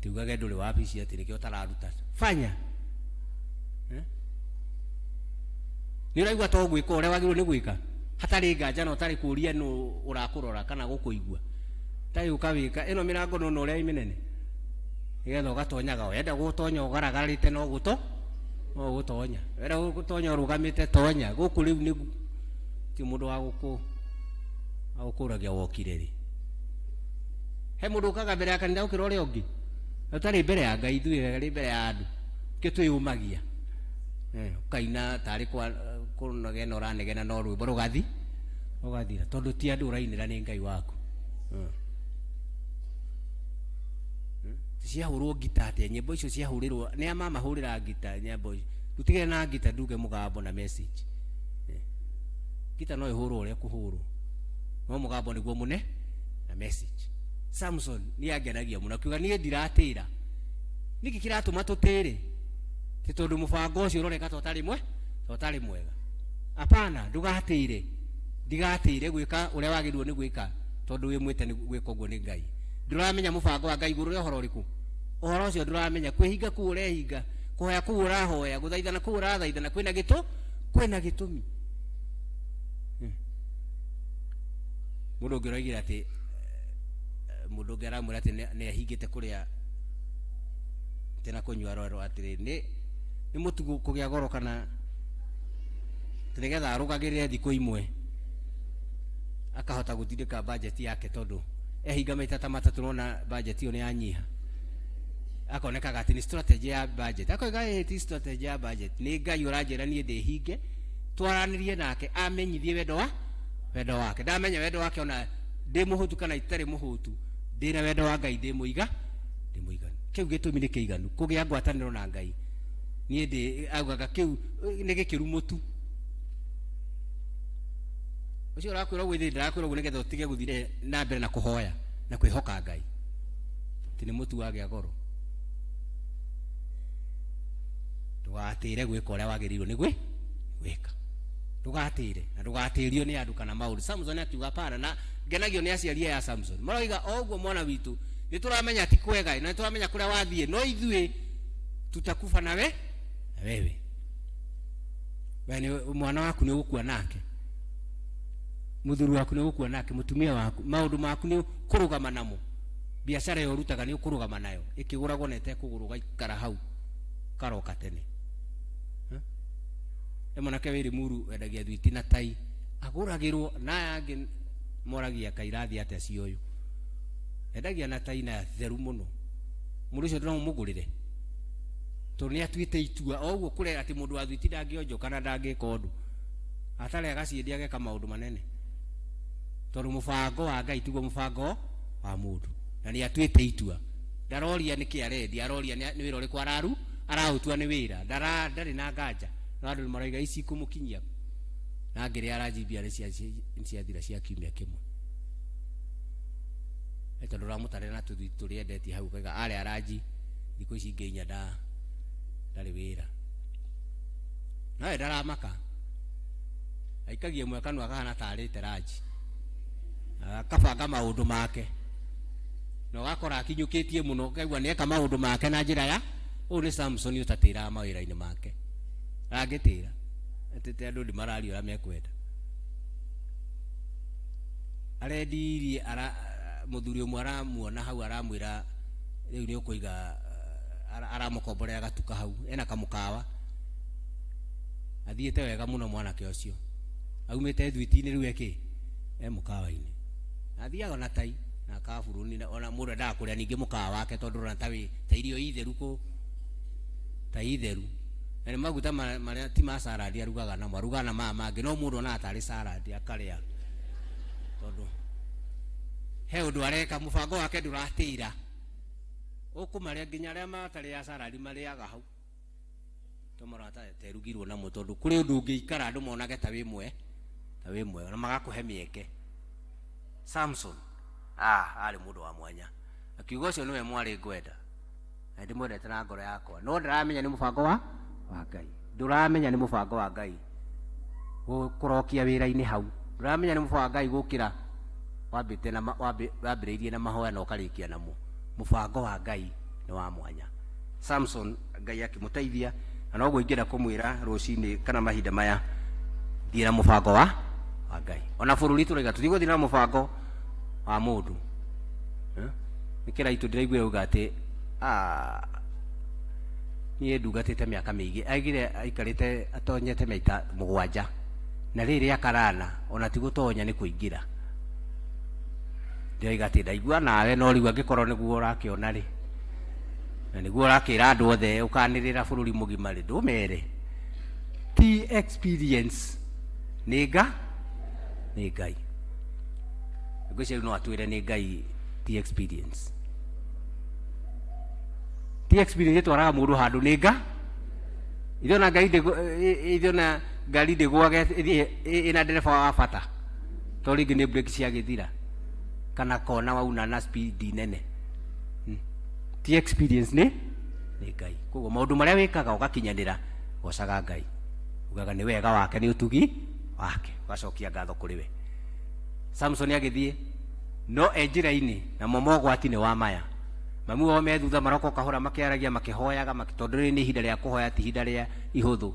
Tiugage ndũrĩ wabici atĩ nĩkĩo ũtararuta. Fanya. Eh? Nĩ ũraigua to gwĩka ũrĩa wagĩrĩirwo nĩ gwĩka hatarĩ nganja na ũtarĩ kũria nũ ũrakũrora kana gũkũigua, tarĩ ũkawĩka. Ĩno mĩrango no ũrĩa ĩ mĩnene, nĩgetha ũgatonyaga. Wenda gũtonya ũgaragarĩte, no gũto no gũtonya. Wenda gũtonya ũrũgamĩte, tonya. Gũkũ rĩu nĩ ti mũndũ wa gũkũragia wokire rĩ. He mũndũ ũkaga mbere ya kanitha gũkĩra ũrĩa ũngĩ ũtarĩ mbere ya Ngai. Ithuĩ arĩ mbere ya andũ kĩ twĩyũmagia. Ũkaina tarĩ kwa kũnegena ũranegena, no rwĩmbo rũgathi rũgathira, tondũ ti andũ ũrainĩra, nĩ Ngai waku. Ciahũrwo ngita atĩa nyĩmbo icio ciahũrĩrwo nĩ a mamahũrĩra ngita nyĩmbo icio? Rutigere na ngita, nduge mũgambo na message. Ngita no ĩhũrwo ũrĩa kũhũrwo, no mũgambo nĩguo mũne na message. Samson nĩ angenagia mũno akiuga, niĩ ndiratĩra. Nĩkĩ kĩratũma tũtĩre? Ti tondũ mũbango ũcio ũroneka ta ũtarĩ mwe ta ũtarĩ mwega. Hapana, ndũgatĩre, ndigatĩre gwĩka ũrĩa wagĩrĩirwo nĩ gwĩka, tondũ wĩ mwĩte nĩ gwĩka ũguo nĩ Ngai. Ndũramenya mũbango wa Ngai igũrũ rĩa ũhoro ũrĩkũ, ũhoro ũcio ndũramenya. Kwĩhinga kũu ũrehinga, kũhoya kũu ũrahoya, gũthaithana kũu ũrathaithana, kwĩna gĩtũmi. Mũndũ ũngĩ ũroigire atĩ mũndũ ũngĩ aramwĩra atĩ nĩ ahingĩte kũrĩa tena kũnyua, arorerwo atĩrĩ, nĩ mũtugo kũgĩa goro kana atĩ nĩgetha arũgagĩrĩre thikũ imwe akahota gũtindĩka budget yake, tondũ ehinga maita ta matatũ nona budget ĩyo nĩ yanyiha, akonekaga atĩ nĩ strategy ya budget. Akoiga ĩ ti strategy ya budget, nĩ Ngai ũranjĩra niĩ ndĩhinge, twaranĩrie nake, amenyithie wendo wake. Ndamenya wendo wake, ona ndĩ mũhũtu kana itarĩ mũhũtu, ndĩna wendo wa Ngai, ndĩ mũiga ndĩ mũiganu. Kĩu gĩtũmi nĩ kĩiganu kũgĩa ngwatanĩro na Ngai. Niĩ ndĩ augaga kĩu nĩ gĩkĩru mũtu ũcio ũrakwĩra ũguo. Ithe ndĩrakwĩra ũguo nĩgetha ũtige gũthire na mbere na kũhoya na kwĩhoka Ngai, ti nĩ mũtu wagĩa goro. Ndũgatĩre gwĩka ũrĩa wagĩrĩirwo nĩ gwĩka. Ndũgatĩre na ndũgatĩrio nĩ andũ kana maũndũ. Samson akiuga pana, na ngenagio nĩ aciari aya Samson maroiga o ũguo, mwana witũ, nĩ tũramenya ti kwega na nĩ tũramenya kũrĩa wathiĩ, no ithuĩ tutakufa nawe na wewe. We nĩ mwana waku nĩ ũgũkua nake, mũthuri waku nĩ ũgũkua nake, mũtumia waku, maũndũ maku nĩ ũkũrũgama namo, biacara ĩyo ũrutaga nĩ ũkũrũgama nayo, ĩkĩgũragwo na ĩtekũgũrwo gaikara hau karoka tene. He mwanake wĩ Limuru wendagia thwiti na tai, agũragĩrwo na aya angĩ moragia kairathi atĩa cioyũ. Endagia na tai na theru mũno. Mũndũ ũcio no ũmũgũrĩre tondũ nĩ atuĩte itua o ũguo kũrera atĩ mũndũ wa thwiti ndangĩonjo kana ndangĩka ũndũ atarĩ agaciendia ageka maũndũ manene, tondũ mũbango wa Ngai tiguo mũbango wa mũndũ, na nĩ atuĩte itua. Ndaroria nĩkĩ arendia, aroria nĩ wĩra ũrĩkũ araũtua nĩ wĩra. Ndarĩ na nganja, no andũ nĩ maroiga ici ikũmũkinyia na ngĩrĩa aranjimbia nĩ ciathira cia kiumia kĩmwe. Tondũ ũramũtarĩra na tũthwiti tũrĩa endetie hau, ũkaiga arĩa aranji thikũ ici ingĩ inya ndarĩ wĩra, nawe ndaramaka, aikagia ĩmwe kanua kahana tarĩte ranji, akabanga maũndũ make na ũgakora akinyũkĩtie mũno, ũkaigua nĩeka maũndũ make na njĩra ya ũũ. Nĩ Samson ũtatĩraga mawĩra-inĩ make, angĩtĩra atĩte andũ ndimararia ũrĩa mekwenda. Arendirie ara mũthuri ũmwe aramuona hau, aramwĩra rĩu nĩ ũkũiga, aramũkomborera gatuka hau ena kamũkawa. Athiĩte wega mũno mwanake ũcio, aumĩte thwiti-inĩ, rĩu ekĩ e mũkawa-inĩ, athiaga na tai na kaburuni, ona mũndũ endaga kũrĩa ningĩ mũkawa wake, tondũ ũrona ta wĩ ta irio itheru kũ ta itheru. Na nĩ maguta marĩa ti ma salad arugaga namo, arugaga na maya mangĩ, no mũndũ onaga tarĩ salad akarĩa, tondũ he ũndũ areka, mũbango wake ndũratĩra. Ũkũmarĩa nginya arĩa matarĩ a salad marĩaga hau, tũmarora terugirwo namo, tondũ kũrĩ ũndũ ũngĩikara andũ monage ta wĩ mwe, ta wĩ mwega, na magakũhe mĩeke. Samson arĩ mũndũ wa mwanya, akiuga ũcio nĩwe mwarĩ ngwenda na ndĩmwendete na ngoro yakwa, no ndĩramenya nĩ mũbango wa Ngai. Ndũramenya nĩ mũbango wa Ngai kũrokia wĩra-inĩ hau, ndũramenya nĩ mũbango wa Ngai gũkĩra wambĩte na wambĩrĩirie na mahoya na ũkarĩkia namo. Mũbango wa Ngai nĩ wa mwanya. Samson Ngai akĩmũteithia, na noguo ingĩenda kũmwĩra rũcinĩ kana mahinda maya, thiĩ na mũbango wa Ngai. Ona bũrũri tũraiga tũtigũthiĩ na mũbango wa mũndũ. Nĩ kĩraitũ ndĩraiguire auga atĩ niĩ ndungatĩte mĩaka mĩingĩ, aigire aikarĩte atonyete maita 7, na rĩrĩ akarana ona ti gũtonya nĩ kũingĩra. Ndĩraiga atĩ ndaigua nawe, no rĩu angĩkorwo nĩguo ũrakĩona rĩ, na nĩguo ũrakĩra andũ othe ũkanĩrĩra bũrũri mũgima rĩ, ndũmere ti experience, nĩ nĩ Ngai. Ngwĩciria rĩu no atwĩre nĩ Ngai, ti experience, ti experience ĩtwaraga mũndũ handũ, nĩ nga ithuĩ ona ngai ithuĩ ona ngari ndĩgũage ĩthiĩ ĩna ndereba wa bata, to rĩngĩ nĩ brake ciagĩthira kana kona wauna na speed nene. Ti experience, nĩ Ngai. Koguo maũndũ marĩa wĩkaga ũgakinyanĩra, gocaga Ngai, ugaga nĩ wega wake, nĩ ũtugi wake, ũgacokia ngatho kũrĩ we. Samson agĩthiĩ no e njĩra-inĩ, namo mogwati nĩ wa maya mami wao me thutha maroka o kahora makĩaragia makĩhoyaga tondũ rĩrĩ nĩ ihinda rĩa kũhoya, ti ihinda rĩa ihũthũ,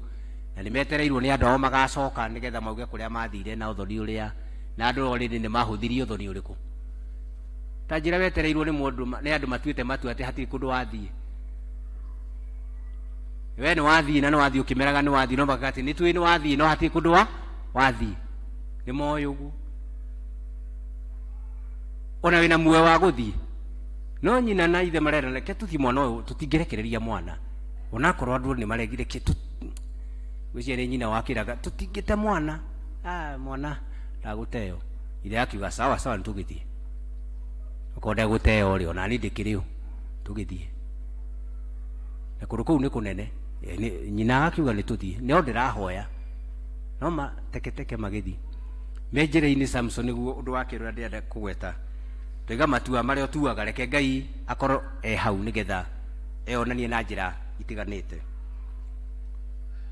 na nĩ metereirwo nĩ andũ ao magacoka nĩgetha mauge kũrĩa mathire na ũthoni ũrĩa, na andũ already nĩ mahũthirie ũthoni ũrĩkũ. Ta njĩra wetereirwo nĩ mũndũ nĩ andũ matuĩte matua atĩ hatirĩ kũndũ wathiĩ, we nĩ wathiĩ na nĩ wathiĩ ũkĩmeraga nĩ wathiĩ, no makauga atĩ nĩ tũĩ nĩ wathiĩ no hatirĩ kũndũ wa wathiĩ, nĩ moĩ ũguo ona wĩna muoyo wa gũthiĩ, no nyina na ithe marera reke tũthiĩ, mwana ũyũ tũtingĩrekereria mwana onakorwo andũ nĩ maregire kĩ gwĩciria nĩ nyina wakĩraga tũtingĩte mwana, mwana ndagũteo. Ithe akiuga sawa sawa, nĩtũgĩthiĩ, okorwo ndegũteo rĩ, ona niĩ ndĩkĩrĩ ũ, tũgĩthiĩ na kũndũ kũu nĩ kũnene. Nyina akiuga nĩ tũthiĩ, no ndĩrahoya no ma teketeke magĩthiĩ. Me njĩra-inĩ Samson, nĩguo ũndũ wa kerĩ ũrĩa ndĩrenda kũgweta, twaiga matua marĩa ũtuaga, reke Ngai akorwo e hau nĩgetha eyonanie na njĩra itiganĩte.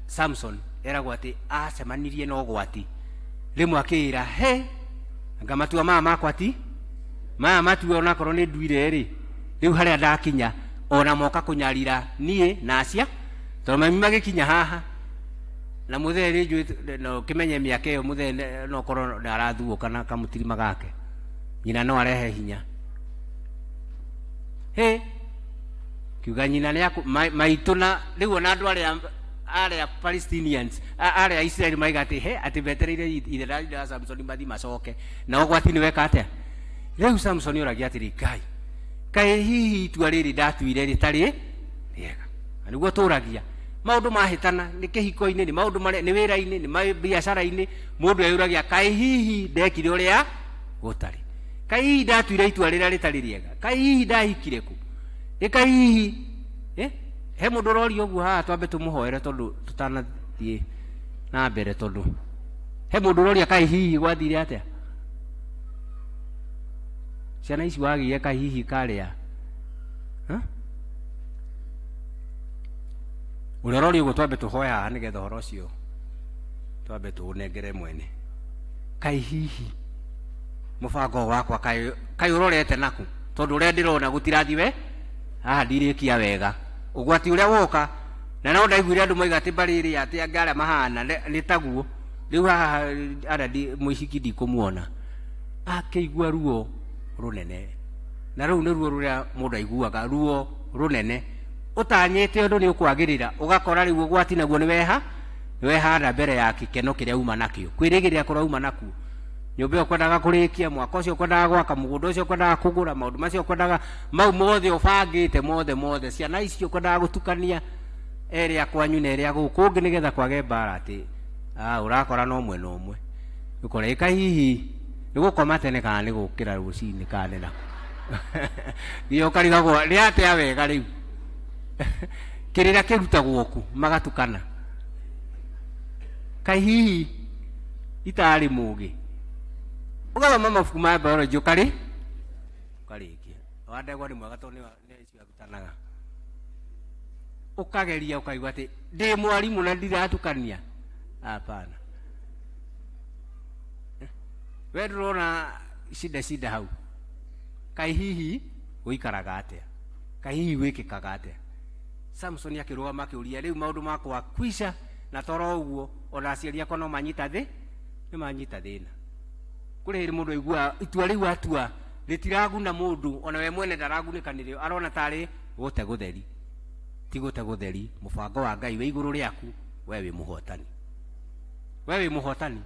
Samson eragwo atĩ acemanirie na ũgwati rĩmwe, akĩĩra he anga matua maya makwa ti maya matua, onakorwo nĩ nduire rĩ, rĩu harĩa ndakinya ona moka kũnyarira niĩ na acia, tondũ mami magĩkinya haha na mũthee nĩ njũĩ no kĩmenye mĩaka ĩyo mũthee no korwo ndarathuũka na kamũtirima gake, nyina no arehe hinya he kiuga nyina nĩ maitũ na rĩu ona andũ arĩa Palestinians arĩa Israeli maiga atĩ he atĩ metereire ithe na nyina wa Samson mathi macoke na ũgwati nĩ weka atĩa. Rĩu Samson oragia atĩrĩ, Ngai, kaĩ hihi itua rĩrĩ ndatuire rĩtarĩ rĩega? Na nĩguo tũragia maũndũ mahĩtana, nĩ kĩhiko-inĩ, nĩ maũndũ marĩa, nĩ wĩra-inĩ, nĩ biacara-inĩ, mũndũ eyũragia kaĩ hihi ndekire ũrĩa gũtarĩ, kaĩ hihi ndatuire itua rĩrĩa rĩtarĩ rĩega, kaĩ hihi ndahikire kũ, ĩ kaĩ hihi he mũndũ ũroria ũguo haha, twambe tũmũhoere tondũ tũtanathiĩ na mbere, tondũ he mũndũ ũroria kaĩ hihi gwathire atĩa, ciana ici wagĩire kaĩ hihi karĩa? Ũrĩa ũroria ũguo twambe tũhoe haha nĩgetha ũhoro ũcio twambe tũũnengere mwene. Kaĩ hihi mũbango ũyũ wakwa kaĩ ũrorete naku, tondũ ũrĩa ndĩrona gũtirathiĩ we haha ndirĩkia wega, ũgwati ũrĩa woka na no ndaiguire andũ moiga atĩ mbarĩ ĩrĩa atĩ angĩ arĩa mahana nĩ taguo rĩu haha arĩa mũiciki ndikũmuona akĩigua ruo rũnene, na rũu nĩ ruo rũrĩa mũndũ aiguaga, ruo rũnene ũtanyĩte ũndũ nĩ ũkwagĩrĩra, ũgakora rĩu ũgwati naguo nĩ weha nĩ wehanda mbere ya gĩkeno kĩrĩa uma nakĩo, kwĩrĩgĩrĩra kũrĩa uma nakuo, nyũmba ĩyo ũkwendaga kũrĩkia, mwaka ũcio ũkwendaga gwaka, mũgũnda ũcio ũkwendaga kũgũra, maũndũ macio ũkwendaga, mau mothe ũbangĩte mothe mothe, ciana icio ũkwendaga gũtukania. Erĩ a kwanyu na erĩ a gũkũ ũngĩ nĩgetha kwage mbara atĩ ah, ũrakora no mwena ũmwe. Ũkora ĩka hihi nĩ gũkoma tene kana nĩ gũkĩra rũcinĩ kana nĩ nakũ. Nginya ũkarigagwo nĩ atĩa wega rĩu. Kĩrĩra kĩrutagwo kũ magatukana. Kaĩ hihi itarĩ mũgĩ. Ũgathoma mabuku ma biology ũkarĩ ũkarĩkia. Wandegwa nĩ mwega tondũ nĩ icio arutanaga. Ũkageria ũkaigua atĩ ndĩ mwarimũ na ndiratukania. Hapana. We ndũrona shida shida hau. Kaĩ hihi gũikaraga atĩa? Kaĩ hihi gwĩkĩkaga atĩa? Samson akĩrũgama akĩũria rĩu maũndũ makwa kwisha na toro ũguo ona aciari akwa no manyita thĩ nĩ manyita thĩna. Kũrĩ hĩndĩ mũndũ aiguaga itua rĩu atua rĩtiraguna mũndũ ona we mwene ndaragunĩka nĩrĩo arona tarĩ gũte gũtheri. Ti gũte gũtheri, mũbango wa Ngai wĩ igũrũ rĩaku, we wĩ mũhotani. We wĩ mũhotani.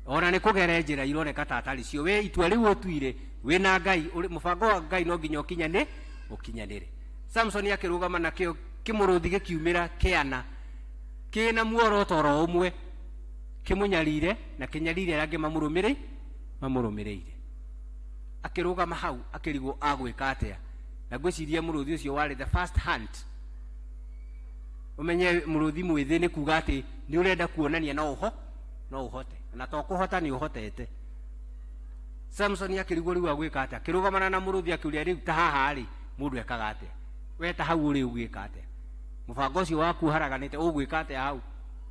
Ona nĩ kũgere njĩra ironeka ta atarĩ cio, we itua rĩu ũtuire wĩ na Ngai, mũbango wa Ngai no nginya ũkinyane ũkinyanĩre. Samson akĩrũgama nakĩo kĩmũrũthi gĩkiumĩra kĩana kĩna muoroto oro ũmwe, kĩmũnyarire na kĩnyarire arĩa angĩ mamũrũmĩrĩire. Akĩrũgama hau akĩrigwo agwĩka atĩa, na ngwĩciria mũrũthi ũcio warĩ the first hunt. Ũmenye mũrũthi mwĩthĩ nĩ kuga atĩ nĩ ũrenda kuonania no ũho no ũhote, na to kũhota nĩ ũhotete. Samson akĩrigwo rĩu agwĩka atĩa, akĩrũgamana na mũrũthi akĩũria rĩu ta haha rĩ mũndũ ekaga atĩa, we ta hau ũrĩ ũgwĩka atĩa, mũbango ũcio waku ũharaganĩte ũgwĩka atĩa hau,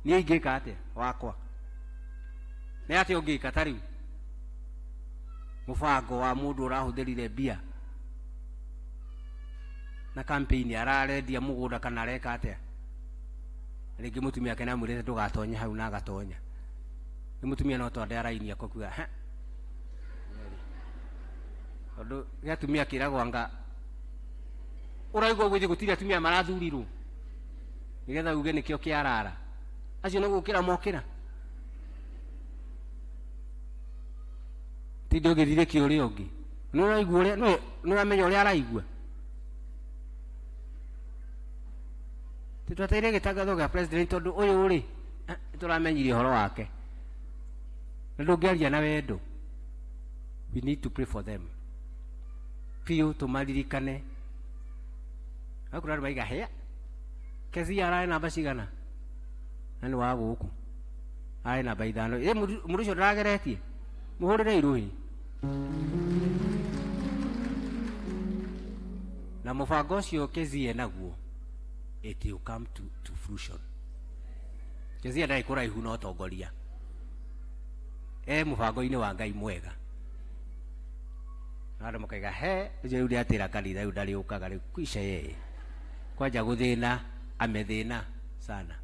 niĩ ingĩka atĩa wakwa, nĩ atĩa ũngĩka ta rĩu mũbango wa mũndũ ũrahũthĩrire mbia na campaign ararendia mũgũnda kana areka atĩa, rĩngĩ mũtumia ake namwĩrĩte ndũgatonye hau na agatonya, nĩ mũtumia no twande araini akwa kuga ha tondũ gĩa atumia kĩragwo anga ũraigua ũguo gũtirĩ atumia marathurirwo nĩgetha uge nĩkĩo kĩarara, acio nĩ gũkĩra mokĩra tinde ũgĩthire kĩ ũrĩa ũngĩ nĩ ũraigua ũrĩa nĩ ũramenya ũrĩa araigua. Tũtwetereire gĩtangatho gĩa president tondũ ũyũ rĩ nĩ tũramenyire ũhoro wake na ndũngĩaria na wendo. We need to pray for them biũ, tũmaririkane. Hakuna andũ maiga hea Kezia ararĩ namba cigana na nĩ wa gũkũ ararĩ namba 5. Ĩ mũndũ ũcio ndarageretie, mũhũrĩre irũhi na mũbango ũcio Kezia naguo it will come to fruition. Kezia ndarĩ kũraihu na ũtongoria, e mũbango-inĩ wa Ngai mwega. Na andũ makaiga he ũcio rĩu nĩatĩra kanitha rĩu ndarĩũkaga rĩu kwisha yeye kwanja gũthĩna amethĩna sana.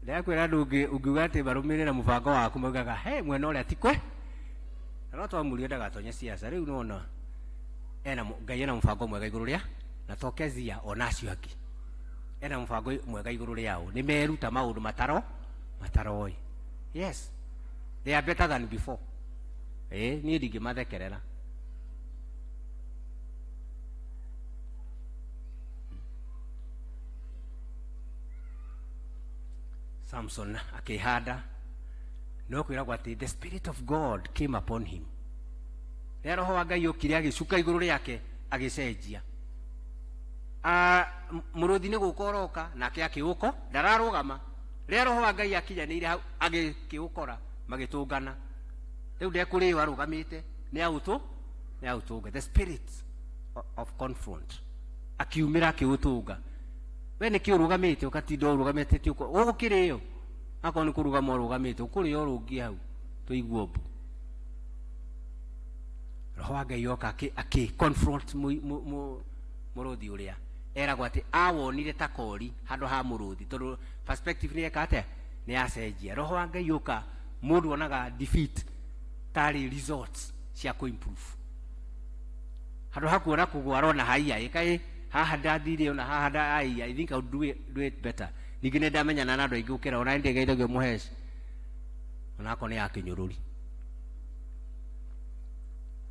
Ndĩrakwĩra andũ ũngiuga atĩ marũmĩrĩra mũbango waku maugaga he mwena ũrĩa ti kwe, na no twamũria ndagatonye siasa rĩu nona ena Ngai ena mũbango mwega igũrũ rĩa na to Kezia ona acio angĩ ena mũbango mwega igũrũ rĩao, nĩ meruta maũndũ mataroĩ. Yes, they are better than before. Niĩ ndingĩmathekerera. Samson akĩhanda no kwĩragwo atĩ the spirit of God came upon him. Rĩrĩa roho wa Ngai okire agĩcuka igũrũ rĩake agĩcenjia. Mũrũthi nĩ gũka ũroka nake akĩũko ndararũgama. Rĩrĩa roho wa Ngai akinyanĩire hau agĩkĩũkora magĩtũngana. Rĩu ndekũrĩo arũgamĩte nĩ aũtũnga. The spirit of confront akiumĩra akĩũtũnga. We nĩkĩ ũrũgamĩte ũkatinda ũrũgamĩte ti ũko ũgũkĩrĩo akorwo nĩ kũrũgama ũrũgamĩte ũkũrĩo ũrũngie hau tũigue mbu. Roho wa Ngai oka akĩ confront mũrũthi ũrĩa eragwo atĩ awonire ta kori handũ ha mũrũthi tondũ perspective nĩ eka atĩa nĩ yacenjia. Roho wa Ngai oka mũndũ onaga defeat tarĩ results cia kũ improve handũ ha kuona kũgwa arona haiya ĩkaĩ haha ndathire ona haha nda ai, I think I would do it better. Ningĩ nĩ ndamenyana na andũ aingĩ gũkĩra ona nĩ ngeithagio mũheci ona akorwo nĩ ya kĩnyũrũri.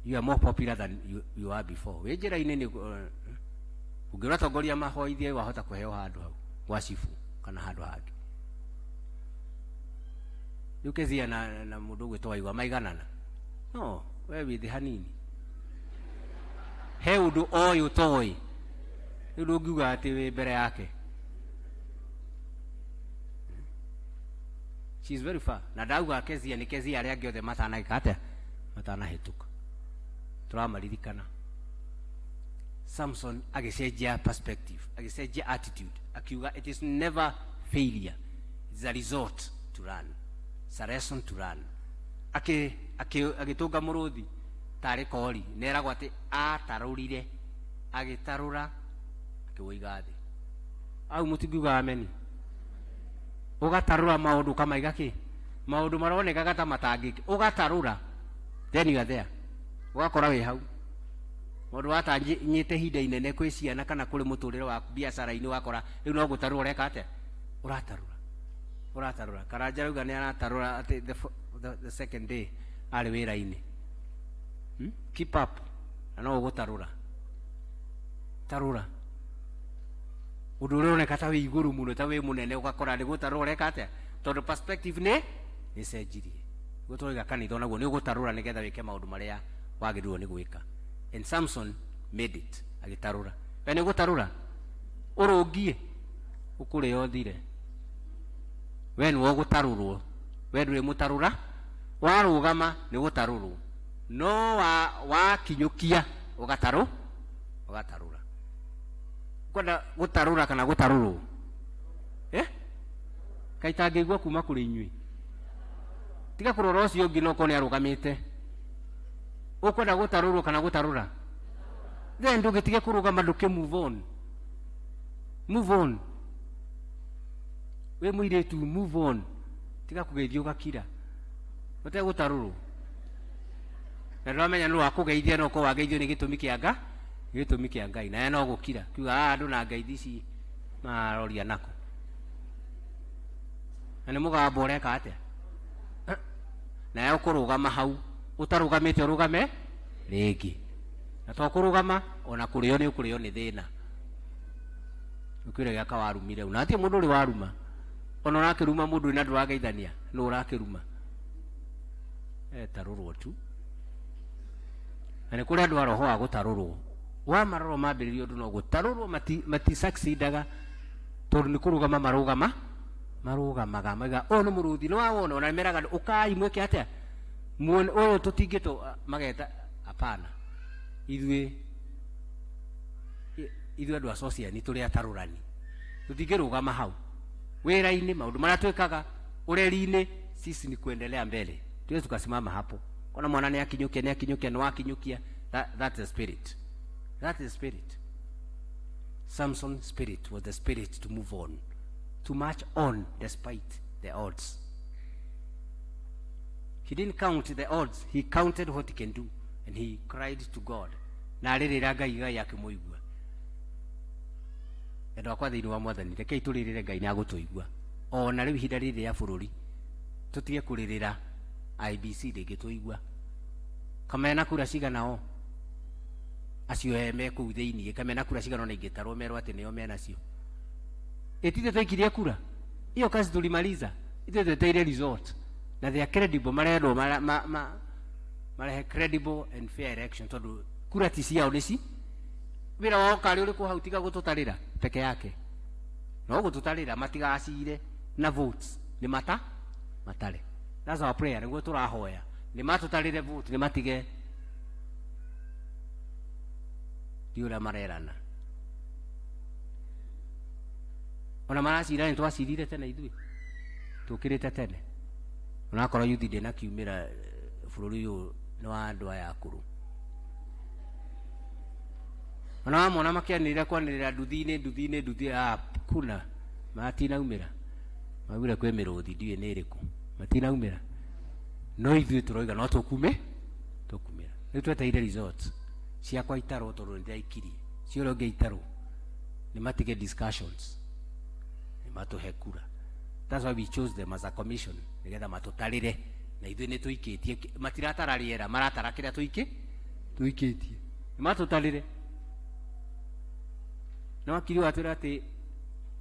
You are more popular than you are before. Wĩ njĩra-inĩ nĩ Ũngĩona atongoria mahoithie wahota kũheo handũ hau gwa cibu kana handũ hangĩ. Rĩu Kezia na mũndũ ũgwĩtwo Waigwa maiganana no we wĩ thĩ hanini. He ũndũ oĩ ũtoĩ, rĩu ndũngiuga atĩ wĩ mbere yake. She is very far. Na ndauga Kezia nĩ Kezia, arĩa angĩ othe matanagĩka atĩa, matanahĩtũka, tũramaririkana. Samson agĩcenjia perspective, agĩcenjia attitude, akiuga it is never failure, it's a resort to run, it's a lesson to run. Agĩtũnga mũrũthi tarĩ kori, neragwo atĩ atarũrire, agĩtarũra, akĩwũiga thĩ. Au mũtingiuga ameni? Ũgatarũra maũndũ ũkamaiga kĩ maũndũ maronekaga ta matangĩki, ũgatarũra, then you are there, ũgakora wĩ hau. Maũndũ watanyĩte ihinda inene kwĩ ciana kana kũrĩ mũtũrĩre wa biacara-inĩ, wakora rĩu no gũtarũra. Ũreka atĩa? Ũratarũra, ũratarũra. Karanja rauga nĩ aratarũra atĩ the second day arĩ wĩra-inĩ. Keep up na no ũgũtarũra. Tarũra ũndũ ũrĩa ũroneka ta wĩ igũrũ mũno, ta wĩ mũnene, ũgakora nĩ gũtarũra. Ũreka atĩa? Tondũ perspective nĩ ĩcenjirie. Nĩguo tũroiga kanitha onaguo nĩ ũgũtarũra nĩgetha wĩke maũndũ marĩa wagĩrĩirwo nĩ gwĩka. And Samson made it, agĩtarũra. We nĩ ũgũtarũra ũrũngie ũkũrĩa ũthire. We nĩwe ũgũtarũrwo, we ndũrĩ mũtarũra. Warũgama nĩ gũtarũrwo, no wakinyũkia ũgatarũ ũgatarũra. Kwenda gũtarũra kana gũtarũrwo, eh? Kaĩ tangĩigua kuma kũrĩ inyuĩ? Tiga kũrora ũcio ũngĩ, no korwo nĩ arũgamĩte. Ũkwenda gũtarũrwo kana gũtarũra? Then ndũgĩtige kũrũgama, ndũkĩ move on, move on. Wĩ mũirĩtu, move on, tiga kũgeithio ũgakira ũtegũtarũrwo. Na ndũramenya nũ wakũgeithia, no korwo wageithio nĩ gĩtũmi kĩa nga gĩtũmi kĩa Ngai, naye no gũkira kiuga, "Ah, andũ na ngeithi ici maroria nako na nĩ mũgambo ũreka atĩa?" Naye ũkũrũgama hau ũtarũgamĩte, ũrũgame rĩngĩ, na to kũrũgama, ona kũrĩo nĩ ũkũrĩo nĩ thĩna. Ũkwĩre gĩaka warumire na atie mũndũ ũrĩ waruma, ona ũrakĩruma mũndũ wĩna ndũrageithania, nũ ũrakĩruma? Etarũrwo tu. Na nĩ kũrĩ andũ a roho wa gũtarũrwo, wamarora mambĩrĩria ũndũ no gũtarũrwo, mati succeedaga, tondũ nĩ kũrũgama marũgama, marũgamaga maiga ũyũ nĩ mũrũthi, nĩ wawona. Ona meraga ũkai mwĩke atĩa, muone ũyũ tũtingĩtũ mageta. Hapana, ithuĩ andũ a sociani tũrĩ atarũrani, tũtingĩrũgama hau. Wĩra-inĩ, maũndũ marĩa twĩkaga, ũreri-inĩ, sisi ni kuendelea mbele, tuwezi tukasimama hapo. Kona mwana nĩ akinyũkia, nĩ akinyũkia, nĩ wakinyũkia. That's the spirit, that's the spirit. Samson spirit was the spirit to move on, to march on despite the odds. He didn't count the odds, he counted what he can do, and he cried to God. Na arĩrĩra Ngai, Ngai akĩmũigua. Endwa akwa thĩinĩ wa Mwathani, rekei tũrĩrĩre Ngai nĩ agũtũigua. Ona rĩu ihinda rĩrĩ rĩa bũrũri, tũtige kũrĩrĩra IEBC ndĩngĩtũigua. Kamena kura cigana o acio me kũu thĩinĩ, kamena kura cigana ona ingĩtarwo merwo atĩ nĩo menacio. Ĩtithe twaikirie kura hiyo kazi tulimaliza, ithuĩ tweteire result, na they are credible, marendwo marehe credible and fair election, tondũ kura ti ciao nĩ ci wĩra wao karĩ ũrĩkũ hau tiga gũtũtarĩra peke yake? No gũtũtarĩra, matigacire na votes nĩ mata matare. That's our prayer, nĩguo tũrahoya, nĩ matũtarĩre vote, nĩ matige ndi ũrĩa marerana. Ona maracira, nĩ twacirire tene, ithuĩ tũkĩrĩte tene. Onakorwo yuthi ndĩnakiumĩra, bũrũri ũyũ nĩ wa andũ aya akũrũ. Ona wamona makĩanĩrĩra kwanĩrĩra nduthi-inĩ, nduthi-inĩ, nduthi, ah, kuna matinaumĩra, maugire kwĩ mĩrũthi, ndiũĩ nĩ ĩrĩkũ, matinaumĩra. No ithuĩ tũroiga no tũkume, tũkumĩra. Rĩu twetereire results ciakwa itarwo, tondũ nĩ ndĩraikirie cia ũrĩa ũngĩ itarwo, nĩ matige discussions, nĩ matũhe kura. That's why we chose them as a commission, nĩgetha matũtarĩre, na ithuĩ nĩ tũikĩtie. Matiratara rĩera, maratara kĩrĩa tũikĩtie, nĩ matũtarĩre. Na wakiri watwĩra atĩ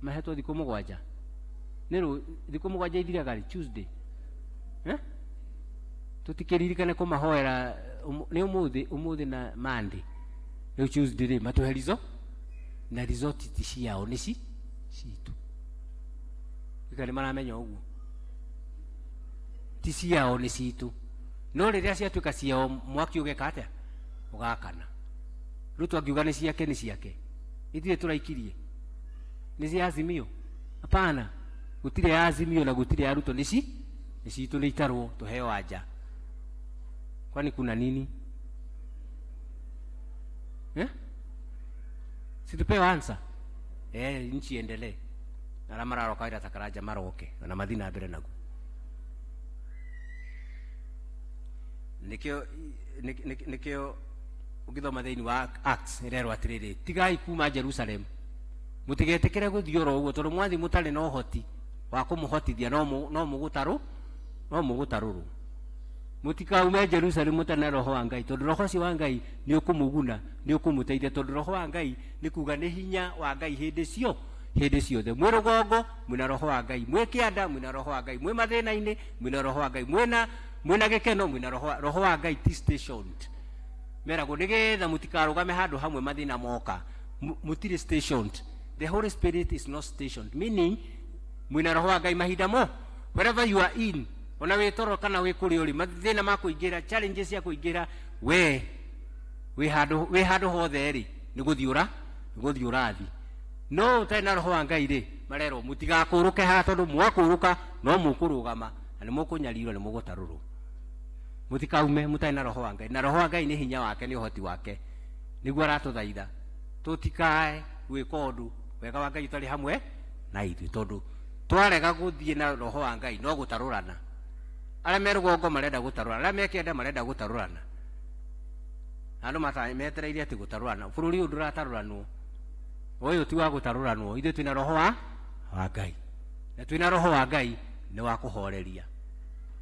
mahetwo thikũ 7. Nĩ rũ thikũ 7 ithiraga rĩ? Tuesday. Eh? Tũtikĩririkane kũmahoera nĩ ũmũthĩ, ũmũthĩ na Monday. Rĩu Tuesday rĩ matũhe result, na result ti ciao nĩ citũ. Ika nĩ maramenya ũguo. Ti ciao nĩ citũ. No rĩrĩa ciatuĩka ciao mwaki ũgeka atĩa? Ũgakana. Ruto angiuga nĩ ciake nĩ ciake. Ithuĩ tũraikirie. Nĩ cia Azimio? Hapana. Gũtirĩ ya Azimio na gũtirĩ ya Ruto, nĩ nĩ citũ, nĩ itarwo tũheo anja. Kwani kuna nini? Eh? Si tupewe answer? Nchi iendelee. Arĩa mararoka wĩra ta Karanja maroke na mathiĩ na mbere naguo. Nĩkĩo nĩkĩo ũngĩthoma thĩinĩ wa Acts ĩrerwo atĩrĩrĩ, tigai kuma Jerusalem, mũtigetĩkĩre gũthiĩ oro ũguo, tondũ mwathiĩ mũtarĩ na ũhoti wa kũmũhotithia no mũgũtarũ, no mũgũtarũrwo. Mũtikaume Jerusalem mũtarĩ na roho wa Ngai, tondũ roho ũcio wa Ngai nĩ ũkũmũguna, nĩ ũkũmũteithia, tondũ roho wa Ngai nĩ kuga nĩ hinya wa Ngai hĩndĩ cio, hĩndĩ ciothe. Mwĩ rũgongo mwĩna roho wa Ngai, mwĩ kĩanda mwĩna roho wa Ngai, mwĩ mathĩna-inĩ mwĩna roho wa Ngai, mwĩna gĩkeno mwĩna roho wa, roho wa Ngai ti stationed. Meragwo nĩgetha mũtikarũgame handũ hamwe mathĩna moka. Mũtirĩ stationed. The Holy Spirit is not stationed, meaning mwĩna roho wa Ngai mahinda mo. Wherever you are in, ona wĩ toro kana wĩ kũrĩa ũrĩ, mathĩna ma kũingĩra, challenges cia kũingĩra, we wĩ handũ hothe rĩ, nĩ gũthiĩ nĩ gũthiĩ ũrathiĩ. No ũtarĩ na roho wa Ngai rĩ, marerwo mũtigakũrũke haha, tondũ mwakũrũka no mũkũrũgama na nĩ mũkũnyarirwo, nĩ mũgũtarũrwo. Mũtikaume mũtarĩ na roho wa Ngai. Na roho wa Ngai nĩ hinya wake, nĩ ũhoti wake. Nĩguo aratũthaitha tũtikae gwĩka ũndũ wega wa Ngai ũtarĩ hamwe na ithuĩ, tondũ twarega gũthiĩ na roho wa Ngai no gũtarũrana. Arĩa me rũgongo marenda gũtarũrana, arĩa me kĩanda marenda gũtarũrana. Na andũ metereire atĩ gũtarũrana. Bũrũri ũyũ ndũratarũranwo. Ũyũ ti wa gũtarũranwo. Ithuĩ twĩna roho wa Ngai. Na twĩna roho wa Ngai nĩ wa kũhoreria,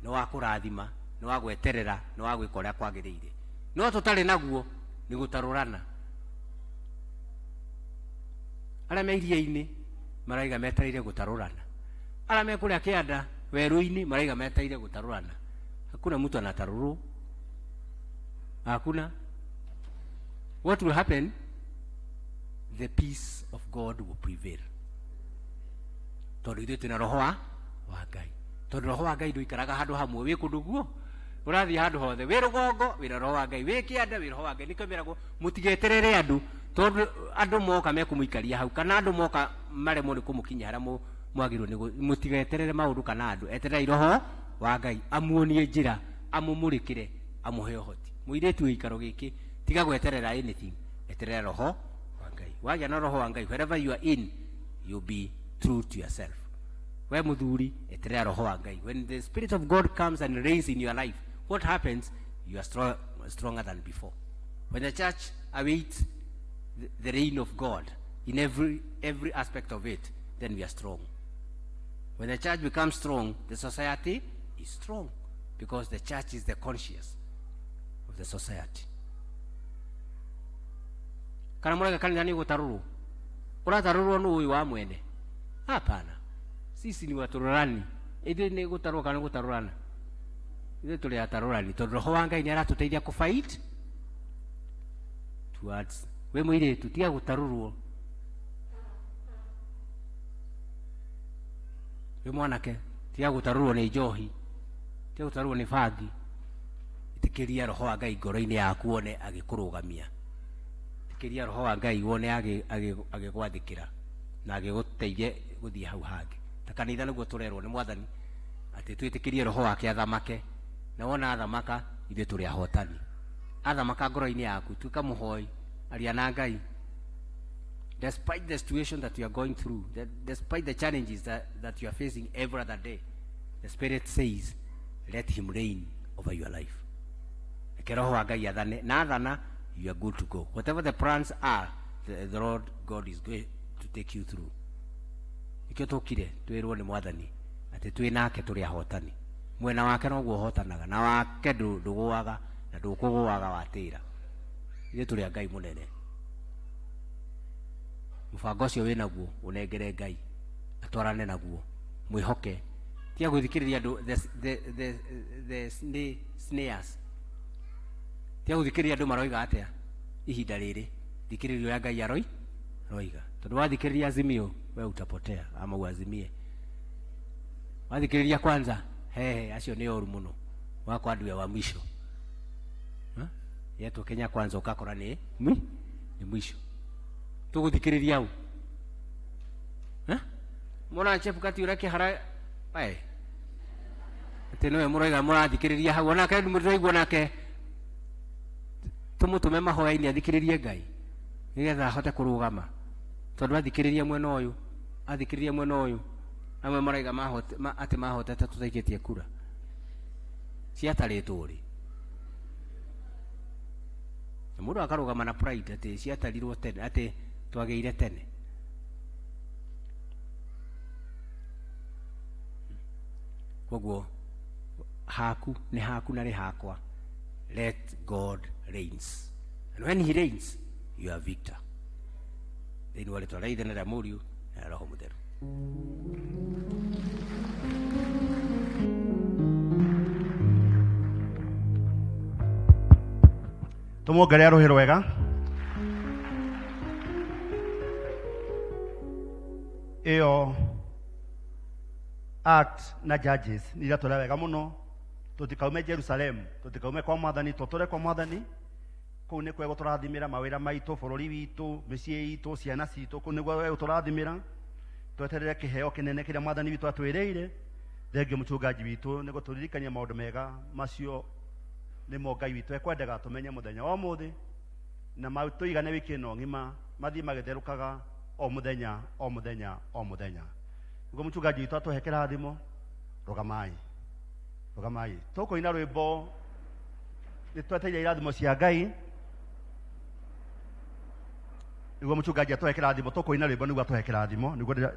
nĩ wa kũrathima, nĩ wa gweterera, nĩ wa gwĩka ũrĩa kwagĩrĩire. No tũtarĩ naguo nĩ gũtarũrana. Arĩa me iria-inĩ maraiga metereire gũtarũrana. Arĩa me kũrĩa kĩanda werũ-inĩ maraiga metereire gũtarũrana. Hakuna mtu anatarũrwo. Hakuna. What will happen? The peace of God will prevail. Tondũ ithuĩ twĩna roho wa Ngai. Tondũ roho wa Ngai ndũikaraga handũ hamwe, wĩ kũndũ guo. Ũrathiĩ handũ hothe, wĩ rũgongo wĩna roho wa Ngai, wĩ kĩanda wĩ roho wa Ngai. Nĩkĩo meragwo mũtigeterere andũ, tondũ andũ moka mekũmũikaria hau, kana andũ moka maremwo nĩ kũmũkinyia harĩa mwagĩrĩirwo nĩ mũtigeterere maũndũ kana andũ. Etererai roho wa Ngai amuonie njĩra, amũmũrĩkĩre, amũhe ũhoti. Mũirĩtu wĩ gĩikaro gĩkĩ, tiga gweterera anything, eterera roho wa Ngai. Wagĩa na roho wa Ngai, wherever you are in, you'll be true to yourself. We muthuri, eterera roho wa Ngai. When the Spirit of God comes and reigns in your life, what happens? You are stronger than before. When the church awaits the reign of God in every aspect of it, then we are strong. When the church becomes strong, the society is strong, because the church is the conscience of the society. Kana mũraiga kanitha nĩ gũtarũrwo? Ũratarũrwo nũ ũyũ wa mwene? Hapana. Sisi ni watarũrani. Ithuĩ nĩ gũtarũrwo kana gũtarũrana? Ithuĩ tũrĩ atarũrani, tondũ roho wa Ngai nĩ aratũteithia kũ fight towards. We mũirĩtu, tiga gũtarũrwo. We mwanake, tiga gũtarũrwo nĩ njohi, tiga gũtarũrwo nĩ bangi. Ĩtĩkĩria roho wa Ngai ngoro-inĩ yaku wone agĩkũrũgamia. Ĩtĩkĩria roho wa Ngai wone agĩgwathĩkĩra na agĩgũteithia gũthiĩ hau hangĩ. Ta kanitha nĩguo tũrerwo nĩ Mwathani atĩ twĩtĩkĩrie roho wake athamake, na wona athamaka ithuĩ tũrĩ ahotani. Athamaka ngoro-inĩ yaku, tuĩka mũhoi, aria na Ngai. Despite the situation that you are going through, despite the challenges that you are facing every other day, the Spirit says, let him reign over your life. Reke roho wa Ngai athane, na athana, you are good to go. Whatever the plans are, the Lord God is going to take you through. Nĩkĩo tũkire twĩrwo nĩ Mwathani atĩ twĩ nake tũrĩ ahotani. Mwena wake noguo ũhotanaga, na wake ndũgũaga na ndũkũgũaga watĩra. Ithuĩ tũrĩ a Ngai mũnene. Mũbango ũcio wĩnaguo ũnengere Ngai atwarane naguo, mwĩhoke. Tiga gũthikĩrĩria andũ the snares. Tiga gũthikĩrĩria andũ maroiga atĩa ihinda rĩrĩ, thikĩrĩria ũrĩa Ngai aroiga. Tondũ wathikĩrĩria Azimio we utapotea, ama uazimie. Wathikĩrĩria kwanza hehe acio nĩ oru mũno, wakwa nduwe wa mwisho. Yetwo Kenya Kwanza ũgakora nĩ nĩ mwisho. Tũgũthikĩrĩria u mona Chebukati ũrĩa kĩhara we atĩ nĩwe mũroiga mũrathikĩrĩria hau, onake mũtiraigua nake tũmũtũme mahoya-inĩ athikĩrĩrie Ngai nĩgetha ahote kũrũgama, tondũ athikĩrĩria mwena ũyũ, athikĩrĩria mwena ũyũ, amwe maraiga atĩ mahotete tũtaikĩtie kura ciatarĩtwo rĩ, na mũndũ akarũgama na pride atĩ ciatarirwo tene, atĩ twagĩire tene. Koguo haku nĩ haku na nĩ hakwa. Let God reigns, and when he reigns you are victor. Thĩinĩ wa rĩtwa rĩa Ithe na rĩa Mũriũ na rĩa Roho Mũtheru. Tũmuongerere rũhĩ rwega. Ĩyo Act na Judges nĩ iratwĩra wega mũno tũtikaume Jerusalem, tũtikaume kwa Mwathani, tũtũre kwa Mwathani. Kũu nĩkuo egũtũrathimĩra mawĩra maitũ, bũrũri witũ, mĩciĩ itũ, ciana citũ, kũu nĩguo egũtũrathimĩra. Tweterere kĩheo kĩnene kĩrĩa Mwathani witũ atwĩrĩire. Thengio mũchungaji witũ nĩ gũtũririkania maũndũ mega macio nĩmo Ngai witũ ekwendaga tũmenye mũthenya wa ũmũthĩ, na matũigane wiki ĩno ng'ima, mathiĩ magĩtherũkaga o mũthenya o mũthenya o mũthenya. Nĩguo mũchungaji witũ atũhe kĩrathimo. Rũgamai, rũgamai, tũkũina rwĩmbo nĩ twetereire irathimo cia Ngai. Nĩguo mũchungaji atũhe kĩrathimo, tũkũina rwĩmbo nĩguo atũhe kĩrathimo, nĩguo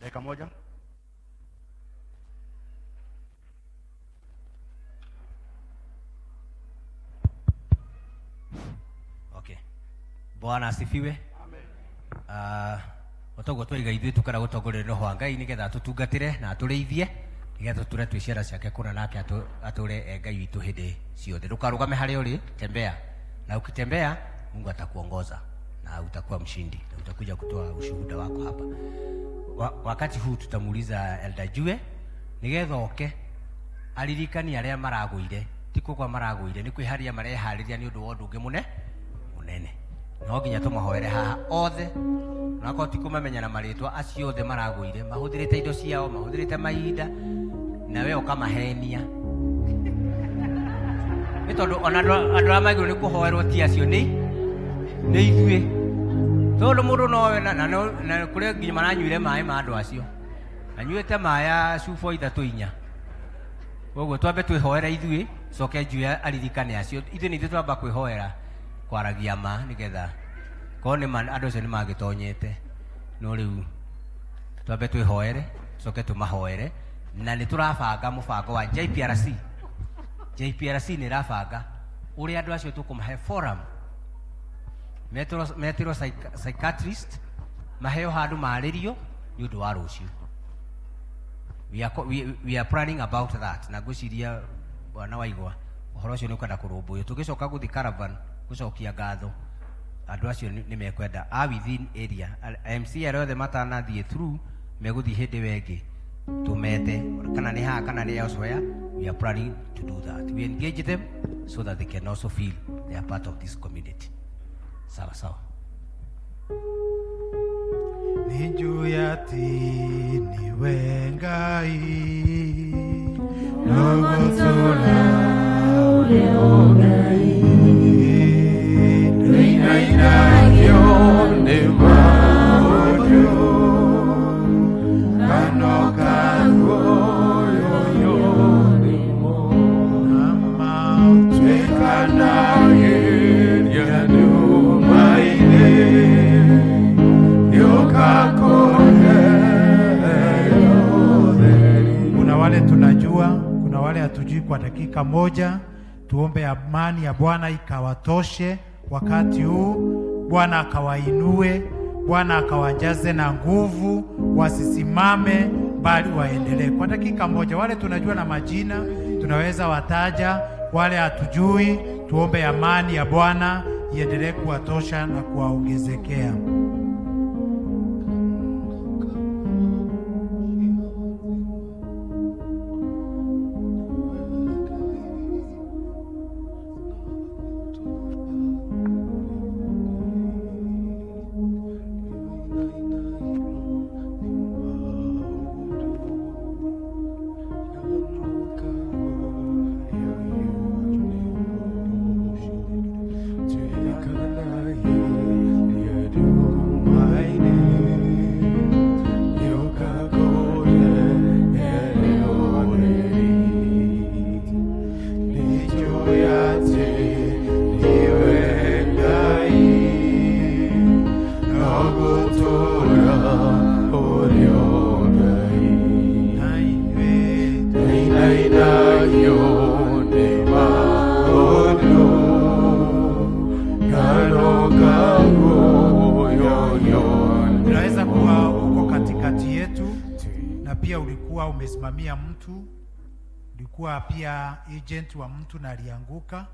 dakika moja. Okay. Bwana asifiwe. Otoguo twaiga ithuĩ tũkara gũtongorio nĩ Roho wa Ngai nĩgetha atũtungatĩre na atũrĩithie nĩgetha tũtũre twĩ ciana ciake kũna nake atũre e Ngai witũ hĩndĩ ciothe. Ndũkarũgame harĩa ũrĩ, tembea, na ukitembea Mungu atakuongoza na utakuwa mshindi na utakuja kutoa ushuhuda wako hapa. Wakati huu tutamuuliza Elder Jue nĩgetha oke aririkanie arĩa maragũire, ti kũgwa maragũire, nĩ kwĩharia mareharĩria nĩ ũndũ wa ũndũ ũngĩ mũnene. No nginya tũmahoere haha othe, onakorwo ti kũmamenya na marĩtwa, acio othe maragũire mahũthĩrĩte indo ciao, mahũthĩrĩte mahinda, na we ũkamahenia nĩ tondũ ona andũ arĩa magĩrĩirwo nĩ kũhoerwo ti acio, nĩ ithuĩ, tondũ mũndũ nowe na kũrĩ nginya maranyuire maĩ ma andũ acio, anyuĩte maĩ ya cuba ithatũ inya. Koguo twambe twĩhoere ithuĩ, coke Njue aririkane acio. Ithuĩ nĩ ithuĩ twamba kwĩhoera kwaragia ma, nĩgetha korwo nĩ ma andũ acio nĩ magĩtonyete, no rĩu twambe twĩhoere, coke tũmahoere. Na nĩ tũrabanga mũbango wa JPRC. JPRC nĩ ĩrabanga ũrĩa andũ acio tũkũmahe forum, metĩrwo psychiatrist, maheo handũ marĩrio nĩ ũndũ wa rũciũ. We are planning about that, na ngwĩciria bwana Waigwa ũhoro ũcio nĩ ũkwenda kũrũmbũywo. Tũgĩcoka gũthiĩ caravan gũcokia ngatho, andũ acio nĩ mekwenda a within area MC arĩa othe matanathiĩ through megũthiĩ hĩndĩ ĩyo ĩngĩ tũmete, kana nĩ haha kana nĩ elsewhere. We are planning to do that, we engage them so that they can also feel they are part of this community. Sawa sawa. Nĩnjũĩ atĩ nĩwe Ngai nũgũtũũra ũrĩ o Ngai Ndũinainagio nĩ maũndũ kana ũkaguoyohio nĩmo, twĩkanagĩria nduma-inĩ nĩũkakũhe ũtheri. Kuna wale tunajua, kuna wale hatujui. Kwa dakika moja tuombe amani ya Bwana ikawatoshe wakati huu. Bwana akawainue, Bwana akawajaze na nguvu, wasisimame bali waendelee. Kwa dakika moja, wale tunajua na majina tunaweza wataja, wale hatujui, tuombe amani ya Bwana iendelee kuwatosha na kuwaongezekea. Unaweza kuwa uko katikati yetu na pia ulikuwa umesimamia mtu, ulikuwa pia agent wa mtu na alianguka.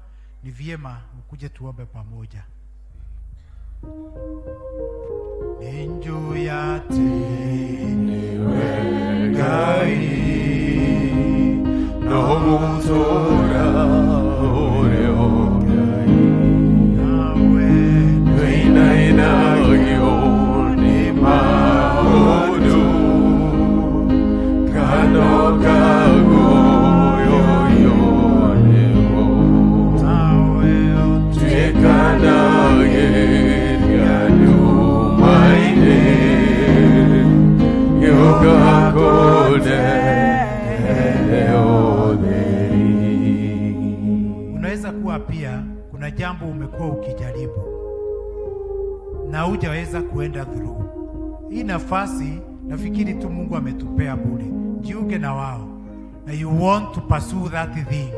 Ni vyema ukuje tuombe pamoja. Unaweza kuwa pia kuna jambo umekuwa ukijaribu na hujaweza kuenda through. Hii nafasi nafikiri tu Mungu ametupea bure. Jiunge na wao, na you want to pursue that thing,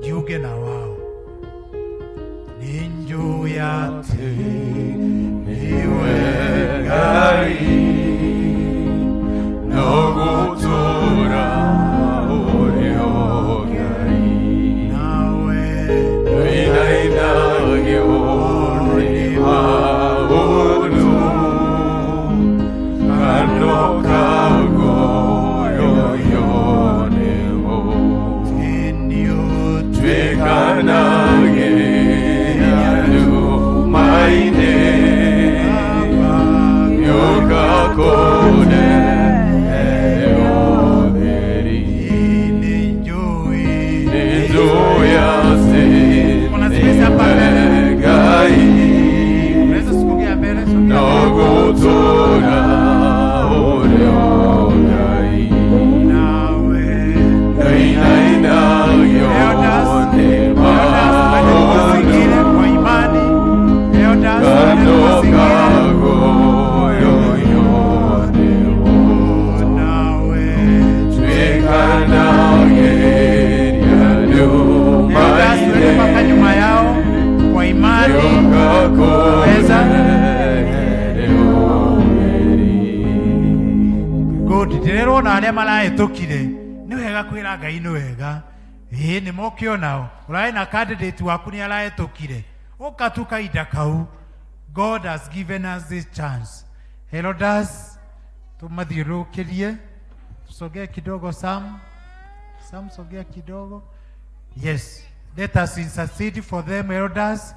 jiunge na wao. Mpaka nyuma yao kwa imani weza. Good. Ndĩrerwo arĩa marahĩtũkire nĩ wega kwĩra Ngai nĩ wega. Ĩĩ nĩ moke onao. Ũrarĩ na candidate waku nĩ arahĩtũkire. Ũka tu kahinda kau. God has given us this chance. Elders, tumathiũrũrũkĩrie. Tusogee kidogo Sam. Sam, sogea kidogo. Yes, let us intercede for them elders.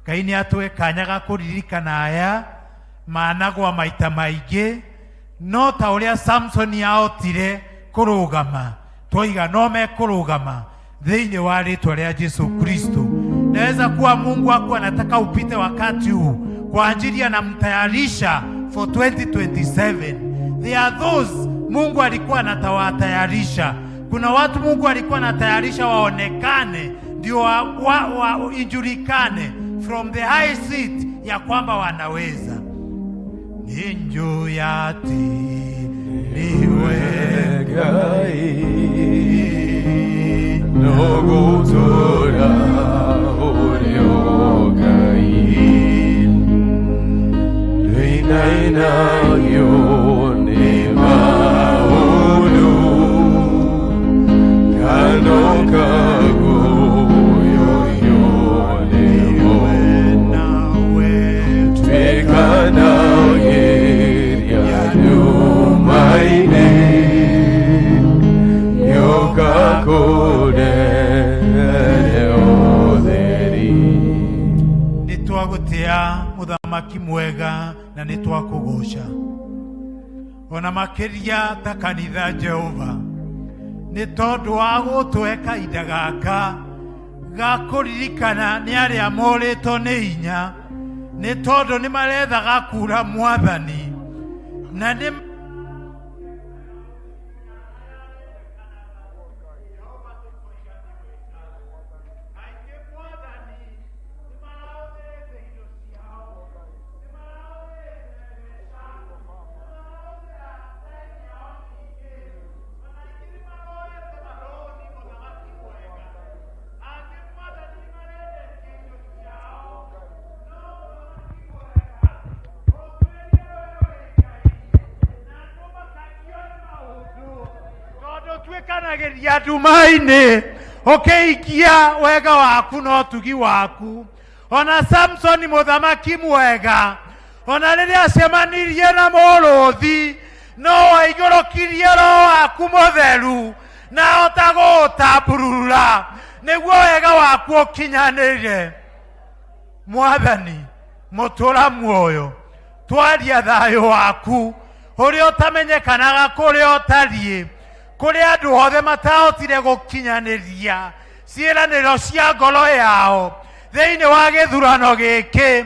Ngai nĩ atũhe kanya ga kũririkana aya managwa maita maingĩ, no ta ũrĩa Samson ahotire kũrũgama, twaiga no mekũrũgama thĩinĩ wa rĩtwa rĩa Jesu Kristo. Naweza kuwa Mungu wako anataka upite wakati huu kwa ajili anamtayarisha for 2027. There are those Mungu alikuwa anatawatayarisha. Kuna watu Mungu alikuwa anatayarisha waonekane, ndio wa ijulikane from the high seat ya kwamba wanaweza. Twagũtĩa mũthamaki mwega na nĩ twakũgoca ona makĩria ta kanitha Jehova nĩ tondũ wa gũtũhe kahinda gaka ga kũririkana nĩ arĩa morĩtwo nĩ hinya nĩ tondũ nĩ marethaga kura mwathani na nĩ tondũ tuĩkanagĩria nduma-inĩ ũkĩikia wega waku na ũtugi waku ona Samsoni mũthamaki mwega ona rĩrĩa acemanirie na mũrũthi no waigũrũkirie roho waku mũtheru na hota gũũtamburura nĩguo wega waku ũkinyanĩre. Mwathani mũtũra muoyo twaria thayũ waku ũrĩa ũtamenyekanaga kũrĩa ũtariĩ kũrĩ andũ othe matahotire gũkinyanĩria ciĩranĩro cia ngoro yao thĩinĩ wa gĩthurano gĩkĩ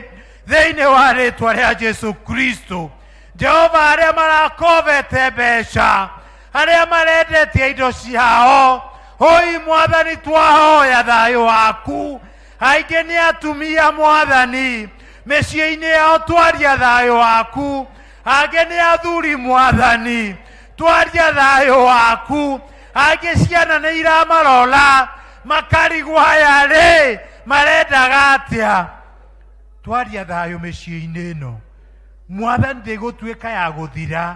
thĩinĩ wa rĩtwa rĩa Jesu Kristo. Jehova, arĩa marakobete mbeca, arĩa marendetie indo ciao, hoi Mwathani twahoya thayũ waku. Aingĩ nĩ atumia Mwathani mĩciĩ-inĩ yao twaria thayũ waku, angĩ nĩ athuri Mwathani twaria thayũ waku, angĩ ciana nĩ iramarora makarigwo aya rĩ marendaga atĩa. Twaria thayũ mĩciĩ-inĩ ĩno Mwathani, ndĩgũtuĩka ya gũthira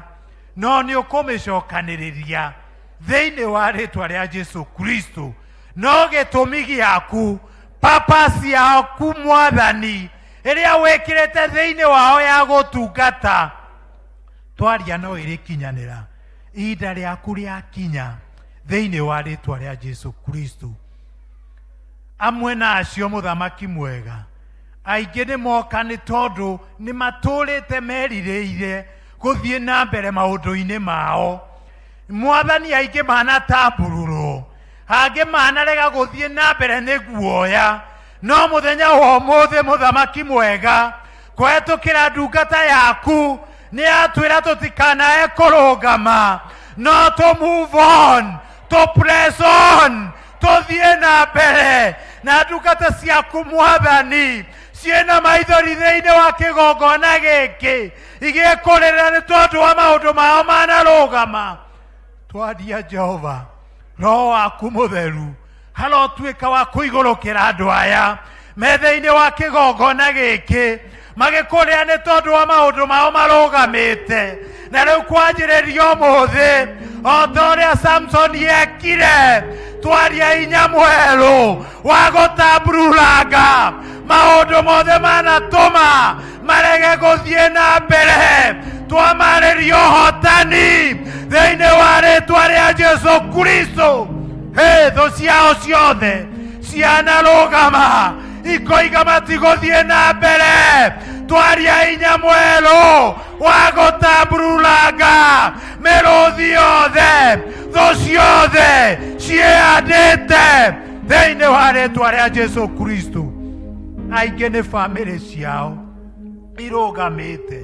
no nĩ ũkũmĩcokanĩrĩria thĩinĩ wa rĩtwa rĩa Jesu Kristo. No gĩtũmi gĩaku purpose yaku Mwathani ĩrĩa wĩkĩrĩte thĩinĩ wao ya gũtungata twaria no ĩrĩkinyanĩra ihinda rĩaku rĩakinya thĩinĩ wa rĩtwa rĩa Jesu Kristo. Amwe na acio mũthamaki mwega aingĩ nĩ moka nĩ tondũ nĩ matũrĩte merirĩire gũthiĩ na mbere maũndũ-inĩ mao. Mwathani aingĩ manatambũrũrwo, angĩ manarega gũthiĩ na mbere nĩ guoya, no mũthenya wa ũmũthĩ mũthamaki mwega kũhetũkĩra ndungata yaku nĩ yatwĩra tũtikanae kũrũgama no tũ move on, tũ press on, tũthiĩ na mbere na ndungata ciaku Mwathani ciĩna maithori thĩinĩ wa kĩgongona gĩkĩ igĩkũrĩrĩra nĩ tondũ wa maũndũ mao manarũgama. Twaria Jehova roho waku mũtheru harotuĩka wa kũigũrũkĩra andũ aya me thĩinĩ wa kĩgongona gĩkĩ magĩkũrĩra nĩ tondũ wa maũndũ mao marũgamĩte na rĩu kwanjĩrĩria ũmũthĩ o ta ũrĩa Samsoni ekire twaria hinya mwerũ wa gũtambururanga maũndũ mothe manatũma marege gũthiĩ na mbere twamarĩria ũhotani thĩinĩ wa rĩtwa rĩa Jesu Kristo. Hĩ, thũ ciao ciothe cianarũgama ikoiga matigũthiĩ na mbere twaria hinya mwerũ wa gũtambururanga mĩrũthi yothe thũ ciothe ciĩandĩte thĩinĩ wa rĩtwa rĩa Jesu Kristo. Aingĩ nĩ bamĩrĩ ciao irũgamĩte,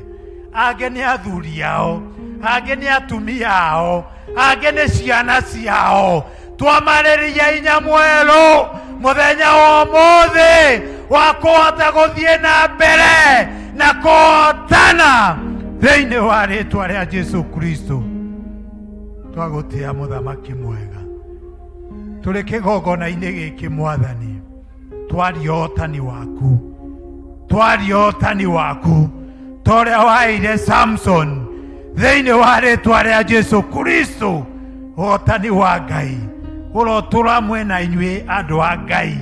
angĩ nĩ athuri ao, angĩ nĩ atumia ao, angĩ nĩ ciana ciao. Twamarĩria hinya mwerũ mũthenya wa ũmũthĩ wa kũhota gũthiĩ na mbere na kũhotana thĩinĩ wa rĩtwa rĩa Jesu Kristo. Twagũtĩa mũthamaki mwega, tũrĩ kĩgongona-inĩ gĩkĩ Mwathani, twaria ũhotani waku, twaria ũhotani waku ta ũrĩa waheire Samson thĩinĩ wa rĩtwa rĩa Jesu Kristo. Ũhotani wa Ngai ũrotũra mwena inyuĩ andũ a Ngai.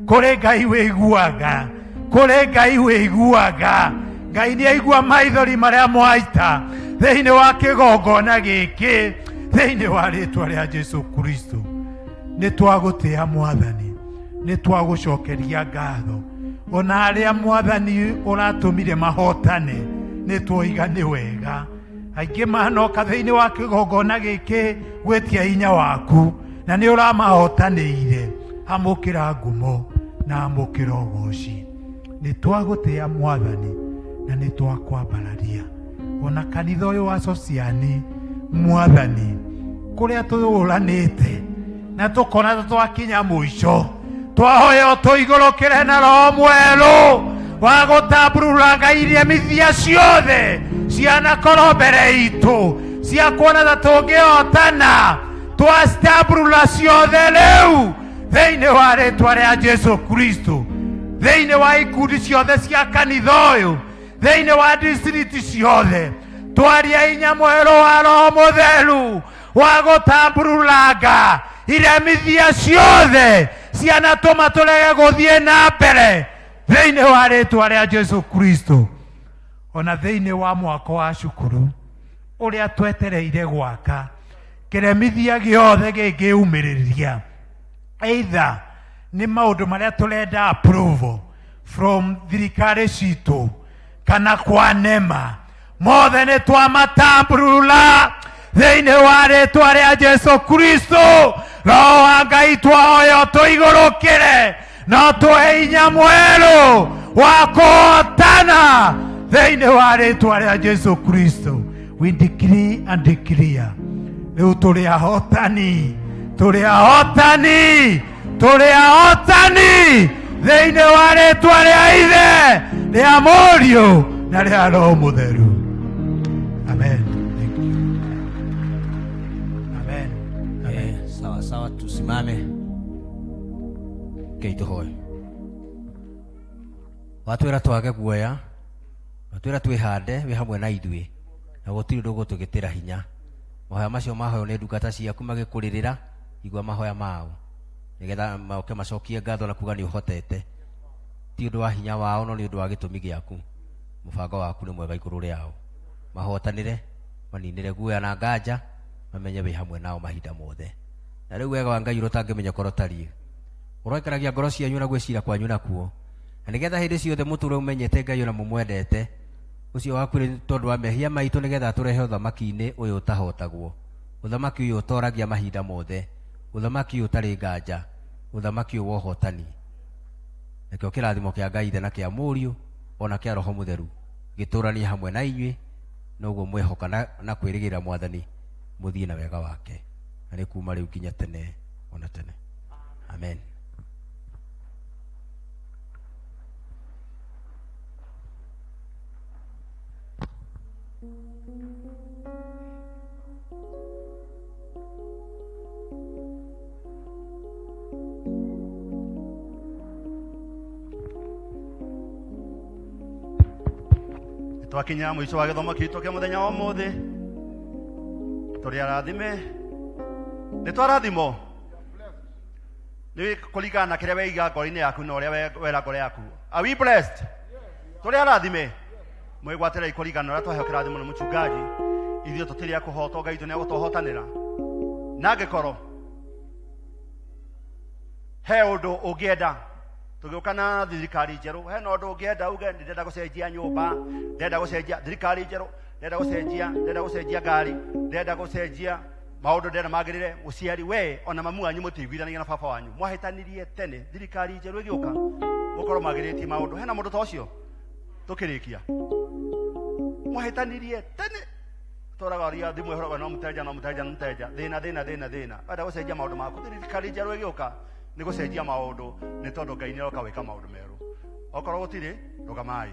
Kũrĩ Ngai wĩiguaga, kũrĩ Ngai wĩiguaga. Ngai nĩ aigua maithori marĩa mwaita thĩinĩ wa kĩgongona gĩkĩ thĩinĩ wa rĩtwa rĩa Jesu Kristo. Nĩ twagũtĩa Mwathani, nĩ twagũcokeria ngatho. Ona arĩa Mwathani ũratũmire mahotane, nĩ twoiga nĩ wega. Aingĩ manoka thĩinĩ wa kĩgongona gĩkĩ gwĩtia hinya waku, na nĩ ũramahotanĩire. Amũkĩra ngumo na amũkĩra ũgoci. Nĩ twagũtĩa Mwathani na nĩ twakwambararia. Ona kanitha ũyũ wa Sociani, Mwathani, kũrĩa tũũranĩte na tũkona twakinya mũico, twahoya tũigũrũkĩre na roho mwerũ wa gũtambururanga iria mithia ciothe cianakorwo mbere itũ cia kuona ta tũngĩhotana, twacitamburura ciothe rĩu thĩinĩ wa rĩtwa rĩa Jesu Kristo, thĩinĩ wa ikundi ciothe cia kanitha ũyũ, thĩinĩ wa district ciothe, twaria hinya mwerũ wa roho mũtheru wa gũtambururanga iremithia ciothe cianatũma tũrege gũthiĩ na mbere thĩinĩ wa rĩtwa rĩa Jesu Kristo. Ona thĩinĩ wa mwako wa cukuru ũrĩa twetereire gwaka, kĩremithia gĩothe gĩngĩumĩrĩria, either nĩ maũndũ marĩa tũrenda approval from thirikari citũ kana kwa nema, mothe nĩ twamatamburura thĩinĩ wa rĩtwa rĩa Jesu Kristo. Roho wa Ngai, twahoya tũigũrũkĩre no tũhe hinya mwerũ wa kũhotana thĩinĩ wa rĩtwa rĩa Jesu Kristo. We decree and declare rĩu tũrĩ ahotani, tũrĩ ahotani, tũrĩ ahotani thĩinĩ wa rĩtwa rĩa Ithe, rĩa Mũriũ na rĩa Roho Mũtheru. Amen. Thank you. Amen. Sawa sawa, tusimame kei tũhoe. Watwĩra twage guoya, watwĩra twĩhande, wĩ hamwe na ithuĩ na gũtirĩ ũndũ ũgũtũgĩtĩra hinya. Mahoya macio mahoywo nĩ ndungata ciaku magĩkũrĩrĩra, igua mahoya mao nĩgetha moke macokie ngatho na kuga nĩ ũhotete, ti ũndũ wa hinya wao no nĩ ũndũ wa gĩtũmi gĩaku. Mũbango waku nĩ mwega igũrũ rĩao. Mahotanĩre, maninĩre guoya na nganja, mamenye wĩ hamwe nao mahinda mothe. Na rĩu wega wa Ngai ũrĩa ũtangĩmenya korwo ũtariĩ, ũroikaragia ngoro cianyu na gwĩcira kwanyu nakuo, na nĩgetha hĩndĩ ciothe mũtũũre mũmenyete Ngai ona mũmwendete, ũcio wakuire tondũ wa mehia maitũ, nĩgetha atũrehe ũthamaki-inĩ ũyũ ũtahotagwo, ũthamaki ũyũ ũtoragia mahinda mothe, ũthamaki ũyũ ũtarĩ nganja, ũthamaki ũyũ wa ũhotani. Nakĩo kĩrathimo kĩa Ngai Ithe na kĩa Mũriũ ona kĩa Roho Mũtheru gĩtũranie hamwe na inyuĩ, noguo mwehoka na kwĩrĩgĩrĩra Mwathani, mũthiĩ na wega wake, na nĩ kuma rĩu nginya tene ona tene. Amen. Twakinya mũico wa gĩthomo gitũ kĩa mũthenya wa ũmũthĩ. Tũrĩ arathime, nĩ twarathimwo nĩ kũringana na kĩrĩa weiga ngoro-inĩ yaku na ũrĩa wera ngoro yaku. Are we blessed? Tũrĩ arathime, mwĩgwatĩrei kũringana na ũrĩa twaheo kĩrathimo nĩ mũchungaji. Ithuĩ tũtirĩ a kũhotwo, Ngai witũ nĩ agũtũhotanĩra. Na angĩkorwo he ũndũ ũngĩenda tũgĩũka na thirikari njerũ, hena ũndũ ũngĩenda uge ndĩrenda gũcenjia nyũmba, ndĩrenda gũcenjia thirikari njerũ, ndĩrenda gũcenjia, ndĩrenda gũcenjia ngari, ndĩrenda gũcenjia maũndũ, ndĩrenda magĩrĩre mũciari we ona mamu wanyu mũtiiguithanagia na baba wanyu, mwahĩtanirie tene, thirikari njerũ ĩgĩũka mũkorwo magĩrĩtie maũndũ. Hena mũndũ ta ũcio tũkĩrĩkia mwahĩtanirie tene, tũraga ũria thimũ ĩhũragwo no mũteja, no mũteja, no mũteja, thĩna thĩna thĩna thĩna, wenda gũcenjia maũndũ maku, thirikari njerũ ĩgĩũka nĩ gũcenjia maũndũ, nĩ tondũ Ngai nĩ aroka gwĩka maũndũ merũ. Okorwo gũtirĩ, rũgamai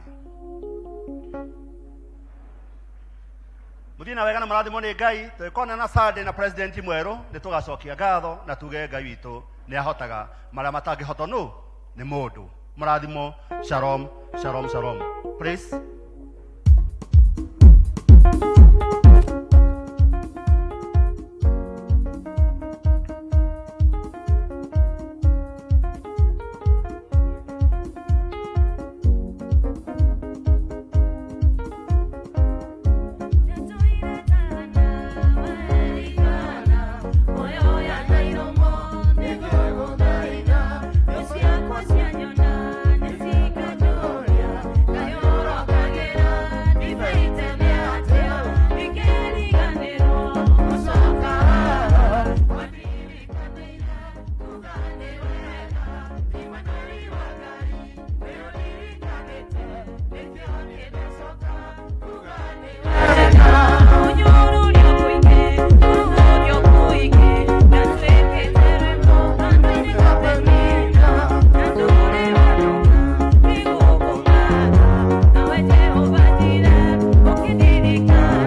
mũthiĩ na wega na mũrathimwo nĩ Ngai. Tũgĩkona na Sunday na president mwerũ, nĩ tũgacokia ngatho na tuge Ngai witũ nĩ ahotaga marĩa matangĩhotwo nũ nĩ mũndũ. Mũrathimwo. Shalom, shalom, shalom. Please.